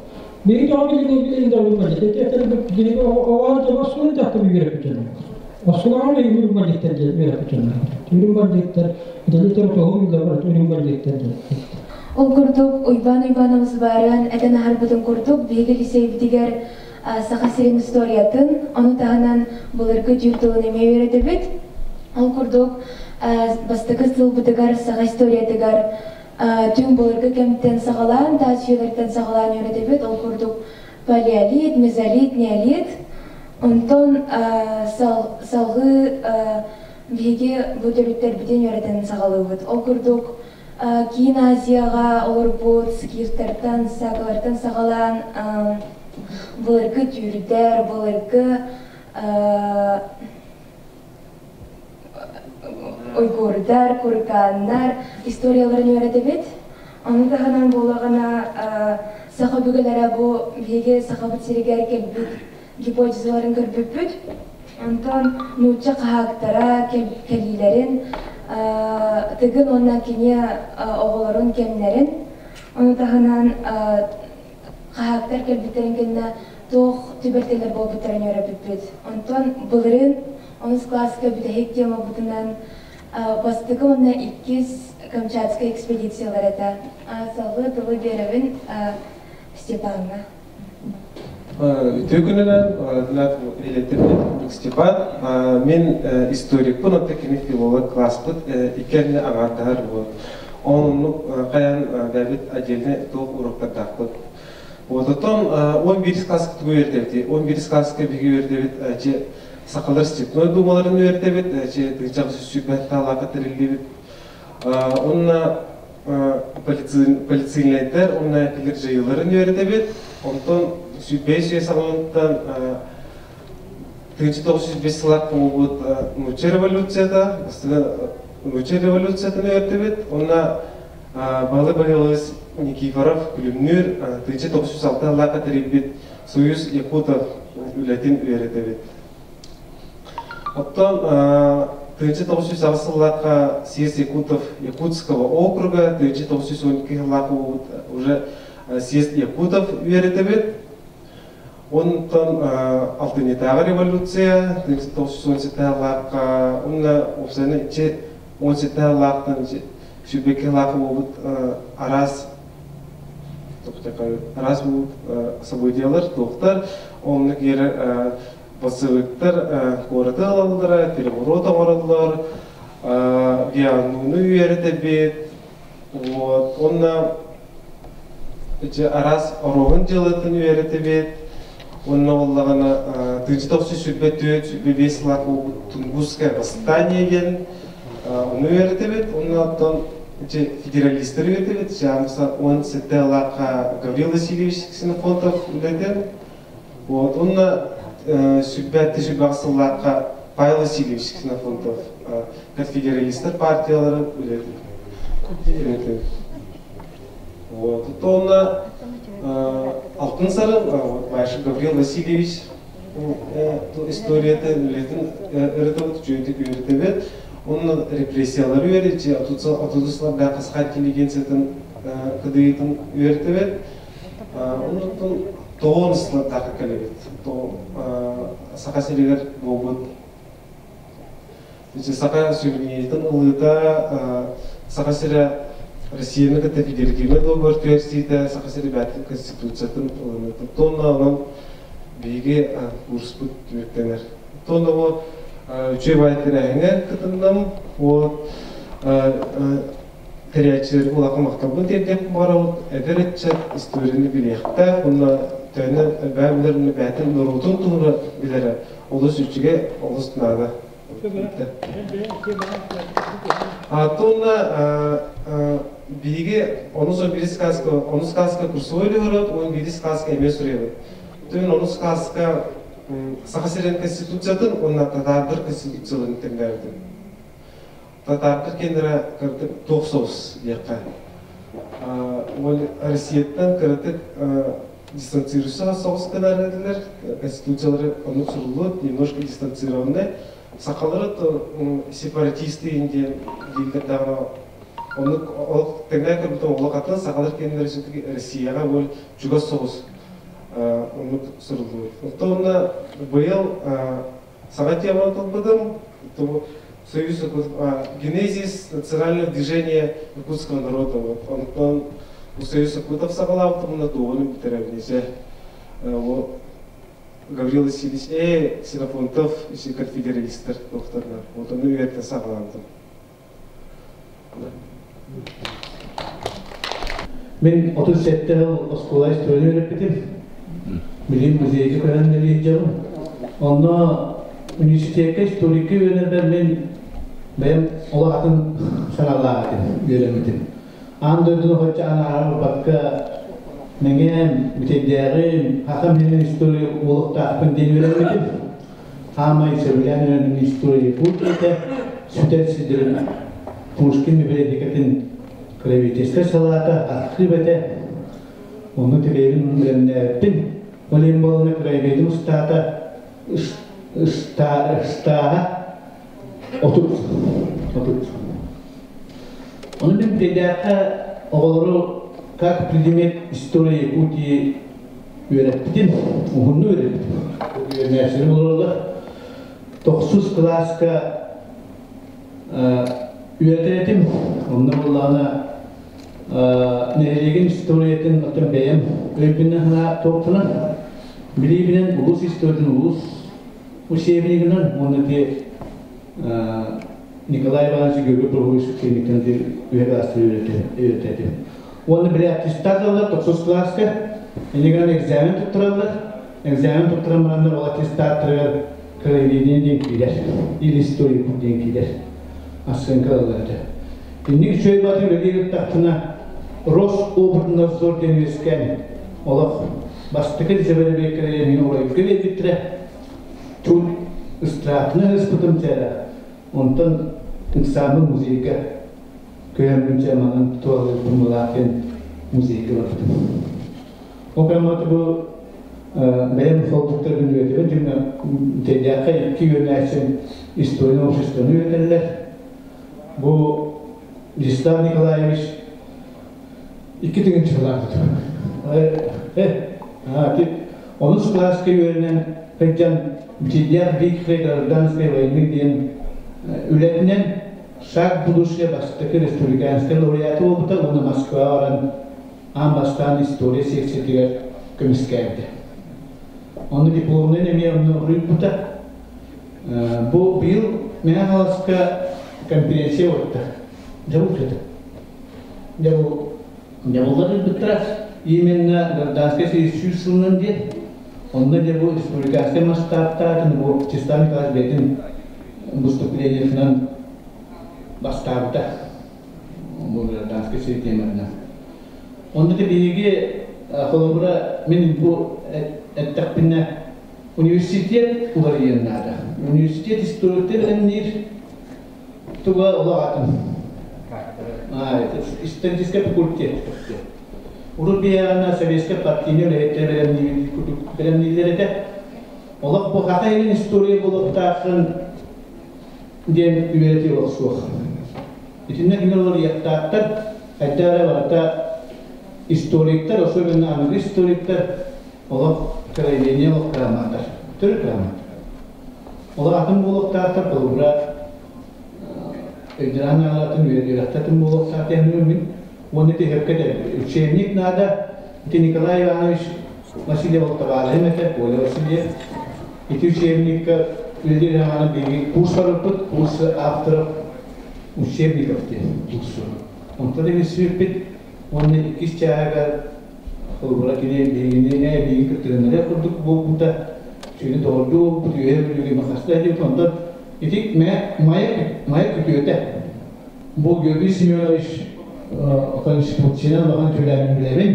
Биһиги тоҕо билиҥҥи билигин да үрүҥ бандьыт. Биһиги оҕо дьоно оскуоланы тахтан үөрэппит дьоннор. Оскуолаҕа биһиги үрүҥ бандьыттар диэн үөрэппит дьоннор. Үрүҥ бандьыттар, итилиттэр тоҕо үллэр үрүҥ бандьыттар диэн. Ол курдук, Уйбаан Уйбаанабыс баарыан этэн аһарбытын курдук, биһиги лиссиэйбитигэр Саха сирин историятын, ону таһынан былыргы түүр тылын эмиэ үөрэтэбит. Ол курдук, бастакы сылбытыгар саха историятыгар түҥ былыргы кэмтэн саҕалаан, таас үйэлэртэн саҕалаан үөрэтэбит. Ол курдук палеолит, мезолит, неолит. Онтон салгыы биһиги бу төрүттэрбитин үөрэтэн саҕалыыбыт. Ол курдук Киин Азияҕа олорбут скифтартан, сакалартан саҕалаан былыргы түүрдэр, былыргы Уйгурдар, курыкааннар историяларын үөрэтэбит. Ону таһынан буоллаҕына саха өбүгэлэрэ бу биһиги Сахабыт сиригэр кэлбит гипотезаларын көрбүппүт. Онтон нуучча хаһаактара кэлиилэрин, Тыгын уонна кини оҕолорун кэмнэрин, ону таһынан хаһаактар кэлбиттэрин кэннэ туох түбэлтэлэр буолбуттарын үөрэппиппит. Онтон былырыын онус кылааска бүтэһик темабытынан бастакы уонна иккис Камчатскай экспедициялар этэ. Салгыы тылы биэрэбин Степаҥҥа. Үтүө күнүнэн, Владимир Степан. Мин историкпын, оттон кини филолог класспыт иккиэннэ аҥаардаһар вот. Оннук хайан бэбит отдельный туох уроктардаахпыт. Вот, оттон 11 класска тугу үөрдэбит? 11 класска биһиги үөрдэбит, че сахалар степной думаларын үөрдэбит, че тыгычах сүппэт таалака тэриллибит. Онна полицейнайдар, онна килер жайыларын үөрдэбит. Онтон сүппэй сүйе саҕалыттан 1905 сыллаах буолбут нуучча революцията, нуучча революциятын үөрдэбит. Онна Балы Баһылыс Никифоров Күлүмнүүр 1906 сыллаахха тэрийбит Союз Якутов үлэтин үөрэтэбит. Оттон 1908 сыллаахха съезд Якутов Якутского округа, 1912 сыллаах уже съезд Якутов үөрэтэбит. Онтон алтынньытааҕы революция 1917 сыллаахха уонна уопсайынан иччи 17 сыллаахтан сүүрбэкки сыллаах буолбут араас араас буолбут событиялар, туохтар, онно киирэр бассабыыктар куораты ылаллара, переворот оҥороллор, вианнууну үөрэтэбит, вот, уонна араас оруоһун дьыалатын үөрэтэбит, уонна буоллаҕына 1924 сыллаах буолбут Тунгусское восстание диэн ону үөрэтэбит, уонна оттон федералистары үөрэтэбит, 17 лаахха Гаврил Васильевич Ксенофонтов үлэтин, вот, уонна сүрбэт сүрбэх сыллаахха Павел Васильевич Ксенофонтов конфедералистар партияларын үлэтин. Вот. Онна Алтын Сарын, Майшев Гаврил Васильевич историята үлэтин ырытыбыт, үчүгэйдик үөрэтэбит. Онно репрессиялары үөрэтчи, отутус сыллардаах саха интеллигенциятын кыдыйытын үөрэтэбит. Оннуттан тоҕон сыллардаахха кэлэбит. Саха сиригэр буолбут Саха суверенитетын ылыыта, Саха сирэ Россияны кытта федеративнай договор түһэрсиитэ, Саха сирэ бэйэтин конституциятын ылыныыта. Тонна онон биһиги курспут түмүктэнэр. Тонна бу үчүгэй баай тэрээһиҥҥэ кытынным. Вот тэрийээччилэргэ улахан махталбын тиэрдиэх баҕарабыт. Эдэр ыччат историяны билиэхтээх уонна төһөнөн бэйэ билэр бэйэтин норуотун туһуна билэрэ олус үчүгэй, олус наада. Туонна биһиги онус он бирис сказка, онус сказка курсовой лүһөрөт, он бирис сказка эмиэ суруйабыт. Түн онус сказка Саха сирин конституциятын уонна татаардыр конституцияларын тэҥнээбитим. Татаардыр кэннэрэ кыратык туох соҕус диэххэ. Ол Россияттан кыратык дистанцируйса соҕус гынар этилэр. Конституциялары оннук суруллубут, немножко дистанцированный. Сахалары сепаратисты диэн дииллэр даҕаны оннук ол тэҥнээн көрбүтүм олох атын сахалар кэннилэрэ все-таки Россияҕа ол чугас соҕус оннук суруллубут. Оттон онно быйыл саҥа теманы талбытым. Союз генезис национального движения якутского народа. Вот. Онтон Союз якутов саҕалаабытым уонна туоҕун бүтэрэбинise. Гаврил Васильевич Ксенофонтов конфедералистар докторлар. Вот ону үөртэ саҕалаабытым. Мин 37 сыл оскуола история үөрэппитим. Билим музейга көрөн үлэлиир Онно университекка историкка үөрэнэрбэр мин бэйэм олох атын санаалаах этим, үөрэммитим. Аан дойдуну хоччо анаарар ылбакка мэҥэм, бүтэйдээҕим, хахам иһин история уолуктаахпын диэн үөрэммитим. Хаамай сөбүлээн үөрэнэн история Якутии этэ, сүтэр сирдэрин Пушкин библиотекатын краеведческай салаата архыып этэ. Онно тилэбин бэлэмнээбиппин. Ол иһин буолана краеведин устаата ыстааһа 30. 30. Ону мен тедээххэ оҕолору как предмет истории Якутии үөрэппитим, уһунну үөрэппитим. Үөрэнээччилэрим олороллор. Тохсус кылааска үөрэтэр этим. Онно буоллаҕына нэһилиэгин историятын оттон бэйэм өйбүнэн санаа туохпунан билиибинэн улуус историятын улуус учебнигынан уонна ти Николай Иванович Георгий Прохорович клиниктан үһэ класста үөрэтэтим. Уонна били аттестат ылаллар тохсус кылааска, иннигинэн экзамен туттараллар. Экзамен туттаран бараннар ол аттестаттарыгар краеведение диэн киирэр, или история диэн киирэр. Оценка ылаллар этэ. Инник үчүгэй баатын үлэлии ыттахпына Рособрнадзор диэн үөскээн олох бастакы дьэбэрибиэккэлэри мин оройго биэрбиттэрэ. Тут ыстраапына ыспытым чээрэ. Онтон экзамен музейга көһөммүн чэ манан туалыырбын былаах диэн музейга барбытым. Ол кэмҥэ бу бэйэм холбуктарбын үөтэбин, дьиҥэ тэйдээххэ икки үөрэнээччим историяны обществоны үөрэтэллэр. Бу Вячеслав Николаевич икки тыһыынчалаах Онус кылааска үөрэнэн сылдьан Битийдээх Бикхе гражданской войны диэн үлэтинэн Шаг будущее бастакы республиканскай лауреаты буолбута уонна Москваҕа баран аан бастаан история секциятыгар көмүскээбитэ. Онно дипломунан эмиэ онно уруйбута. Бу быйыл Мэҥэ Хаҥаласка конференция буолта. Дьабыл көтө. Дьабыл дьабыллар ылбыттара. Именно гражданскай 100 сылынан диэн. Онно дьэ бу республиканскай масштабтаатын бу Чистан Николаевич бэйэтин выступлениетынан бастаабыта. Бу гражданскай сир тематынан. Онно биһиги холобура мин бу эттэхпинэ университет уларыйыан наада. Университет историята бэлэмниир туга олох атын. Историческай факультет. Урут биһиэхэ советскай партийнай үлэһиттэр бэлэмнииллэр этэ. Олох бу хата илин история буолуохтааххын диэн үөрэтии олох суох. Итиннэ кинилэр уларыйыахтаахтар, хайдах эрэ барыта историктар, особенно аныгы историктар олох краеведение олох кырамаатар, төрүт кырамаатар. Олох атын буолуохтаахтар, холобура өйдөөн аалатын үөрэхтэтин буолуохтаах диэн мин уонна ити сөпкө учебник надо. Ити Николай Иванович Васильев табаарыһым этэ, Коля Васильев. Ити учебникка үлэлиир аҕаны биһиги курс барыппыт, курс авторов учебников диэн курсу. Онтон билсибиппит уонна иккис чааһыгар холобура кини биһигини биһиги кыттыгыннарыах курдук буолбута, үчүгэйи доҕордуу буолбут, үөһэ бүлүүгэ махаста диэбит. Онтон ити мае мае күтүөтэ. Бу Георгий Семенович Конституциянан улахан төлөөнүн билэбин.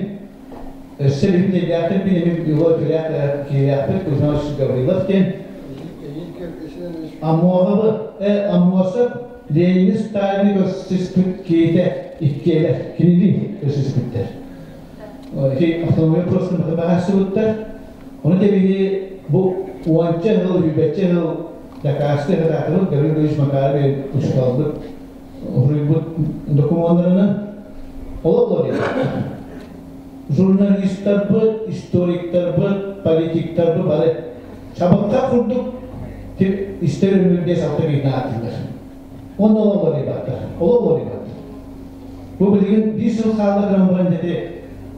Өссө билим тейдээхтик бин эми его төлөөх киһилээхпит Кузьманович Гаврилов диэн. Амуоҕабы, Амуосов Ленини Сталины көрсүспүт киһитэ иккиэлэр, кинилиин көрсүспүттэр. Ити автономия просто баһассыбыттар. Ону тэбиһи бу уонча сыл, сүүрбэччэ сыл дакаасты хатаатыбыт Гаврил Ильич Макаров учууталбыт уһуруйбут докумуоннарынан олох журналистарбыт, историктарбыт, политиктарбыт бары чабыкка курдук истэр өмүргэ салта киһини ааттыыллар. Уонна ол олорибаттар. Ол олорибаттар. Бу билигин биир сыл хаалла гынан баран дети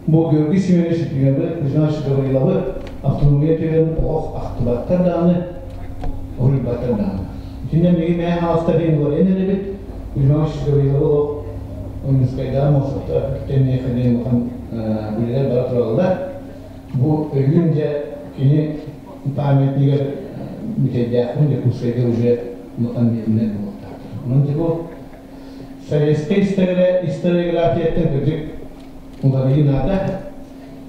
бу Георгий Семенович Ефимовы, Кузьманович Гавриловы автономия түһэн олох ахтыбаттар даҕаны, уһуруйбаттар даҕаны. Итиннэ миги мээ хаалста диэн уларыйан эрэбит. Кузьманович Гавриловы олох Ойуунускайдааҕы муосата тэнниэхэ диэн улахан үлэлэр бара тураллар. Бу өйүүн дьэ кини памятнигар бүтэйдээхпин Дьокуускайга уже улахан миэтинэн буолуохтаахтар. Онон дьэ бу советскай историографияттан кырдьык уларыйыы наада.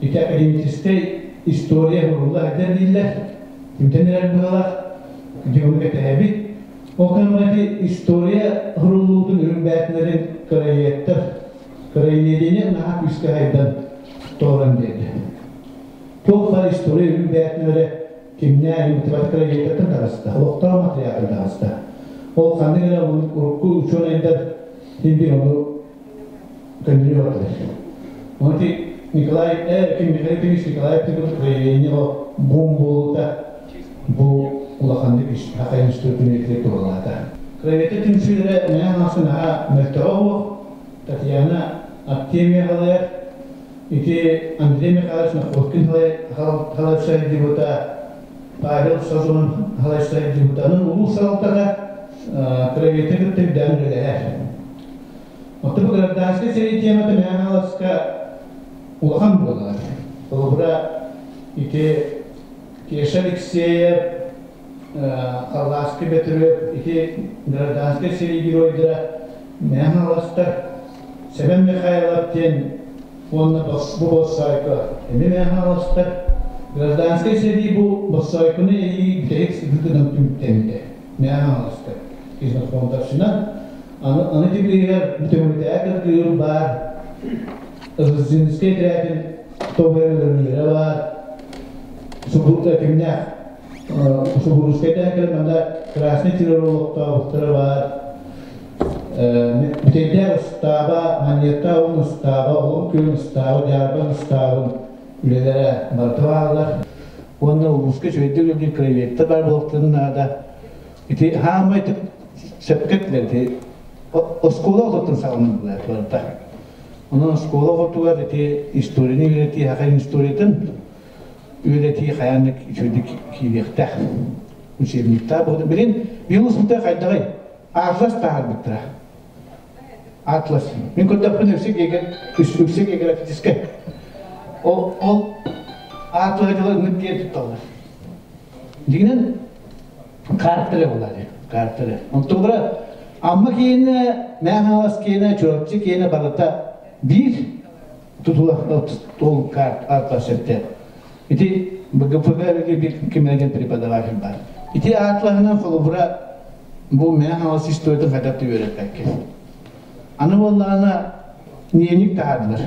Ити академическай история сурулла сылдьар дииллэр. Кимтэн эрэр быһалаах, дьэ ону кэтэһэбит. Ол кэмҥэ история суруллуутун үрүҥ бээтинэлэрин кыраеведтар краеведение наһаа күүскэ хайдан толорон биэрдэ. Туох баар история үрүҥ бээтинэлэрэ кимнээх математика краеведтартан таҕыста, олохтоох материалтан таҕыста. Ол ханнык эрэ урукку учуонайдар син ону көннөрү баралар. Оны Николай, ким Михаил Ильич Николаев тигин краеведение бум буолута бу улаханнык Хахай институтун үөрэтигэ туһалаата. Краеведтар түмсүүлэрэ мэҥэ хаҥаска наһаа мөлтөҕө суох. Татьяна Артемия халайар, ити Андрей Михайлович Находкин халайса дебута, Павел Сазонов халайса дебутанын улуус салалтата краеведтар кытта үрдээн үлэлэһэр. Оттон бу гражданскай сэрии темата Мэҥэ Хаҥаласка улахан буолар. Холобура, ити Кеша Алексеев, Халлааскы Бөтүрүөп ити гражданскай сэрии геройдара Мэҥэ Хаҥаластар, Сэмэн Михайлов диэн уонна бу Боссоойко эмиэ Мэҥэ Хаҥаластар. Гражданскай сэрии бу Боссоойкону эйии бүтэһик сыһыытынан түмүктэммитэ Мэҥэ Хаҥаласка. Ксенофонтовщина Аны аны тибилигэр бүтүмүтээ кыргыыр баар, Рождественскай тэрээтин тобуйар баар, субурда кимнээх Субурускай тэһэккэр манна Красный террор олохтообуттара баар, Бүтэйдээх ыстааба, Манньыаттаах уһун ыстааба, Олом күөл ыстааба, Дьаарбаҥ ыстаабын үлэлэрэ барыта бааллар. Уонна улууска үчүгэйдик үлэлиир краеведтар баар буолуохтарын наада. Ити хаамай сөпкө этилэр ити оскуола оҕотуттан саҕаланыллар барыта. Онон оскуола оҕотугар ити историяны үөрэтии, саха историятын үөрэтии хайаан үчүгэйдик киириэхтээх. Учебниктаах буолан билин быйыл успута хайдаҕый? Атлас таһаарбыттара. Атлас. Мин көрдөхпүнэ үксэ географическай. Ол ол атлаһы дьылы ыннык диэн тутталлар. Дигинен картеле буолар картеле. Онтугура Амма киэнэ, Мэҥэ киэнэ, Чурапчы киэнэ барыта биир тутула ол карт атлас сөптө. Ити БГПГ биир кимнеген преподаватель бар. Ити атлаһынан холобура бу Мэҥэ Хаҥалас историятын хайдах да үөрэппэккэ. Аны буоллаҕына ниэник таһаардылар.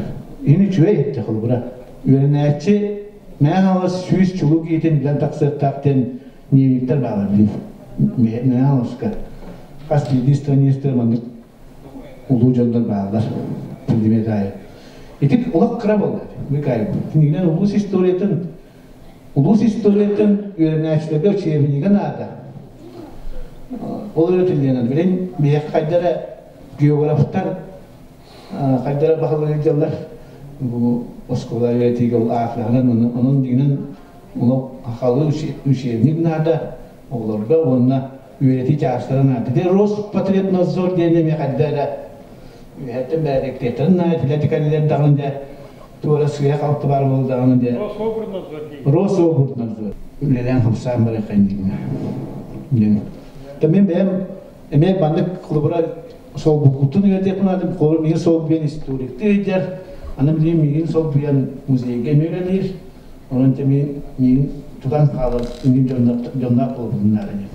Ини үчүгэй этте холобура. Үөрэнээччи Мэҥэ Хаҥалас 100 чулуу киһитин билэн тахсыахтаах диэн ниэниктэр баалар диир. Мэҥэ Хаҥаласка хас биирдии страница маннык улуу дьоннор бааллар. Предмет аайы. Ити олох кыра буолла. Микайл. Кинигинэн улуус историятын үөрэнээччилэргэ учебнига наада. Ол үөрэтиллиэнэн билин биһиэхэ хайдара географтар хайдара баһылыыр дьаллар бу оскуола үөрэтиигэ ол аахлаҕынан онон дигинэн олох хахалы учебник наада оҕолорго уонна үөрэтии чаастара наада. Ити Роспотребнадзор диэн эмиэ хайда эрэ үөһэттэн бэрээдэктиэхтэрин наада, тилэ тикэллэр даҕаны дэ туора сыыһа халты баар буолла даҕаны дэ Рособорнадзор үлэлээн хамсаан барыаххайын диэн. Мен бэйэм эмиэ маннык холобура солбугутун үөрэтиэхпин наада, холобура миигин солбуйан историктыы ыйдьар, аны билигин миигин солбуйан музейга эмиэ үлэлиир, онон миигин миигин тутан хаалар иҥин дьонноох буолбутун наада диэн.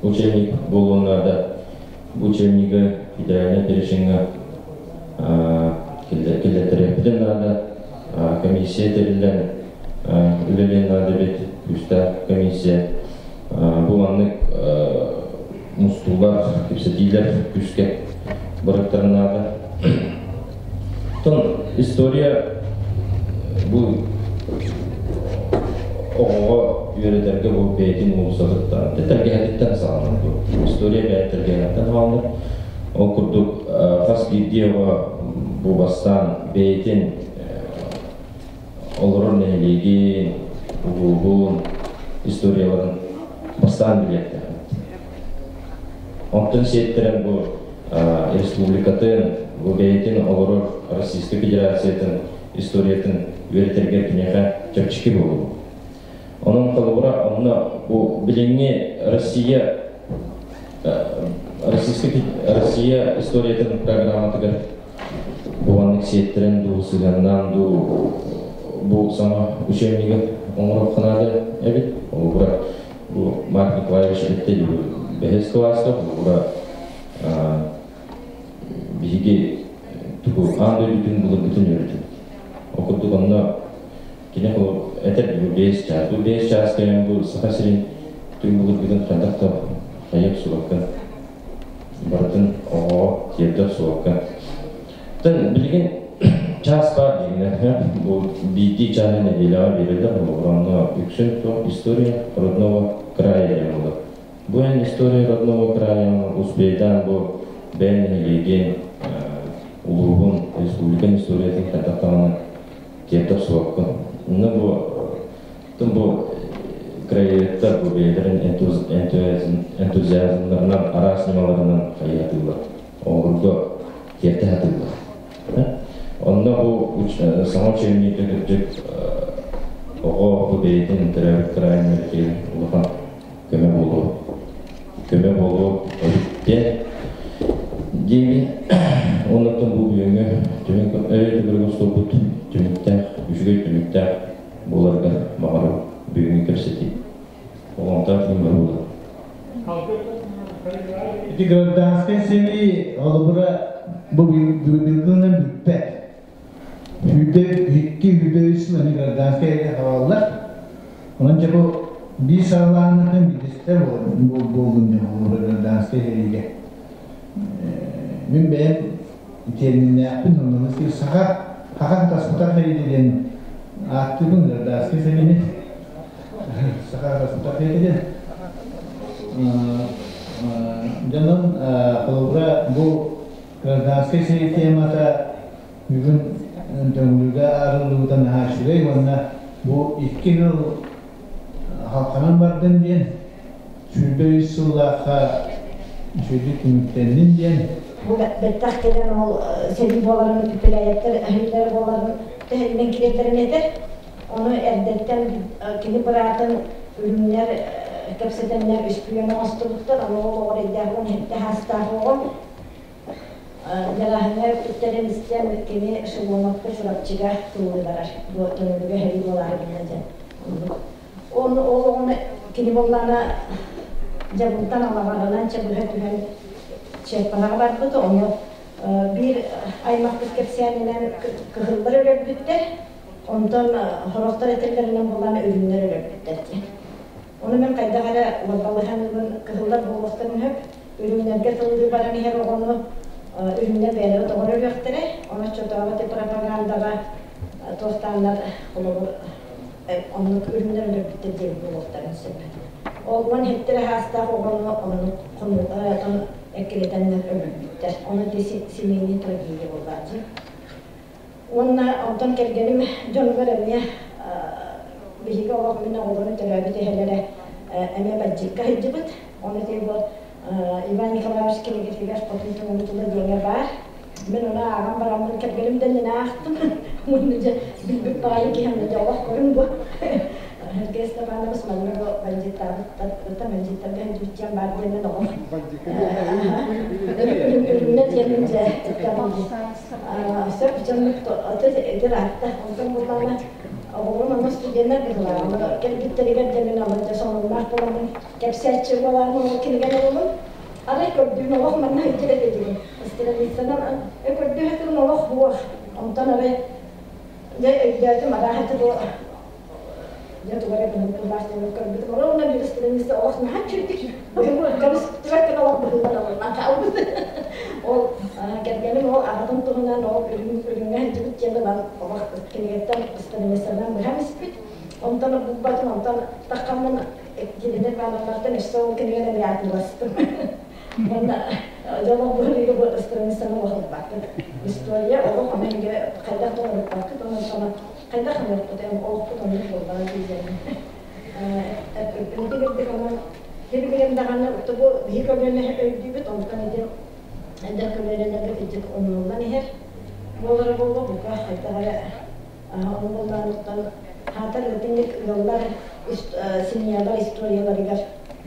Учебник буолуон наада. Учебнига федеральнай перечеҥҥэ киллэртэриэхпитин наада. Комиссия тэриллэн үлэлиэн наада эбит, күүстээх комиссия. Бу маннык мустуулар, кэпсэтиилэр күүскэ барыктарын наада. Оттон история бу оҕоҕо үөрэтэргэ бу бэйэтин уулуссатыттан, тэлгэһэтиттэн саҕаланар бу. История бэйэтин тэлгэһэтиттэн саҕаланар. Ол курдук хас биирдии оҕо бу бастаан бэйэтин олорор нэһилиэгин, улууһун историяларын бастаан билиэхтээх. Онтон сиэттэрэн бу республикатын, бу бэйэтин олорор Российскай Федерациятын историятын үөрэтэргэ киниэхэ чэпчэки буолуо. Онон холобура онно бу билиҥҥи Россия Российскай Россия историятын программатыгар бу маннык сиэттэрэн дуу, сыһыаннаан дуу бу саҥа учебнигы оҥоруохха наада эбит. Холобура бу Марк Николаевич эттэ дии. Бэһис кылааска холобура биһиги тугу аан дойдутун былыргытын үөрэтэбит. Ол курдук онно кини этэр бу 5 чаас. Бу 5 чаас кэлэн бу Саха сирин түҥ былыргытын хайдах да хайа охсубакка барытын оҕоҕо тиэрдэ охсубакка. Тэн билигин чаас баар дьиҥинэ бу биирдии чааһы нэдиэлэҕэ биэрэллэр холобура онно үксүн туох история родного края диэн буолар. Бу эн история родного края успейдаан бу бэйэн нэһилиэгин улууһун республикан историятын хайдах даҕаны тиэрдэ охсубаккын. Онно бу тым бу краеведтар бу бэйэлэрин энтузиазмнарынан араас ньымаларынан хайыһатыылар. Оҕолорго тиэрдэ сатыыллар. Онно бу саҥа учебникка кырдьык оҕо бу бэйэтин төрөөбүт кыраайын үөрэтигэр улахан көмө буолуо. Көмө буолуо эбиттэн диэбин. Оннуттан бу бүгүҥҥү түмүк өйө остуолбут түмүктээх, үчүгэй түмүктээх буоларга баҕарабын бүгүҥҥү кэпсэтии. Олонтоох ким барылла. Ити гражданскай сэрии холобура бу быйылгынан бүппэт. Сүүрдэ икки, сүүрдэ үс сыл аны гражданскай эрэ хаалаллар. Онон дьэ бу биир саҕалааһынтан биирдэстэр буоллун дьэ холобура гражданскай сэриигэ. Мин бэйэм терминнээхпин, онно саха хахан таспытах сэриитэ диэн ааттыыбын гражданскай сэриини. Саха таспытах сэриитэ диэн. Дьонун холобура бу гражданскай сэрии темата бүгүн Төҥүлүгэ арыллыбыта наһаа үчүгэй уонна бу 2 сыл халханан бардын диэн 23 сыллаахха үчүгэйдик түмүктэннин диэн. Бу бэттэх кэлэн ол сэрии буоларын Пепеляевтар эһэллэр буоларын төһөннөн кириэтэрин этэр. Ону эрдэттэн кини быраатын үрүҥнэр кэпсэтэннэр үспүйүөн оҥостубуттар. Ону ол оҕо эрэйдээх 17 саастаах оҕо Дьарааһыҥҥа үктэрин истэн кини Шеломовка Чурапчыга тыллыы барар. Бу Төҥүлүгэ сэрии буолаары гынна диэн. Оны ол оҕону кини буоллаҕына дьабынтан алаҕаҕынан чабыһа түһэн Чыаппанаҕа барбыт. Ону биир аймахпыт кэпсээнинэн кыһыллар өлөрбүттэр. Онтон сорохтор этэллэринэн буоллаҕына үрүҥнэр өлөрбүттэр диэн. Ону мин хайдах эрэ уорбалаһан кыһыллар буолуохтарын сөп. Үрүҥнэргэ тыллыы баран иһэр оҕону үрүҥнэр бэйэлэрэ тоҕо өлүөхтэрэ. Ону оччотооҕу ити пропагандаҕа туохтааннар холобур оннук үрүҥнэр өлөрбүттэр диэбит буолуохтарын сөп. Ол 17 саастаах оҕону оннук хонууга эккирэтэннэр өлөрбүттэр. Ону ити семейный трагедия буоллааччы. Уонна онтон кэргэним дьонугар эмиэ биһиги олох мин оҕолорум төрөөбүт эһэлэрэ эмиэ бандьыыкка сылдьыбыт. Ону ити бу Иван Николаевич кинигэтигэр Хотун Төҥүлү тула диэҥэ баар. Мин ону ааҕан бараммын кэргэним да иннинэ аахтым. Уонна дьэ билбит баҕайы киһи онно дьэ олох көрүҥ бу. Сергей Степанович манна бу бандьыыттаабыттар бандьыыттарга сылдьыбыт баар диэммин оҕом үрүҥнэ диэммин дьэ сөп дьоннук этир аатта онтон буоллаҕына оҕолорум онно студеннар быһылааҕын кэлбиттэригэр дьэ мин онон дьэ сонуннаах буоламмын кэпсээччи буолаарын ол кинигэни ылабын арай көрдүүн олох манна сылдьар этэ диэн страницанан көрдүү сатыырын олох буох онтон арай дьэ өйдөөтүм арааһа бу дьэ тугу эрэ гынан тылбаас диэн көрбүтүм ровно биир страница олох наһаа үчүгэй көмүс олох быһыылан олорунан хаалбыт ол кэргэним ол аҕатын туһунан ол үрүҥ үрүҥҥэ сылдьыбыт диэн ылан олох кинигэттэн страницанан быһан испит онтон булбатым онтон таххаммын Елена Ивановнаттан өссө ол кинигэни эмиэ атыыластым уонна дьон ол быһыыга бу страницаны олох история олох ону хайдах да оҥорбаккыт онон соно хайдах оҥорбут олохпут оннук буоллаҕа дииллэрин эппитин онон билигин даҕаны бу биһи көлүөнэ өйдүүбүт онтон ити эдэр көлүөнэлэргэ кырдьык умнуллан иһэр буолара буолуо бука хайдах эрэ ону буоллаҕыттан хаатар итинник ыаллар семьялар историяларыгар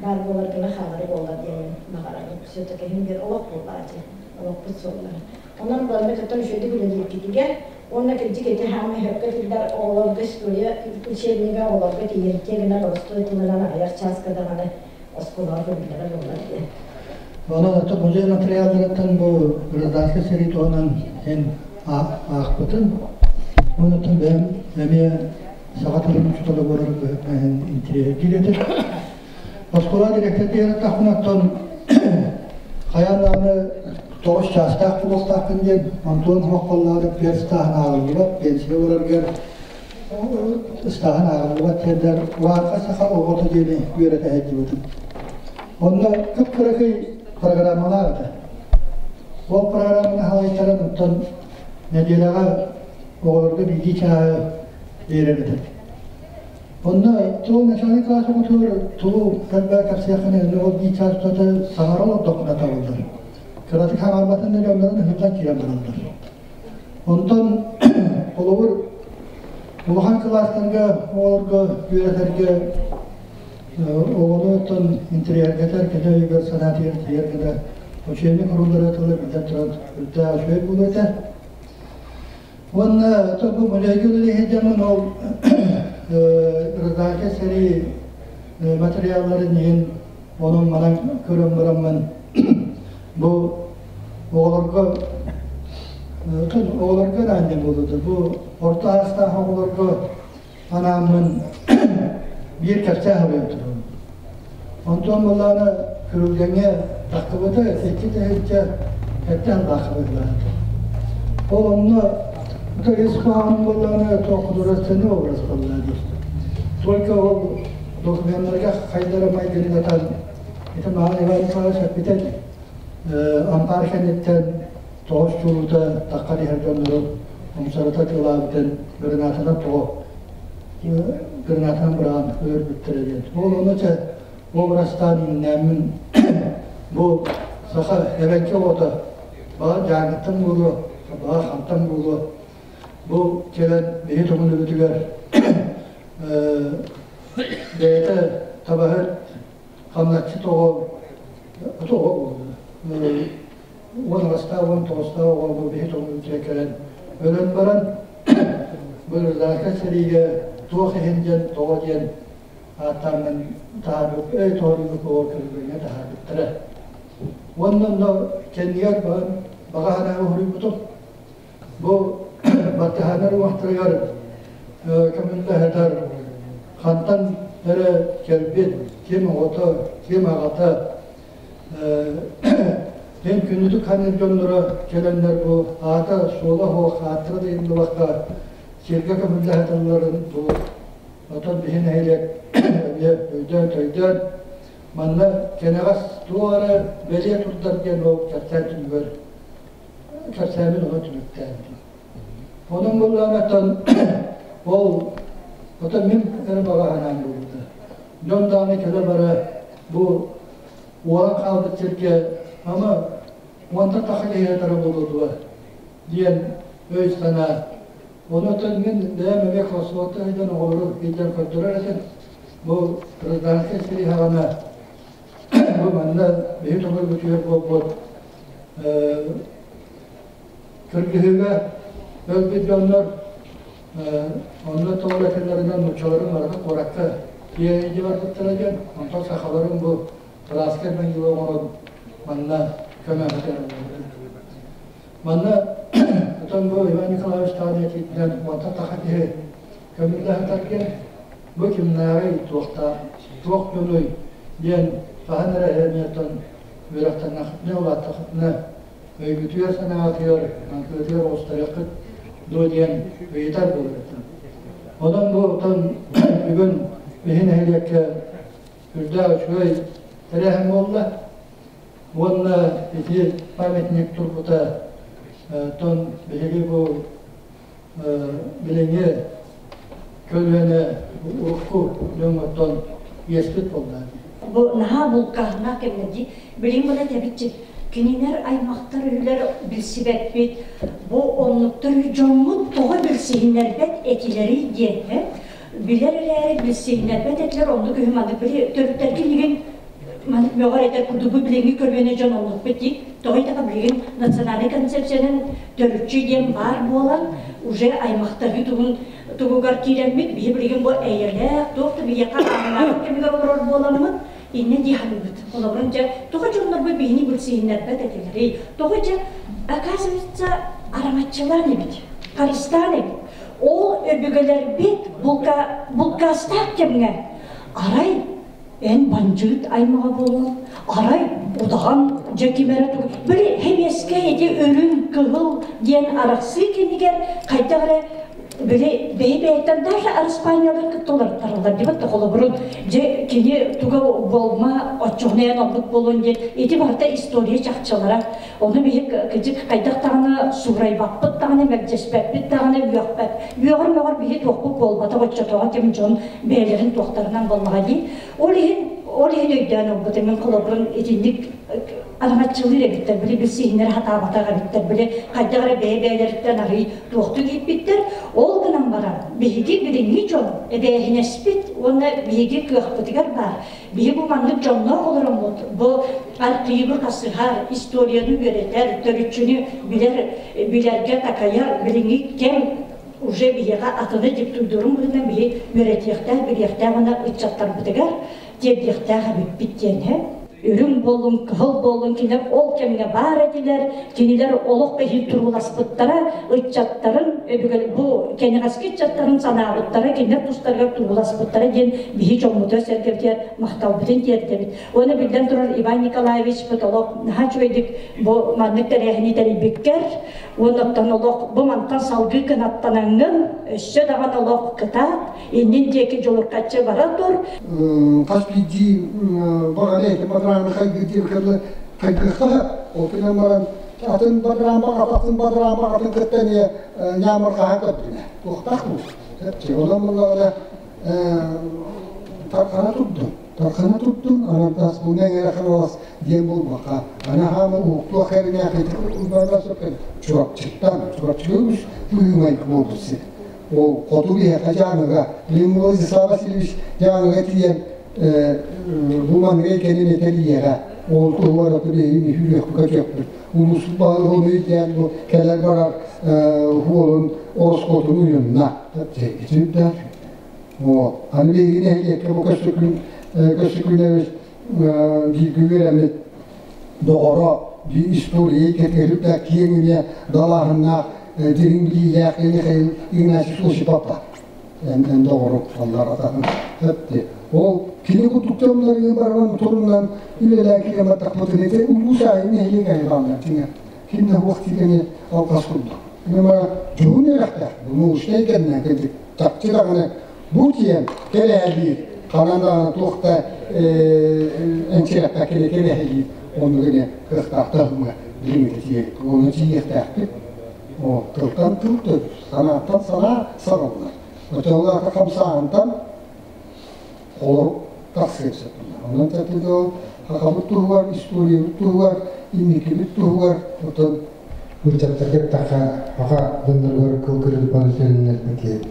баар буолар гына хаалара буолла диэн баҕарабын все-таки иһин биир олох буоллаачы олохпут суоллара Онон балары кытта үчүгэйдик үлэлииргитигэр уонна кырдьык ити хаамай сөпкө тыллар оҕолорго история учебнига оҕолорго тиийимтиэ гына боростуой тылынан аҕыйах чааска даҕаны оскуолаҕа көрүллэрэ буоллар диэн. Онон ото музей материалларыттан бу гражданскай сэрии туһунан эн аахпытым. Онон бэйэм эмиэ саха тылын учуутала буолар быһыытынан интириэһиргиир этим. Оскуола дириэктэрдиэн тахпын хайаан даҕаны 9 чаастаах буолуохтаахпын диэн Антон Хохоллаары перстааһын ааҕыллыбат, пенсия ыларгар ыстааһын ааҕыллыбат диэннэр Варка саха оҕото диэни үөрэтэ сылдьыбытым. Онно кып-кыракый программалаах этэ. Ол программаны халайтаран оттон нэдиэлэҕэ оҕолорго биирдии чааһы биэрэр этим. Онно тыл начальник класс оҕотугар тулу кэлбэ кэпсиэххинэ онно ол биир чаас устата саҥара олордоххуна табыллар. Кыратык хаҥарбатын да дьоннорун ыһыллан киирэн бараллар. Онтон холобур улахан кылаастарга оҕолорго үөрэтэргэ оҕону оттон интэриэһиргэтэр кини өйүгэр санаатыгар тиийэр гына учебник уруулара тылы биллэн туран үрдээх үчүгэй буолуо этэ. Уонна бу музейга үлэлии сылдьаммын ол гражданскай сэрии материалларын иһин онон манан көрөн бараммын бу оҕолорго оҕолорго анаан диэн буолуо бу орто аастаах оҕолорго анааммын биир кэпсээн суруйан турабын. Онтон буоллаҕына Күрүлгэҥҥэ тахсыбыта 2007 сыллаахха быһыылаах. Ол онно ис хоһоонун буоллаҕына туох художественный образ буолла дии. Только ол докуменнарга хайдара майгыннатан ити маҕан Иван Николаевич эппитэ ампаар кэнниттэн тоҕус чулуута таххан иһэр дьоннору умсарыта тыылаабытын гранатанан тоҕо гранатанан быраҕан өлөрбүттэрэ диэн. Ол ону чэ образтаан иҥнээммин бу саха эбэҥки оҕото баҕа Дьааҥыттан буолуо, баҕа хантан буолуо бу кэлэн биһи төҥүлүбүтүгэр бэйэтэ табаһыт хамначчыт оҕо оҕо буолла 18-таах 19-таах оҕо бу биһи төҥүлүбүтүгэр кэлэн өлөн баран гражданскай сэриигэ туох иһин диэн тоҕо диэн ааттааннан таһаарбыт өй тоһоруйбут оҕо көрүлүҥҥэ таһаарбыттара. Уонна онно кэннигэр баҕа санаа уһуруйбутум. Бу баттаһааннар уҥуохтарыгар көмүллэһэтэр хантан эрэ кэлбит ким оҕото, ким аҕата ким күннүтүк ханыыр дьонноро кэлэннэр бу аата суола суох ааттара да ыйыллыбакка сиргэ көмүллэһэтэллэрин бу Оттон биһи нэһилиэк эмиэ өйдөөн-төйдөөн манна кэнэҕэс туох эрэ бэлиэ турдар диэн ол кэпсээн түмүгэр кэпсээмин ону түмүктээбитим. Онон буоллаҕына ол оттон мин эрэ баҕа санаам буолбута. Дьон даҕаны кэлэ-бара бу уолан хаалбыт сиргэ ама уонтан тахса киһи ытара буолуо дуо диэн өй-санаа. Онон мин бэйэм эмиэ Косовоттан сылдьан оҕолору илдьэн көрдөрөр этим. Бу гражданскай сэрии саҕана бу манна биһи тоҥуйбутугар буолбут кыргыһыыга өлбүт дьоннор онно тоҕо этэллэринэн нууччаларын барыта куоракка тиэйэ барбыттара диэн, онтон сахаларын бу Братскай могила оҥорон манна көмөһүтэр. Манна отон бу Иван Николаевич Таан этиитинэн уонтан таха киһи көмүллэһэ бу кимнээҕий, туохтаах, туох дьонуй диэн хаһан эрэ эһэниэттэн үөрэхтэннэхпитинэ, улааттахпытына өйгүтүгэр санааҕытыгар, маҥкыытыгар оҕустарыаххыт дуо диэн ыйытар буолар. Онон бу отон бүгүн биһи нэһилиэккэ үрдээх үчүгэй тэрээһин буолла. Уонна ити памятник турбута тон биһиги бу билиҥҥи көлүөнэ урукку дьоҥҥоттон иэспит буолла. Бу наһаа булкааһыннаах кэмнэр дии. Билигин була тэбиччи кинилэр аймахтар үһүлэр билсибэппит. Бу оннуктар дьоммут тоҕо билсиһиннэрбэт этилэрий диэн билэр эрээри билсиһиннэрбэт этилэр оннук үһү маннык били төрүттэргин игин маннык мөҕөр этэр курдук бу билиҥҥи көлүөнэ дьон оннукпут дии тоҕо диэтэххэ билигин национальнай концепциянан төрүччү диэн баар буолан уже аймахтаһыы тугун тугугар киирэммит биһи билигин бу эйэлээх туох да биһиэхэ ааҥнаабыт кэмигэр олорор буоламмыт. Иннэ дии саныыбыт. Холобурун дьэ, тоҕо дьоннорго биһини билсиһиннэрбэт этилэрий? Тоҕо дьэ, оказывается, араҥаччылаан эбит, харыстаан эбит. Ол өбүгэлэрбит булкаастаах кэмҥэ арай эн бандьыыт аймаҕа буолуон, арай удаҕан дьэ ким эрэ тугу били һэбиэскэй ити үрүҥ кыһыл диэн арахсыы кэмигэр хайдах эрэ били бэйи-бэйэттэн даже араспаанньалар кытта уларыттараллар дибат да холобурун дьэ кини туга буолма оччоҕуна эн оннук буолуон диэн ити барыта история чахчылара. Ону биһи кыдьык хайдах даҕаны суурайбаппыт даҕаны, мэлдьэспэппит даҕаны, үөхпэт. Үөҕэр-мөҕөр биһи туохпут буолбатах оччотооҕу кэм дьон бэйэлэрин туохтарынан буоллаҕа дии. Ол иһин ол иһин өйдөөн ылбытым мин холобурун итинник араҥаччылыыр эбиттэр, били билсиһиннэри сатаабатах эбиттэр, били хайдах эрэ бэйэ-бэйэлэриттэн арый туохтук ииппиттэр. Ол гынан баран биһиги билиҥҥи дьон эбээһинэспит уонна биһиги кыахпытыгар баар. Биһи бу маннык дьонноох олороммут, бу архивы хасыһар, историяны үөрэтэр, төрүччүнү билэр, билэргэ такайар билиҥҥи кэм уже биһиэхэ атыны диктуйдуурун быһыытынан биһи үөрэтиэхтээх, билиэхтээх уонна ыччаттарбытыгар тиэрдиэхтээх эбиппит диэн һэ. Үрүҥ буоллун, кыһыл буоллун, кинилэр ол кэмҥэ баар этилэр, кинилэр олох иһин турууласпыттара, ыччаттарын, өбүгэ бу кэнэҕэски ыччаттарын санаабыттара, кинилэр тустарыгар турууласпыттара диэн биһи дьоммутугар-сэргэбитигэр махталбытын тиэрдэбит. Уонна биллэн турар Иван Николаевич олох наһаа үчүгэйдик бу маннык тэрээһини тэрийбиккэр, уонна олох бу мантан салгыы кынаттанаҥҥын, өссө даҕаны олох кытаат, иннин диэки дьулурхаччы бара тур. Хас биирдии баҕа бадарааны хайгыы хайгыахха ол гынан баран атын бадараама атын бадараама атын кытта эмиэ ньаамырҕаһан көрдүнэ туохтаах бу онон буллаҕына тархана турдун тархана турдун анантас бу нэҥэрэ ханалас диэн буолбакка ана хааман уһуктуох кэринээхити Чурапчыттан Чурапчыга үс быһыымай буолбут сир ол хоту биһиэхэ Дьааҥыга билин Владислав Васильевич Дьааҥыга тиийэн бу манныгы кэлин этэр ол туһугар аты биһиги үһүрүөхпүт улууспут баһылыгын өйдөөн бу кэлэр барар уолун ороскуотун уйунна итиннэ аны биһиги нэһилиэккэ бу көстөкүүн көстөкүүнэбит бииргэ үөрэммит доҕоро история кэтэрүтэ киэҥ эмиэ далааһыннаах дириҥ билиилээх Михаил Игнатьевич Осипов эн доҕору аллар атаһын өттү ол кини курдук баран турунан үлэлээн киирэн баттахпытын ити улуус аайы нэһилиэк аайы бааллар тиҥэ кимнэ хуох тигэни алҕас курдук Нема дьоһун үөрэхтээх научнай кэмнэн кырдьык чахчы даҕаны бу тиэн кэлээбиир ханан даҕаны туох да энчирэппэккэ кэлэһилиир оннук эмиэ кыахтаахтаһымҥа билиҥҥитэ тиийэбит онно тиийиэхтээхпит о тылтан тыл төрүт санааттан санаа саҕаланар оччолоох хамсааһынтан холорук тахсыан сөп онон ол хахабыт туһугар историябыт туһугар инникибит туһугар отон Ыччаттарга эттэххэ, аҕа дьонноругар кыл кырыыппаны сүрүннэрбит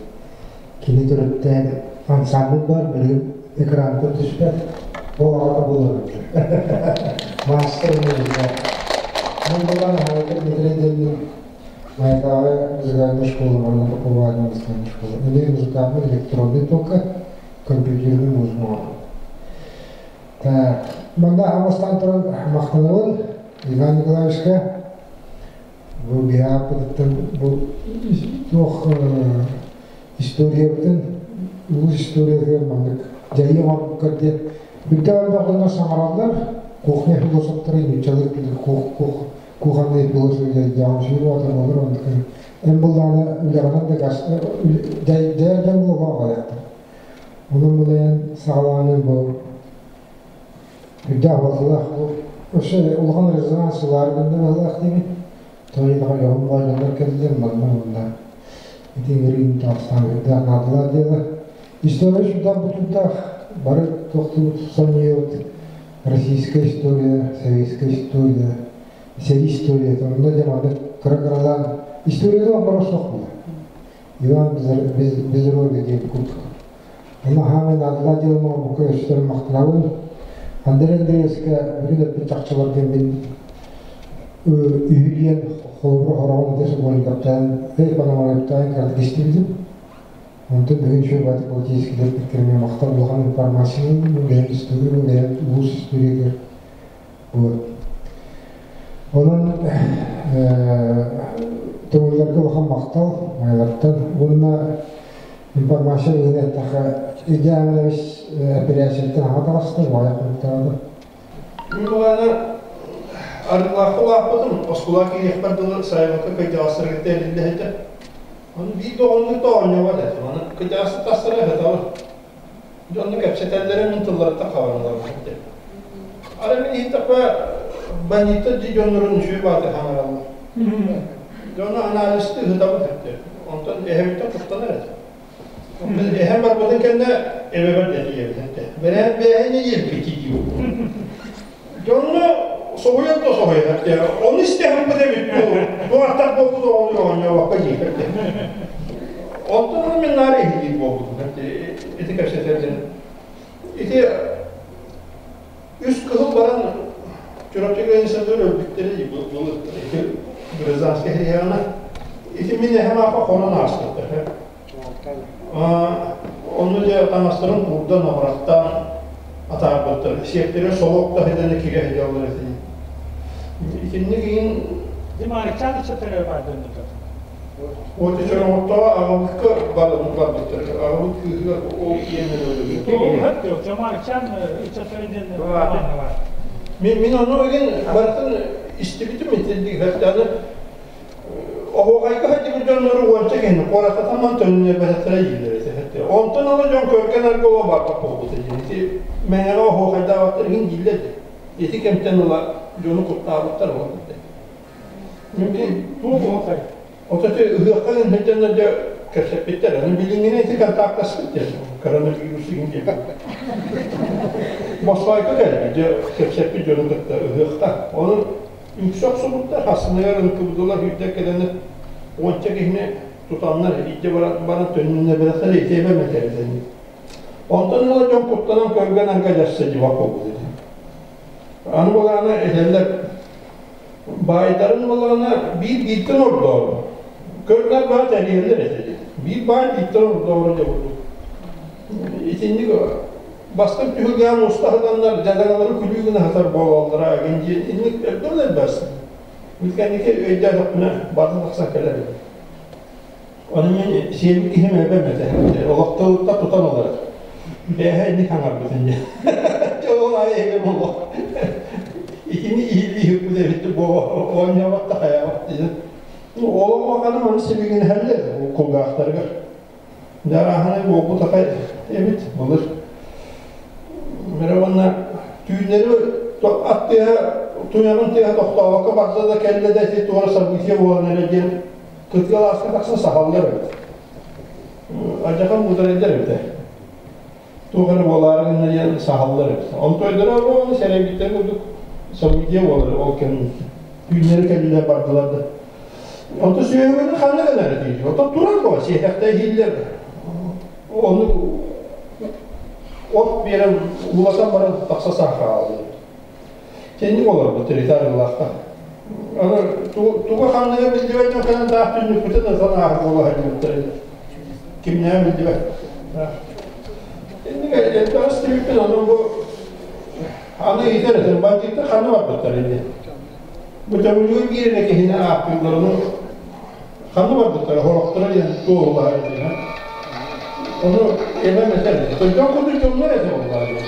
кини төрүттээн ансамбль бар, билигин экранга түспэт, ол аҕата буолар Мастер музыка. Мен булан Харатыр Дмитрий Демин Майатааҕы музыкальная школа, Марина Попова музыкальная школа. Или музыкальный электронный только компьютерный музыка. Так, манна амастан туран махтанабын Иван Николаевичка бу биһааппытыттан бу туох историябытын улуус историятыгар маннык дьайыы оҥорбуккар диэн үрдээх элбэх дьоннор саҥараллар кухня философтара нууччалыы кухонный философия дьаамсыыр атамалар оннук эн буллааны үлэҕинэн да дьайар дьон буолуох аҕайахтар онон булайан саҕалааны бу үрдээх баҕалаах өссө улахан резонанс ылаары гынна баҕалаах диэбит тоойдаҕа дьоһун баайдалар кэллилэр манна уонна ити ыҥырыын таастаан үрдээх наадалаах дьыала история сүрдээх бутурдаах бары тохтубут сонньуйабыт российская история советская история сэрии историята онно дьэ маннык кыра-кыралаан историяда оҥоро суох буолар Иван Безрогий диэн курдук Ону хаамай наадалаах дьыалам оҥорбукка өссө махтанабын. Андрей Андреевичка бүгүн эппит чахчыларга мин үһү диэн холобур хороҕон ытыс уолугартаан, эй пономаревтаан кыратык истибитим. Онтон бүгүн үчүгэй баатык политический кэлбиттэргэ махтал улахан информацияны бэйэм история бэйэм улуус историятыгар вот. Онон Төҥүллэргэ улахан махтал Майлартан уонна информация иһин эттэххэ Илья Иванович эпэрээссийэттэн аҕа таҕыста, уҕайа хонуктаабыта. Мин былаана арыылаахха улааппытым, оскуолаҕа киириэхпэр дылы сайылыкка кыдьаҕастарга эриллэ сылдьар. Ону биир да оҕону кытта оонньообот этим. Аны кыдьаҕасты тастара ыһытабын. Дьонно кэпсэтэллэрэ мин тылларыттан хабарыллар этэ. Ара мин иһиттэхпэ бандиттар дии дьоннорун үчүгэй бааты хаҥараллар. Дьону анализты ыһытабын этэ. Онтон эһэбиттэн куттанар этим. Эһэм барбытын кэннэ эбэбэр дэтийэбин этэ. Бэрээн бээһини иэппити дии. Дьонно соһуйан да соһуйар этэ. Ону истэһиммит эбит бу. Туохтар буолбут оҕону оонньообокко дии. Онтон мин наар иһиллиир буолбутум. Ити кэпсэтэрдин. Ити үс кыһыл баран Чурапчыга инсадыр өлбүттэри бұл ити гражданскай хриһаана. Ити мин эһэм аапа хонон ааспыттар. Онно дьэ таҥастарын куурдан, абырахтаан атаарбыттар. Сиэптэрэ солуок да сылдьан киирэ сылдьаллар этэ. Итинник иһин Димарычан ыччаттары бардырдык. Вот чороҥоттоҕо аҕабыкка барбыттар. Аҕабыт кыыһыгар ол иэннэр өлбүт. Чомарчан ыччаттары диэн Мин мин ону игин барытын истибитим итинник аны Оһуохайга сылдьыбыт дьоннору уонча киһини куораттатан төннөрбөтөхтөрө дииллэр этэ. Онтон ыла дьон көргөн аргыла барбат буолбута диэн. Ити мэҥэҕэ оһуохайдаабаттар иһин дииллэр дии. Ити кэмтэн ыла дьону куттаабыттар ол Мин туох оһуохай? Ото ити ыһыахха сылдьаннар дьэ кэпсэппиттэр. Аны билиҥҥинэн ити контактаспыт диэн. Коронавирус иһин диэн. Босхойго кэлбит дьэ кэпсэппит дьону кытта ыһыахха. Ону Үксэ охсубуттар, хассыныгар ынкыбыдылар үрдэ кэлэнэ уонча киһини тутаннар илдьэ баран баран төннүннэрбэтэхтэр итиэбэ мэтэрдэнни. Онтон ыла дьон куттанан көргөн арга дьасса дьыбак буолбут этэ. Аны былаана этэллэр баайдарын былаана биир бииртэн ордоору. Көргөн баа тэрийэллэр этэ. Биир баай бииртэн ордоору дьэ бурдук. Итинник Бастыҥ түһүлгэҕэ муста сытаннар дьадаҥалары күлүү гына сытар буолаллара эҥин диэн инник элбэх элбэс. Мин кэнники өйдөөтөхпүнэ барыта тахсан кэлэр эбит. Ону мин сиэбит киһим эбэм этэ. Олохтоохтор тутан ылар. Бээһэ инник хаҥарбытын диэн. Дьэ ол аайы эбэм олох. Итини иһиллии эбит бу оонньообот да хайаабат диэн. Олох улаханым аны сибигинэһэллэр кулгаахтарыгар. Дьарааһынай буолбут атай эбит былыр. Мэрэ уонна түүннэри ат тыаһа, туйаҕын тыаһа тохтообокко барда да кэллэ да ити туора событие буолан эрэ диэн кытыы алааска тахсан саһаллар эбит. Алдьархай муударайдар эбитэ. Туох эрэ буолаары гынна диэн саһаллар эбит. Онтойдоро буолан сэрэйбиттэр курдук событие буолар ол кэмҥэ. Түүннэри кэллилэр бардылар да. Онто сүөһүгүнү ханна гынар диир. Ото турар буо сиэтэхтэ иһиллэр. Ону от биэрэн уулатан баран тахса саахааллар. Сенник олорбут территориялаахта. Аны туга ханныга биллибэт дьон кэлэн таах түннүкпүтүн ытан ааһар буола сылдьыбыттар Кимнээҕэ биллибэт. Инник элбэх истибиппин ону бу аны ыйытар этим бандиттар ханна барбыттар ини. Бу төҥүлүгүн биир эрэ киһини ааттыыллар, ханна барбыттара, хорохторо диэн туоһулаһар этим. Ону эбэм этэр, дьон курдук дьоннор этэ буоллар диэн.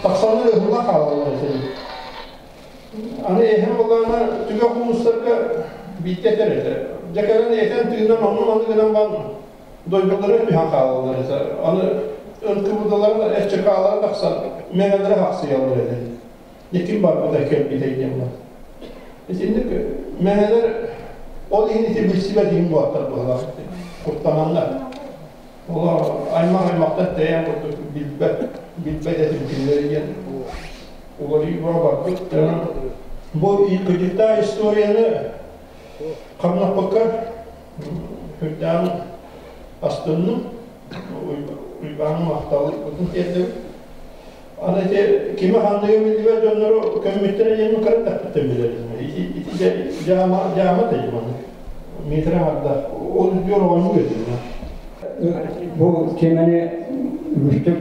Тахсаннар ыһылла хаалаллар этэ. Аны эһэм буоллаҕына түгэх улуустарга биирдэ этэр этэ. Дьэ кэлэн этэн тыынан онну-маны гынан баран дойдулара түһэн хаалаллар этэ. Аны ынкыбыдаларын СЧК-лара тахсан мэҥэлэрэ хахсыйаллар этэ. Ким барбыта кэлбитэ диэн бар. Итинник мэҥэлэр ол иһин ити билсибэт иһин буолаттар быһалаах куттананнар. Олор аймах аймахтан тэйэн курдук билбэт билбэт этим кинилэри диэн уларыйыыга барбыт. Бу кыдьыктаах историяны хамнаппакка үрдээн астынным. Уйбааҥҥа махталбытын тиэрдэбит. Аны ити кими ханныгы биллибэт дьоннору көммүттэрэ диэн кыра тахпыттан билэрим. Ити дьаама дьаама тайым аны. Метр аҥардаах. Ол үрдүгэр оонньуу этим. Бу теманы үгүстүк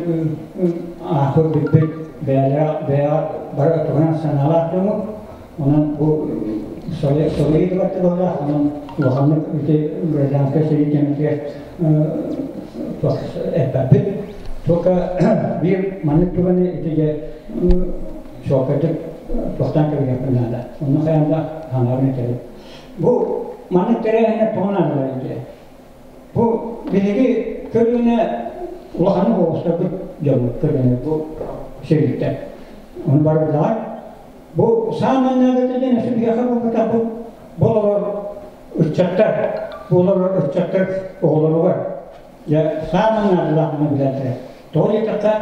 аахпыт билбит бэйэлэрэ бэйэҕэ бары туһунан санаалаах дьоммут. Онон бу соруйу тыбаттыбалаах, онон улаханнык ити гражданскай сэрии кэмигэр эппэппит. Только биир маннык түгэни ити дьэ чуолкайдык туохтаан кэбиһиэхпин наада. Онно хайаан да хаҥаабын этэбин. Бу маннык тэрээһиннэр тоҕо наадалар ити? Бу биһиги көлүөнэ улаханнык оҕустарбыт дьоммут көлүөнэ бу сэрииттэн. Ону бары билэҕит. Бу саамай наадата диэн өссө биһиэхэ буолбатах бу бу олорор ыччаттар, бу олорор ыччаттар оҕолоругар дьэ саамай наадалаах гына билэллэрэ. Тоҕо диэтэххэ,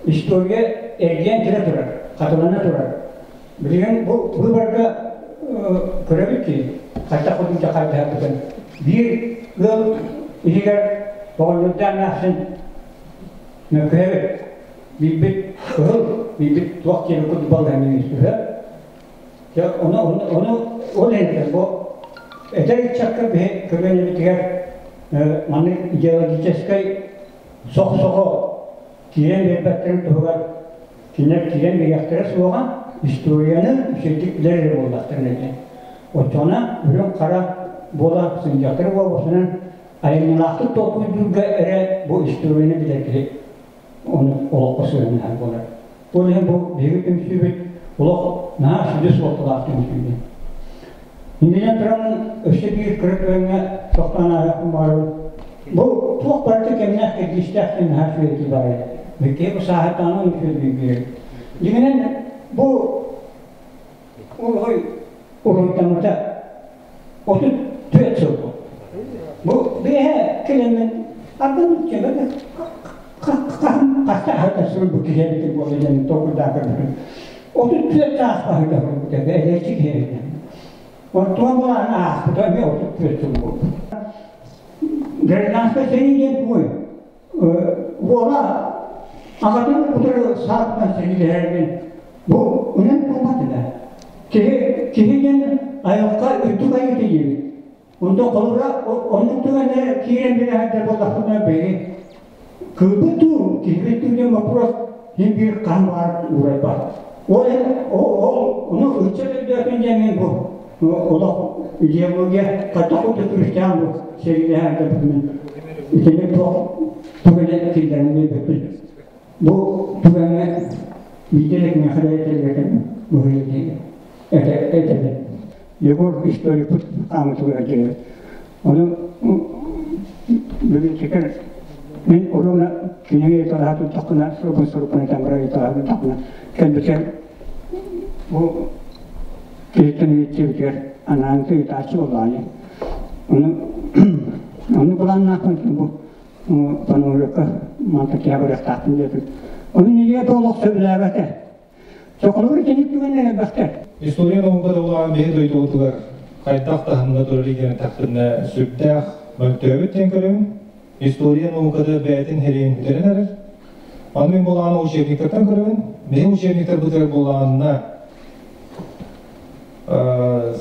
история эргийэн кэлэ турар, хатылана турар. Билигин бу выборга көрөбүт ки, хайдах курдук хайдаһарбытын. Биир ыал иһигэр оҕонньордоох эмээхсин мөккүһэбит. Билбит кыһыл, билбит туох диэби курдук балаһыанньа үһү. Дьэ, ону, ону, ону ол иһин бу эдэр ыччакка биһи көлүөнэбитигэр маннык идеологическай сох-соҕо киирэн биэрбэттэрин туһугар кинилэр киирэн биэриэхтэрэ суоҕа, историяны үчүгэйдик билэр эрэ буоллахтарына диэн. Оччоҕуна үрүҥ-хара буола сылдьыахтара буолбатынан айымньылаахтык толкуйдуурга эрэ бу историяны билэр киһи ону олоххо сыһыаннаһар буолар. Ол иһин бу биһиги түмсүүбүт олох наһаа сүдү суолталаах түмсүү. Иннинэн туран өссө биир кыра түгэҥҥэ тохтоон ааһыахпын баҕарабын. Бу туох барыта кэмнээх кэрдиистээх диэн наһаа үчүгэй баар этэ. Киһи бу сааһыттаҕына үчүгэй биэрэр. Дьиҥинэн бу уруһуй уруһуйдаммыта 34 сыл бу. Бу бэйэ кэлэммин арбын чөбө хаста аһыта суруйбут киһи эбитин буолла диэн толкуйдаан көрбүтүм. 34 саас баһыйда суруйбут этэ, эдэрчи киһи эбит. Онтон булан ааспыта эмиэ 34 сыл буолбут. Гражданскай сэрии диэн тугуй? Уола аҕатын утары саатынан сэриилэһэрин бу үнэн буолбат этэ. Киһи, киһи диэн айылҕа үрдүк айыыта диэбит. Онтон холобура оннук түгэннэр киирэн бирэһэрдэр буоллахпына бэйи кыылбыт дуу, киһибит дуу диэн вопрос син биир хаһан баҕар уурайбат. Ол ол ону ыччат өйдөөтүн диэн мин бу олох идеология хайдах курдук күүстээх бу сэриилэһэр да бүгүн итини туох түгэнэ киллэрэн биэрбиппин. Бу түгэҥҥэ биирдэ эрэ миэхэ да этэллэрин быһыы этэбин. Егор историкпыт хаамытыгар дьиэбит. Ону библиотекарь мин уруна кинигэ талаһа турдахпына, сурукун сурукпун этэн баран талаһа турдахпына кэлбитэ бу киһиттэн иһиттибитигэр анаан ыйытааччы буоллаҕа Ону ону былааннаахпын бу панорика манта киһи барыахтаахпын диэтим. Ону ньиэ олох сөбүлээбэтэ. Соколугар итинник түгэннэр элбэхтэр. История наука улахан биһи дойдубутугар хайдах таһымҥа турар диэн эттэхпинэ сүрдээх мөлтөөбүт диэн көрөбүн. История науката бэйэтин хэриэн бүтэрэн эрэр. Аны мин булааны учебниктартан көрөбүн. Биһи учебниктарбытыгар булаанна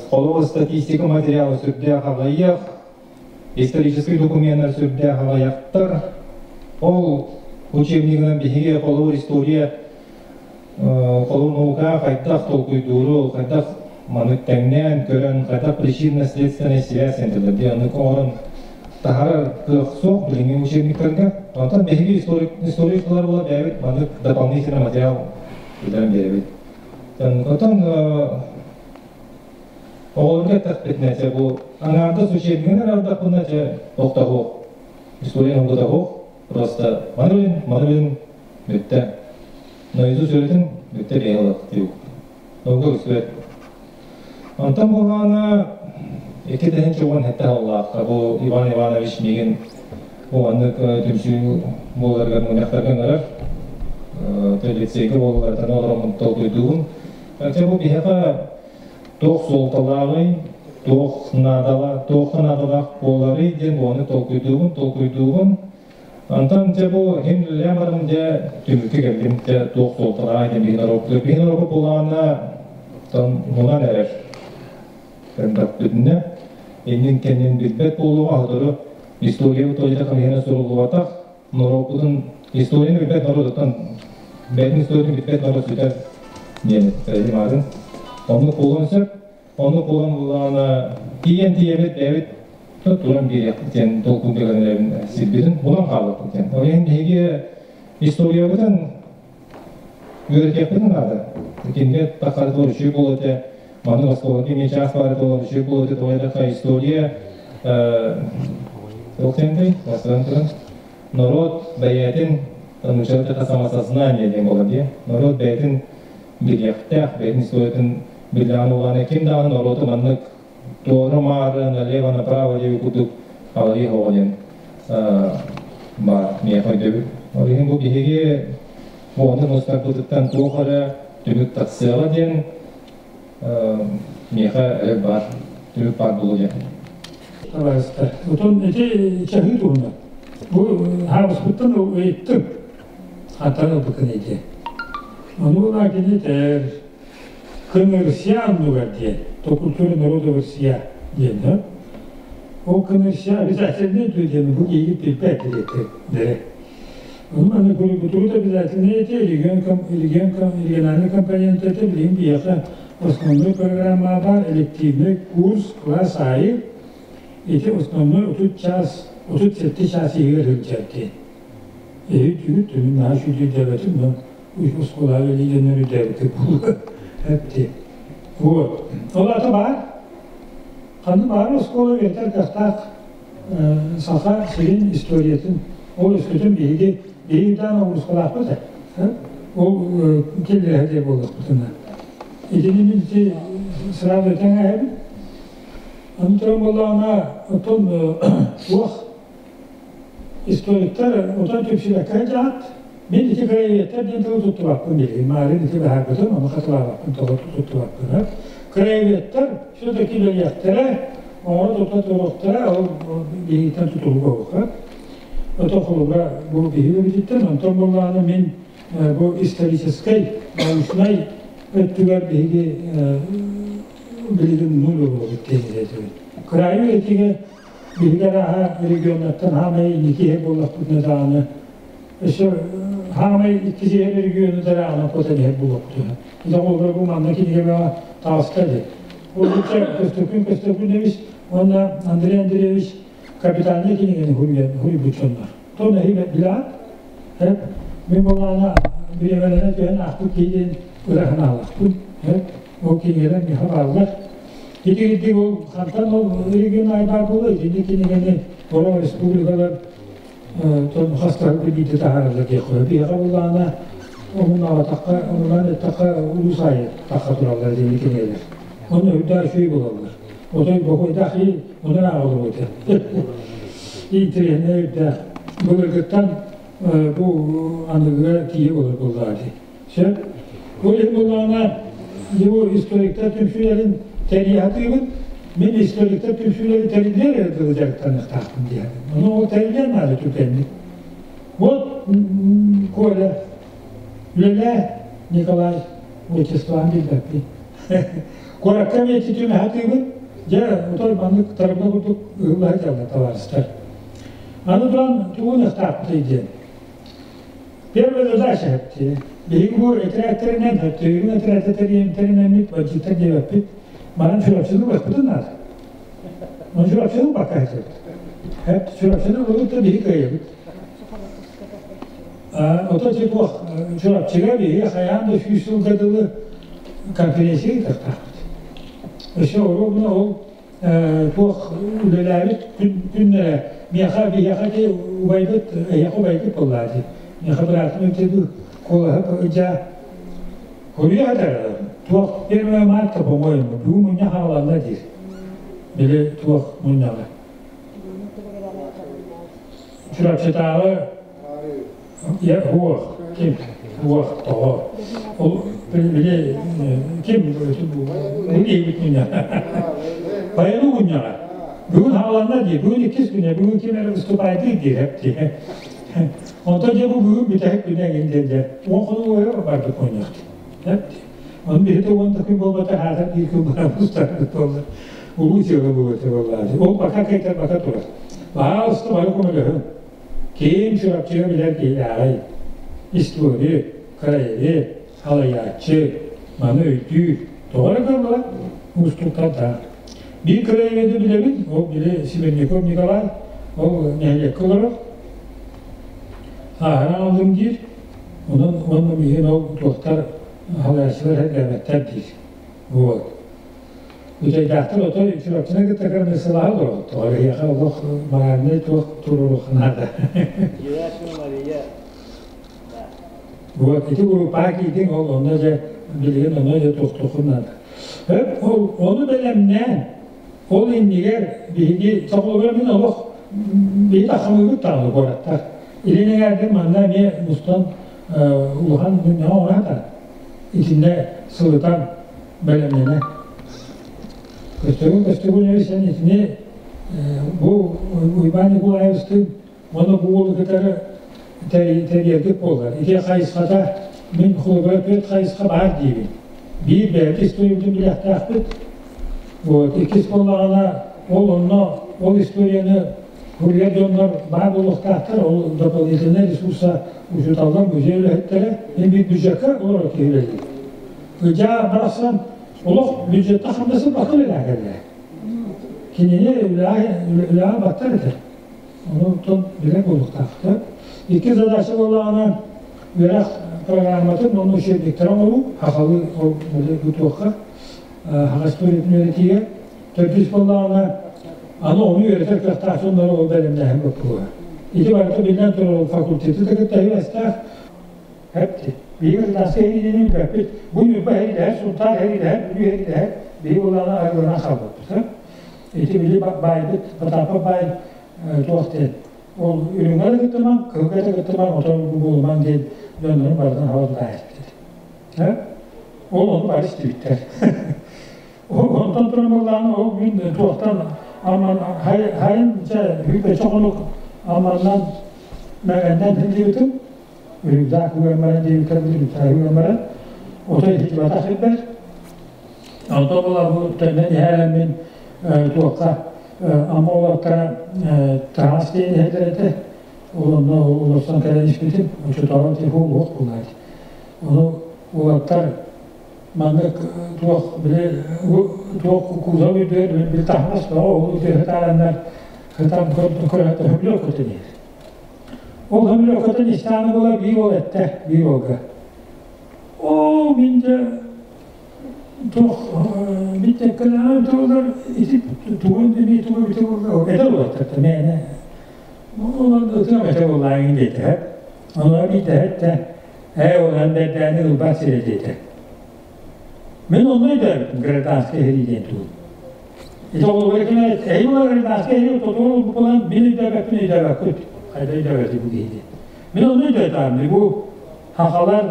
холобур статистика материала сүрдээх аҕыйах, историческай докуменнар сүрдээх аҕыйахтар. Ол учебнигынан биһиги холобур история холобур наука хайдах толкуйдууру, хайдах маны тэҥнээн көрөн, хайдах причинно-следственная связь этилэр диэн оннук оҥорон таһаарар кыах суох билиҥҥи учебниктарга. Онтон биһиги историк историк буола бэйэбит маннык дополнительный материал киллэрэн биэрэбит. Оттон оҕолорго эттэхпитинэ, чэ бу аҥаардас учебнигын араардахпына, чэ тохтоһуох, история науката просто маны билин, маны билин бүттэ. Наизусть үөрэтин бүттэ бэйэ ылар диюк. Наука көстүбэт. Онтон буоллаҕына 2017 сыллаахха бу Иван Иванович миигин бу маннык түмсүү буоларыгар мунньахтарга ыҥырар. Лицейгэ буолалларыттан олороммун толкуйдуубун. Чэ бу биһиэхэ туох суолталааҕый, туох наадалаах, туохха наадалаах буоларый диэн буону толкуйдуубун, толкуйдуубун. Онтон дьэ бу иһин үлэлээн баран дьэ түмүккэ кэллим дьэ туох суолталааҕый диэн биһин оруоптур. Биһин оруоппут буоллаҕына тон мунан эрэр. Көрдөхпүтүнэ иннин кэннин билбэт буолуоҕа сотору. История тоҗыта хамыһына суруллубатах, норуоппутун историяны билбэт норуотуттан бэйэтин историятын билбэт норуот сүтэр диэн этим. Оннук буолуон сөп. Оннук буолан буллаҕына тиийэн тиийэбит бэйэбит туран биэриэхпит диэн толкуйга кэлэн сирбитин булан хаалыахпыт диэн. Ол иһин биһиги историябытын үөрэтиэхпитин наада. Кинигэ таххарытыгар үчүгэй буолуо этэ. Маннык оскуолаҕа эмиэ чаас баара буолан үчүгэй буолуо этэ. Тоҕо диэтэххэ история туох диэнтэй? Бастатан туран норуот бэйэтин нууччалыы самосознание диэн буолар дии. Норуот бэйэтин билиэхтээх, бэйэтин историятын биллэҕин угаана ким даҕаны норуоту маннык туора-маары налево направо диэби курдук аҕыйах оҕо диэн баар миэхэ өйдөбүл. Ол иһин бу биһиги бу ону мустарбытыттан туох эрэ түмүк тахсыаҕа диэн миэхэ эрэл баар, түмүк баар буолуо диэн. Табаарыстар, отон ити чаһыы туһунан. Бу хаабыспыттан ыйыттым. Хантан ылбыккын ити. Ону ылаа кини этэр Кынырсия анныгар диэн, то культура народа Россия диэн, да? Ол кынырсия обязательно диэн бу киһи билбэт дириэктэрдэрэ. Ону аны культура обязательно эти регион, регион, региональный компонент это билигин биһиэхэ основной программа бар, элективный курс, класс аайы ити основной 30 час, 37 час иһигэр сылдьар диэн. Эһи түгүт түмүн наһаа сүдүйдэбэтим, но оскуолаҕа үлэлиирдэннэр үрдээбитэ буолуо эпти. Вот. Ол ата баар. Ханна баар оскуола үөрэтэр кыахтаах саха сирин историятын ол өскөтүн биһиги биһиги даан оҕурускалаахпыт ээ. Ол киллэһэ диэ буоллахпытына. Итини мин ити сразу этэн ааһабын. Аны туран буоллаҕына, оттон туох Историктар отон түмсүбэккэ дьаат, мин ити краеведтар диэн тылы туттубаппын билигин, маарын ити быһаарбытым, ону хатылаабаппын, тоҕо туттубаппын. Краеведтар все-таки үлэлиэхтэрэ, оҥоро тута туруохтара, ол биһигиттэн тутулуга уха. Ото холобура бу биһиги эбититтэн, онтон буоллаҕына мин бу историческай, научнай өттүгэр биһиги билигин нуль олоробут диэн этибит. Кыраайы этигэ Биһиги арааһа регионнартан хаамай инники иһэр буоллахпытына даҕаны, өссө хаамай иккис иһэр региону даҕаны куотан иһэр буолуохпутуна. Ити холобура бу манна кинигэбэ таҕыста дии. Ол Көстөкүүн Көстөкүүнэбис уонна Андрей Андреевич капитальнай кинигэни хуруйбут дьоннор. Тон эһи билэҕит? Мин буоллаҕына бириэмэлэрэ түһэн аахпыт киһи диэн ыра санаалаахпын. Ол кинигэлэр миэхэ бааллар. Ити ол хантан ол регион айбар буолла итини кинигэни олох республикалар тон хастары билиити таһаараллар диэххэ. Биһиэхэ буоллаҕына омунаабатахха, омунаан эттэххэ улуус аайы тахха тураллар итини кинигэлэр. Оны үрдээх үчүгэй буолаллар. Отой бокуйдаах и онон ааҕыллыбыта. Интэриэһинэй үрдээх. Былыргыттан бу аныгыга тиийэ болар буоллаҕа дии. Сөп. Ол иһин буоллаҕына, его историктар түмсүүлэрин тэрийэ сатыыбын. Мин историктар түмсүүлэрин тэриллиэр эрэ дылы дьарыктаныахтаахпын диэхин. Ону ол тэриллиэн наада түргэнник. Вот Коля, үлэлээ Николай отчествоны билбэппин. Куоракка эмиэ түмэ сатыыбын. Дьэ, отой маннык тарымна курдук ыһылла сылдьаллар табаарыстар. Аны туран тугун ыстааппытый диэн. Первая задача биһиги бу этэрээттэринэн, төйүгүн этэрээттэринэммит, бандьыыттар диэбэппит, манан Чурапчыны ылыахпытын наада. Онон Чурапчыны ылбакка сылдьабыт. Чурапчыны ылыбыт да биһи кыайабыт. Ото туох Чурапчыга биһиги хайаан да 100 сылга дылы конференция ыытыахтаахпыт. Өссө оруобуна ол туох үлэлээбит күннэрэ миэхэ биһиэхэ ити убайбыт эһиэхэ убайгыт буоллаа дии миэхэ быраатым ити куолаһы дьа хуруйа сытар туох 1 марта по-моему бүгүн мунньах аҕаланна диир били туох мунньаҕа Чурапчытааҕы Я уох ким уох тоҕо ол били ким бу мунньаҕа Байану мунньаҕа бүгүн хааланна дии бүгүн иккис күнэ бүгүн ким эрэ выступайдыыр диир дии онтон дьэ бу бүгүн бүтэһик күнэ эҥин диэн дьэ 10 хонук барбыт мунньах Ону биһи да 10 да күн буолбата хаатар биир күн баран устарбыт буолла улуу сыала буолуо буоллаҕа ол пока кайтарбата турар. Баһаалыста бары көмөлөһүҥ. Киин Чурапчыга билэр киһилээҕий? Историк, краевед, салайааччы, маны өйдүүр. Тоҕо эрэ кыаллыбат уустуктардаах. Биир краеведы билэбин, ол били Сибирняков Николай, ол нэһилиэккэ олорор. Сааһыран алдым диир. Онон уонна миигин ол туохтар салайааччылар сэргээбэттэр диир. Вот. Үчэйдээхтэр отой Чурапчыны кытта кырныссалаһа олорор. Тоҕо эһиэхэ олох моральнай туох туруоруохха наада. Герасимова Мария. Вот ити группаҕа киирдиҥ, ол онно дьэ билигин онно дьэ туохтуоххун наада. Ол ону бэлэмнээн, ол иннигэр биһиги тоҕолоро мин олох биһи тахамыыбыт даҕаны куораттар. Илин эҥээрдэр манна эмиэ мустан улахан мунньаҕа оҥоро Итиннэ сылытан бэлэмнэнэ. Көстөгүн көстөгүн сэн итини бу Уйбаан Николаевичтыын уонна бу уолу кытары тэрийэргит буоллар. Ити хайысхата мин холобура түөрт хайысха баар диибин. Биир бэйэбит историябытын билиэхтээхпит. Вот иккис буоллаҕына ол онно ол историяны Курьер дьоннор баар буолуохтаахтар, ол дополнительнай ресурса учууталлар, музей үлэһиттэрэ, мин биир бюджекка олорор киһи үлэлиир. Ыдьаа барахсан олох бюджетта хамнасы бакыр үлэҕэ Кинини үлэҕэ баттар этэ. Ону тон билэр буолуохтаахтар. Икки задача буоллаҕына үөрэх программатын уонна учебниктары оҥоруу, хахалы ол бутуохха, хаҕа историятын үөрэтиигэ. Төрдүс буоллаҕына Аны ону үөрэтэр кыахтаах дьоннору ол бэлэмнээһин боппуруоһа. Ити барыта биллэн турар факультеты да кытта үөстээх. Хэпти. Биһиги гражданскай эһиилини билбэппит. Бу Ньурба эһиилэһэр, Сунтаар эһиилэһэр, Бүлүү эһиилэһэр. Биһиги улаана арыгыланан хаалбыппыт. Ити били баайбыт, Потапов баай туох диэн. Ол үрүҥҥэ да кыттымаҥ, кыһылга да кыттымаҥ, отон буолумаҥ диэн дьоннорун барытын хаба тутаайыттар. Ол ону бары истибиттэр. Онтон туран буоллаҕына ол мин туохтан аман хайын чэ сүүрбэччэ хонук аманнан мэҥэннэн сылдьыбытым рюкзак уган баран диэбиттэр рюкзак уган баран отой сылдьыбатах сирбэр онтон була бу төннөн иһээреммин туохха Амма уолаттара таһаас диэн иһэллэр этэ ол онно олорсон кэлэн испитим оччотооҕу телефон уох буолаат ону уолаттар Маннык туох били туох кузов үрдүгэр били таһымас бөҕө ол үтүө хытаараннар хытан көрө хөмлө көтөн иһэр. Ол хөмлө көтөн истэҕинэ буола биир уол эттэ биир уолга. Оо мин дьэ туох биттэккэлэҕэ туолар ити тугун эмиэ тугу бите буолла этэ буолаттар мээнэ онон ытыам этэ буоллааҥ диэтэ. Онон биитэ эттэ Ээ, онон бэрдээни ылбат сирэ диэтэ. Мин онно өйдөөбүтүм гражданскай сэрии диэн тугун. Ити оҕолоро ким эһи була гражданскай сэрии тотур ылбыккынан мин өйдөөбөппүн өйдөөбөккүт. Хайда өйдөөбөтү бу киһи диэн. Мин онно өйдөөтөҕүм бу хахалар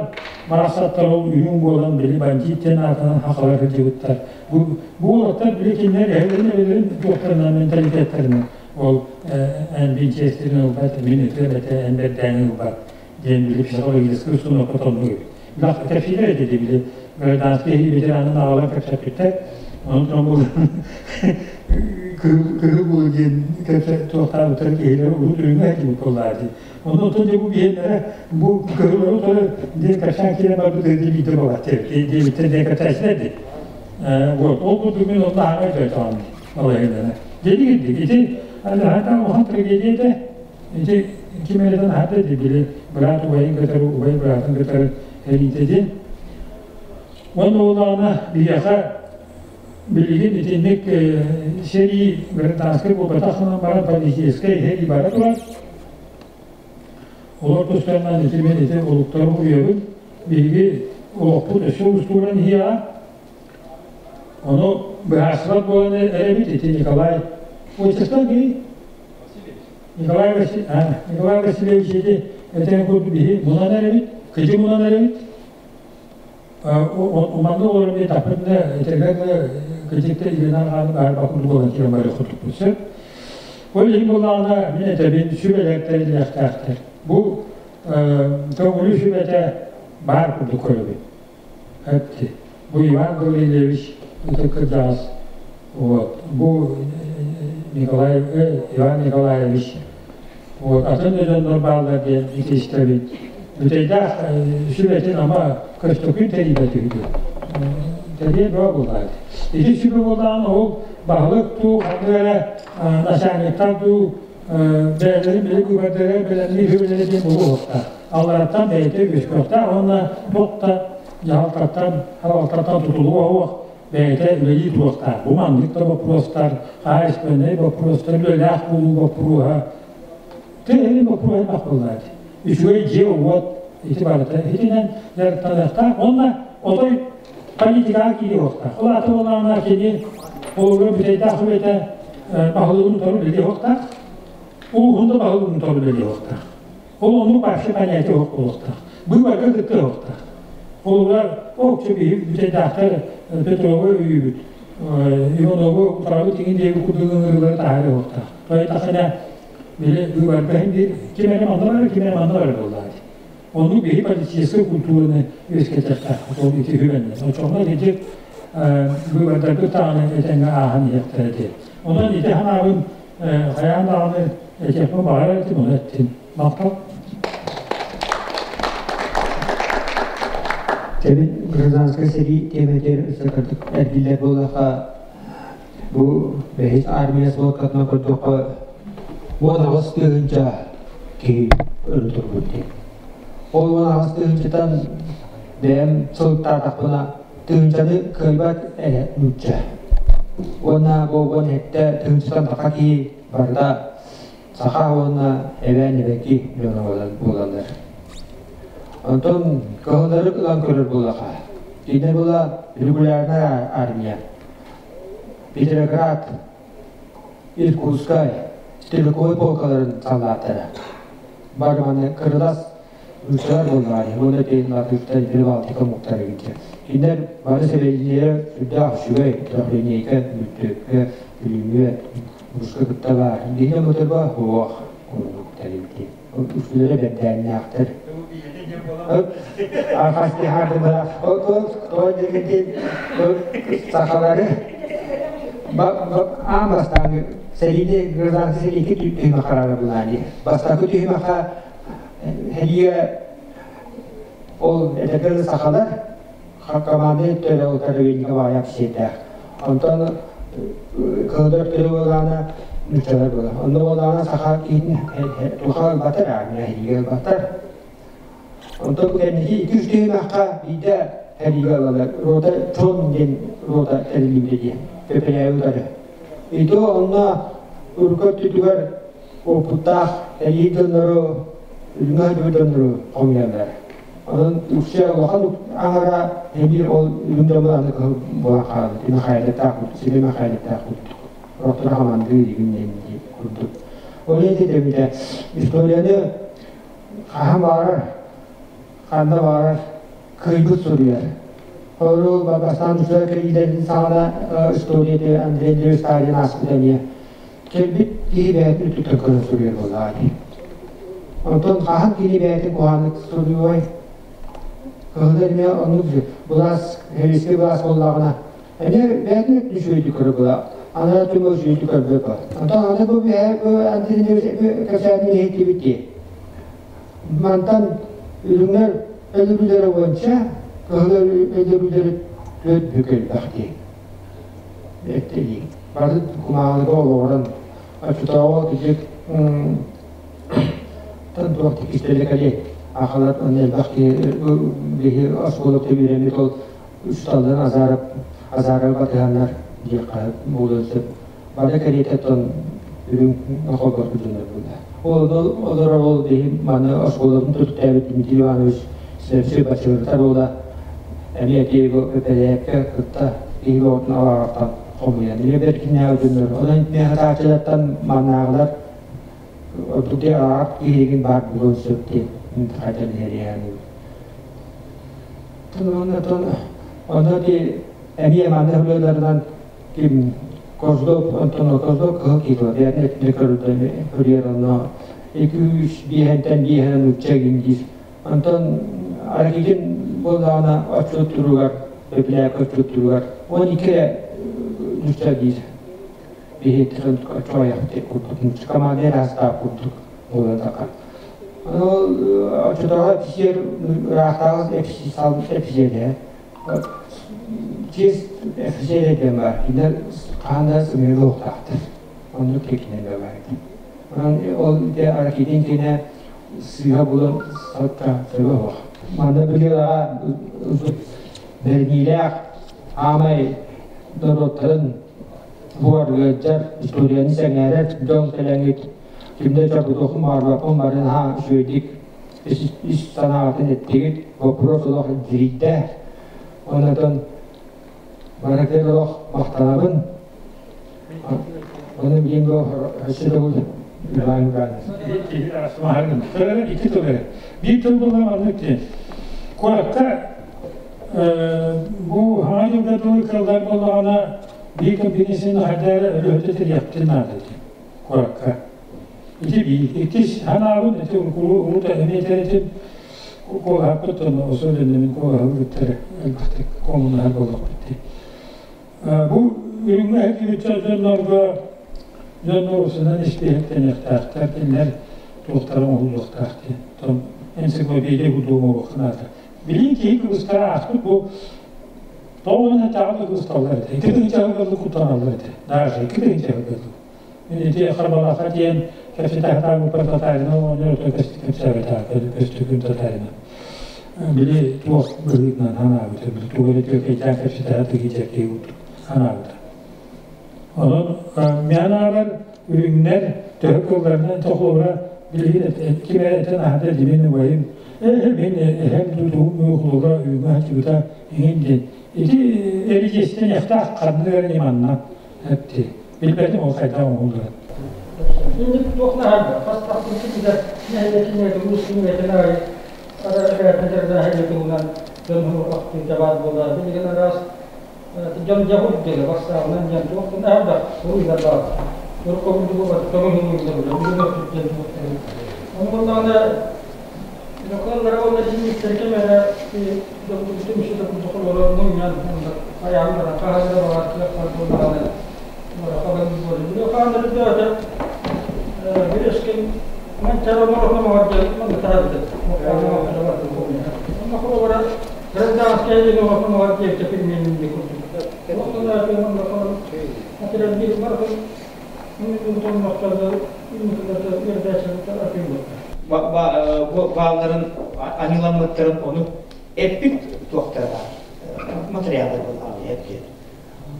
барахсаттар ол үрүҥ буолан били бандит диэн аатынан хахалар сылдьыбыттар. Бу бу уолаттар били кинилэр эһэлэрин эбэлэрин туохтарынан менталитеттарынан ол эн винчестерин ылбат, мин ытыам этэ, эн бэрдээни ылбат диэн били психологическай установка тоннук эбит. Бах кэпсиилэр этэ били гражданскай ветеранын аҕалан кэпсэппиттэр. Онон бу кыһыл булу диэн кэпсэ туохтаабыттар киһилэр урут үрүҥэ этибит буоллаа дии. Онон отон дьэ бу биһиэннэрэ бу кыһыллары утары диэн кэпсээн киирэн барбыт диэбиттэр буолаат диэбиттэр диэн кэпсээччилэр дии. Вот ол курдук мин онно аһаҕай дьойтоҕум алайыннара. Дии ити аллаһата улахан трагедия этэ. Ити ким эрэтэн аһарда дии били быраат убайын кытары убай быраатын кытары эриитэ диэн. Уонна буоллаҕына биһиэхэ билигин итинник сэрии гражданскай буолбатах гынан баран политическай сэрии бара турар. Олор тустарынан ити мен ити олуктары уйабын. Биһиги олохпут өссө устууран иһиэҕэ. Ону быһаарсыбат буолан эрэбит ити Николай Отчестван кини Николай Васильевич, Николай Васильевич ити этэн курдук биһи мунан эрэбит, кыдьы мунан эрэбит. Манна олорон мен таппытына этэргэ кыдьыкта илинан хааны баар курдук буолан киирэн барыах курдукпут сөп. Ол иһин буоллаҕына мин этэбин сүбэлэр тэриллиэхтээхтэр. Бу көҥүлү сүбэтэ баар курдук көрөбүн. Эпти. Бу Иван Гаврильевич ытык кырдьаҕас вот бу Николай Иван Николаевич. Вот атын да дьоннор бааллар диэн итистэбит. Бүтэйдээх сүбэтин ама Көстөкүүн тэрийбэт үһү. Тэрийэн бөҕө буоллаҕа. Ити сүбэ буоллаҕына ол баһылык дуу, ханнык эрэ начальниктар дуу бэйэлэрин били күбэрдэрэ бэлэмниир үһүбүлэрэ диэн буолуохтаах. Аллараттан бэйэтэ үөскүөхтээх уонна туох да дьаһалтаттан, салалтаттан тутулуга суох бэйэтэ үлэлии туруохтаах. Бу маннык да боппуруостар, хаһаайыстыбаннай боппуруостар, үлэлээх буолуу боппуруоһа тыа боппуруоһа элбэх буоллаат. Үчүгэй дьиэ-уот ити барыта итинэн дьарыктаныахтаах уонна отой политикаҕа киириэхтээх. Ол аата буоллаҕына кини олоҕу бүтэйдээх үлэтэ баһылыгын утары үлэлиэхтээх, улууһун да баһылыгын утары үлэлиэхтээх. Ол оннук вообще понятие суох буолуохтаах. Быыбарга кыттыахтаах. Олугар общий биһи бүтэйдээхтэр Петровы өйүүбүт, Иванову утарабыт иҥин диэби курдук ыҥырыылары таһаарыахтаах. Тойтахына били быыбарга иһин биир ким эрэ манна барар, ким эрэ манна барар буоллаҕа. Оннук биһи политическай культураны үөскэтиэхтээх. Ол ити үһүбэннэр. Оччоҕуна ити быыбардаргыт даҕаны этэҥҥэ ааһан иһиэхтэрэ диэн. Онон ити санаабын хайаан даҕаны этиэхпин баҕарар этим, ону эттим. Махтал. Тэбин гражданскай сэрии тиэмэтигэр өссө кырдык эргиллэр буоллахха, бу бэһис армия сводкатынан көрдөххө, 18 тыһыынча киһи өлө турбут диэн. Ол 18 тыһыынчатан бэйэм сылыктаатахпына, тыһыынчаны кыайбат эрэ нуучча. Уонна бу 17 тыһыынчаттан таха киһи барыта саха уонна эбээн эбэки дьоно буолаллар. Онтон кыһыллары ылан көрөр буоллаха, кинилэр була регулярная армия. Петроград, Иркутскай, стрелковой полкаларын саллааттара. Бары маны кырылас нууччалар буоллаҕа, уонна латыттар Прибалтика омуктара киирдэ. Кинилэр бары сэбиэдинньэлэрэ сүрдээх үчүгэй, трехлинейка, бүттүөккэ, бүлүмүөт, мушка кытта баар. Биһиги моторба суох курдук тэрилти. Үксүлэрэ бэрдээннээхтэр. Архастыхардыбара сахалары аан бастаан сэриини гражданский сэрии икки түһүмэх харара булаани. Бастакы түһүмэххэ Хелия ол этэргэ сахалар команда өттө утары баайап сиэтээх. Онтон кыһылдар өттө буолаана нууччалар буола. Онно буолаана саха киһитин туха ылбатар, армия хелиге ылбатар. Онтон бу кэнники икки үс түһүмэххэ биирдэ хелиге ылалар. Рота Чон диэн рота тэриллибитэ диэн. Пепеляева утары. Ито онно урукку өттүтүгэр опыттаах элии дьоннору, үрүҥ дьоннору хомуйаллар. Онон үксэ улахан аҥара эмиэ ол үрүҥ дьону аны кыһыл буолан хаалбыт. Михайловтаах курдук, Сергей Михайловтаах курдук. Рохтора хамандыы дигин курдук. Ол иһин этэмитэ историяны хаһан баҕарар, ханна баҕарар кыайбыт суруйар. Ол бастаан үчүгэй кэлиилэрин саҕана история Андрей Андреевич Сталин ааспыт эмиэ. Кэлбит киһи бэйэтин өттүттэн көрөн суруйар буоллаҕа дии. Онтон хаһан кини бэйэтин куһаҕаннык суруйуой? Кыһыллар эмиэ оннук былаас, сэбиэскэй былаас буоллаҕына, эмиэ бэйэтин өттүн үчүгэйдик көрөр буолла. Анараа өттүн үчүгэйдик көрбөт. Онтон аны бу бу Андрей кэпсээнин иһиттибит дии. Мантан үрүҥнэр өлөрүүлэрэ уонча, кыһыл өлөрүүлэрэ төрт бүк элбэх дии. Эттэлии. Бары кумааҕыга олоҕуран оччотооҕу кидик тан туох тикистэлэ кэлиэй. Ахалар онно элбэх киһи биһи оскуола үөрэммит ол учууталларын азаарап азаарга батыһаннар диэххэ буолуон сөп. Бары кэриэтэ тон үрүҥ холборку дьоннор буолла. Ол олорор ол биһи маны оскуолатын төрүттээбит Дмитрий Иванович Севсий Бачырытар уола эмиэ Диего Пепелээпкэ кытта киһи оҕотун алааҕыттан хомуйан. Эмиэ бэркинээҕи дьоннор. Онон миэхэ хатааччылартан маннааҕылар ордук диэ алааҕар киһигин баар буолуон сөп диэн хайдан иһэриэһэн. Онно ти эмиэ манна хөлөөлөрүнэн ким Козлов, онтон Козлов кыһыл киһи бэйэтин өттүнэ көрүөр онно екі үс биэһэнтэн биэһэнэн нуучча гин диир. Онтон Аракигин буоллаҕына отчуттуругар, Пепеляевка отчуттуругар 12 эрэ нуучча диир. Биһиттэн чояхты курдук, команда раста курдук буолан. Ол оччотооҕу офицер ыраахтааҕы офицерэ честь офицер диэн бар. Кинилэр хаһан да сымыйа уохтаахтар. Оннук кинилэр бар. Онон ол ити аракитин кинэ сыыһа булан сатта сөбө суох. Манна бу бэриниилээх аамай норуоттарын буор ыалдьар, историяны сэҥээрэр дьон кэлэҥҥит кимдэ чорботуохпун баҕарбаппын бары наһаа үчүгэйдик ис санааҕытын эттигит, вопрос олох дирийдэ. Оннотон барытыгар олох махтанабын. Оны билин бу өссө төгүл Иван Иванович. Икки тыл эрэ. Биир тыл буолла маннык диэн. Куоракка бу хаҥа дьылга тылы кыллар буоллаҕына биир компенсияны хайдары өрөһүтэ тириэхтин наада диэн куоракка. Ити биир. Иккис ханаабын ити урут эмиэ этим куолаһаппыт особенно мин куолаһылыттар элбэхтик коммунаһар буоллахпыт дии. Бу үрүҥҥэ иһиллибит дьоннорго дьоннор усунан испииһэктэниэхтээхтэр, кинилэр туохтара оҥоһуллуохтаах диэн. Оттон энциклопедия курдук оҥоруохха наада. Билии киһи кыбыстара ааспыт бу тоҕо таҕа да кыбысталлар этэ. Ити тыһыынча куттаналлар этэ. Даже икки тыһыынча Мин ити Харбалаха диэн кэпсэтэ татарина оҕонньор кэпсээбэтэ көстүкүн татарина. Били туох быһыытынан ханаабыта, били тугу эрэ түөкэйдээн кэпсэтэ тыгыйдьар киһи курдук ханаабыта. Онон мианаарар үрүҥнэр төһө кылларынан тохуора билигин ким эрэ этэн аһата димин убайым мин эһэм дуу хулуга үүҥэ хачыбыта иҥин диэн ити эридьиэстэн яхтаах ханнык эрэ ньыманна эпти билбэтим ол хайдах оҥоһулларын. Инник туох наһарда хас тахсыбыт нэһилиэкинэ улуус кинигэтин аайы араа туһунан дьон ахтыыта баар буолла. Билигин араас дьон дьабыр диэли бассаабынан дьон туох наһарда суруйдар баар. Урукку курдук тоҥу суруйдар билигин өттүттэн туох. Оны боллаҕына Доколлара уонна синнистэр кэмэрэ түмсүтэ курдук олорор мунньан айаан баран хаһан да баҕар кыахтар буоллаҕына барахабын буолар. Биле хааннары дөтө бирескин мен чара морохно морде манна тарабыт. Онно холобура гражданская линия морохно морде тепин мен курдук. Оттон манна холобура атырар бир бархын Баалларын аньыламмыттарын ону эппит туохтара материалдар буоллаҕа эппит.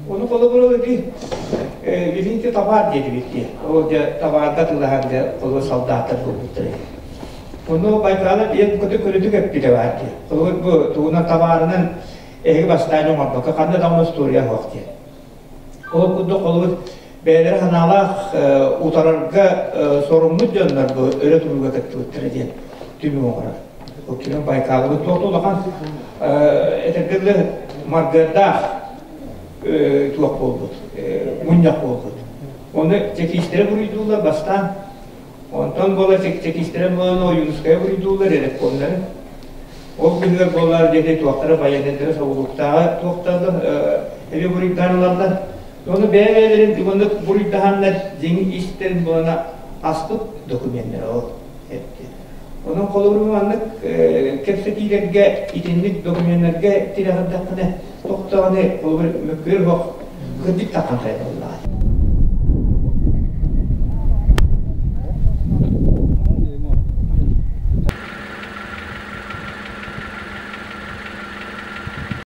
Ону холобура ити билинти табаар диэбит дии. Ол дьэ табаарга тылаһан дьэ холобур солдаттар буолбуттар. Ону Байкала диэн көтө көрүдүк эппитэ баар дии. Холобур бу тугунан табаарынан эһиги бастаан оҥорбокко ханна даҕаны история суох диэн. Ол курдук холобур бэйэлэрэ санаалаах утарарга соруммут дьоннор бу өрө турууга кыттыбыттара диэн түмүк оҥорор. Ол түмүк Байкалыбыт туох улахан этэргэ маргыардаах туох буолбут, мунньах буолбут. Оны чекистэрэ буруйдууллар бастаан. Онтон буола чекистэрэ буолан Ойуунускайы буруйдууллар рекомнары. Ол күнүгэр буолар диэки туохтара военныйдары собулуктааҕы туохталлар эби буруйдаан ылаллар. Оны бэйэ-бэйэлэрин уонна буруйдаһаннар дьиҥ истэрин буолана аспыт докуменнара ол этти. Онон холобур маннык кэпсэтиилэргэ итинник докуменнарга тирэҕирдэххинэ тохтоҕуна холобур мөккүөр бох кырдьык таххан сайдаллаҕа.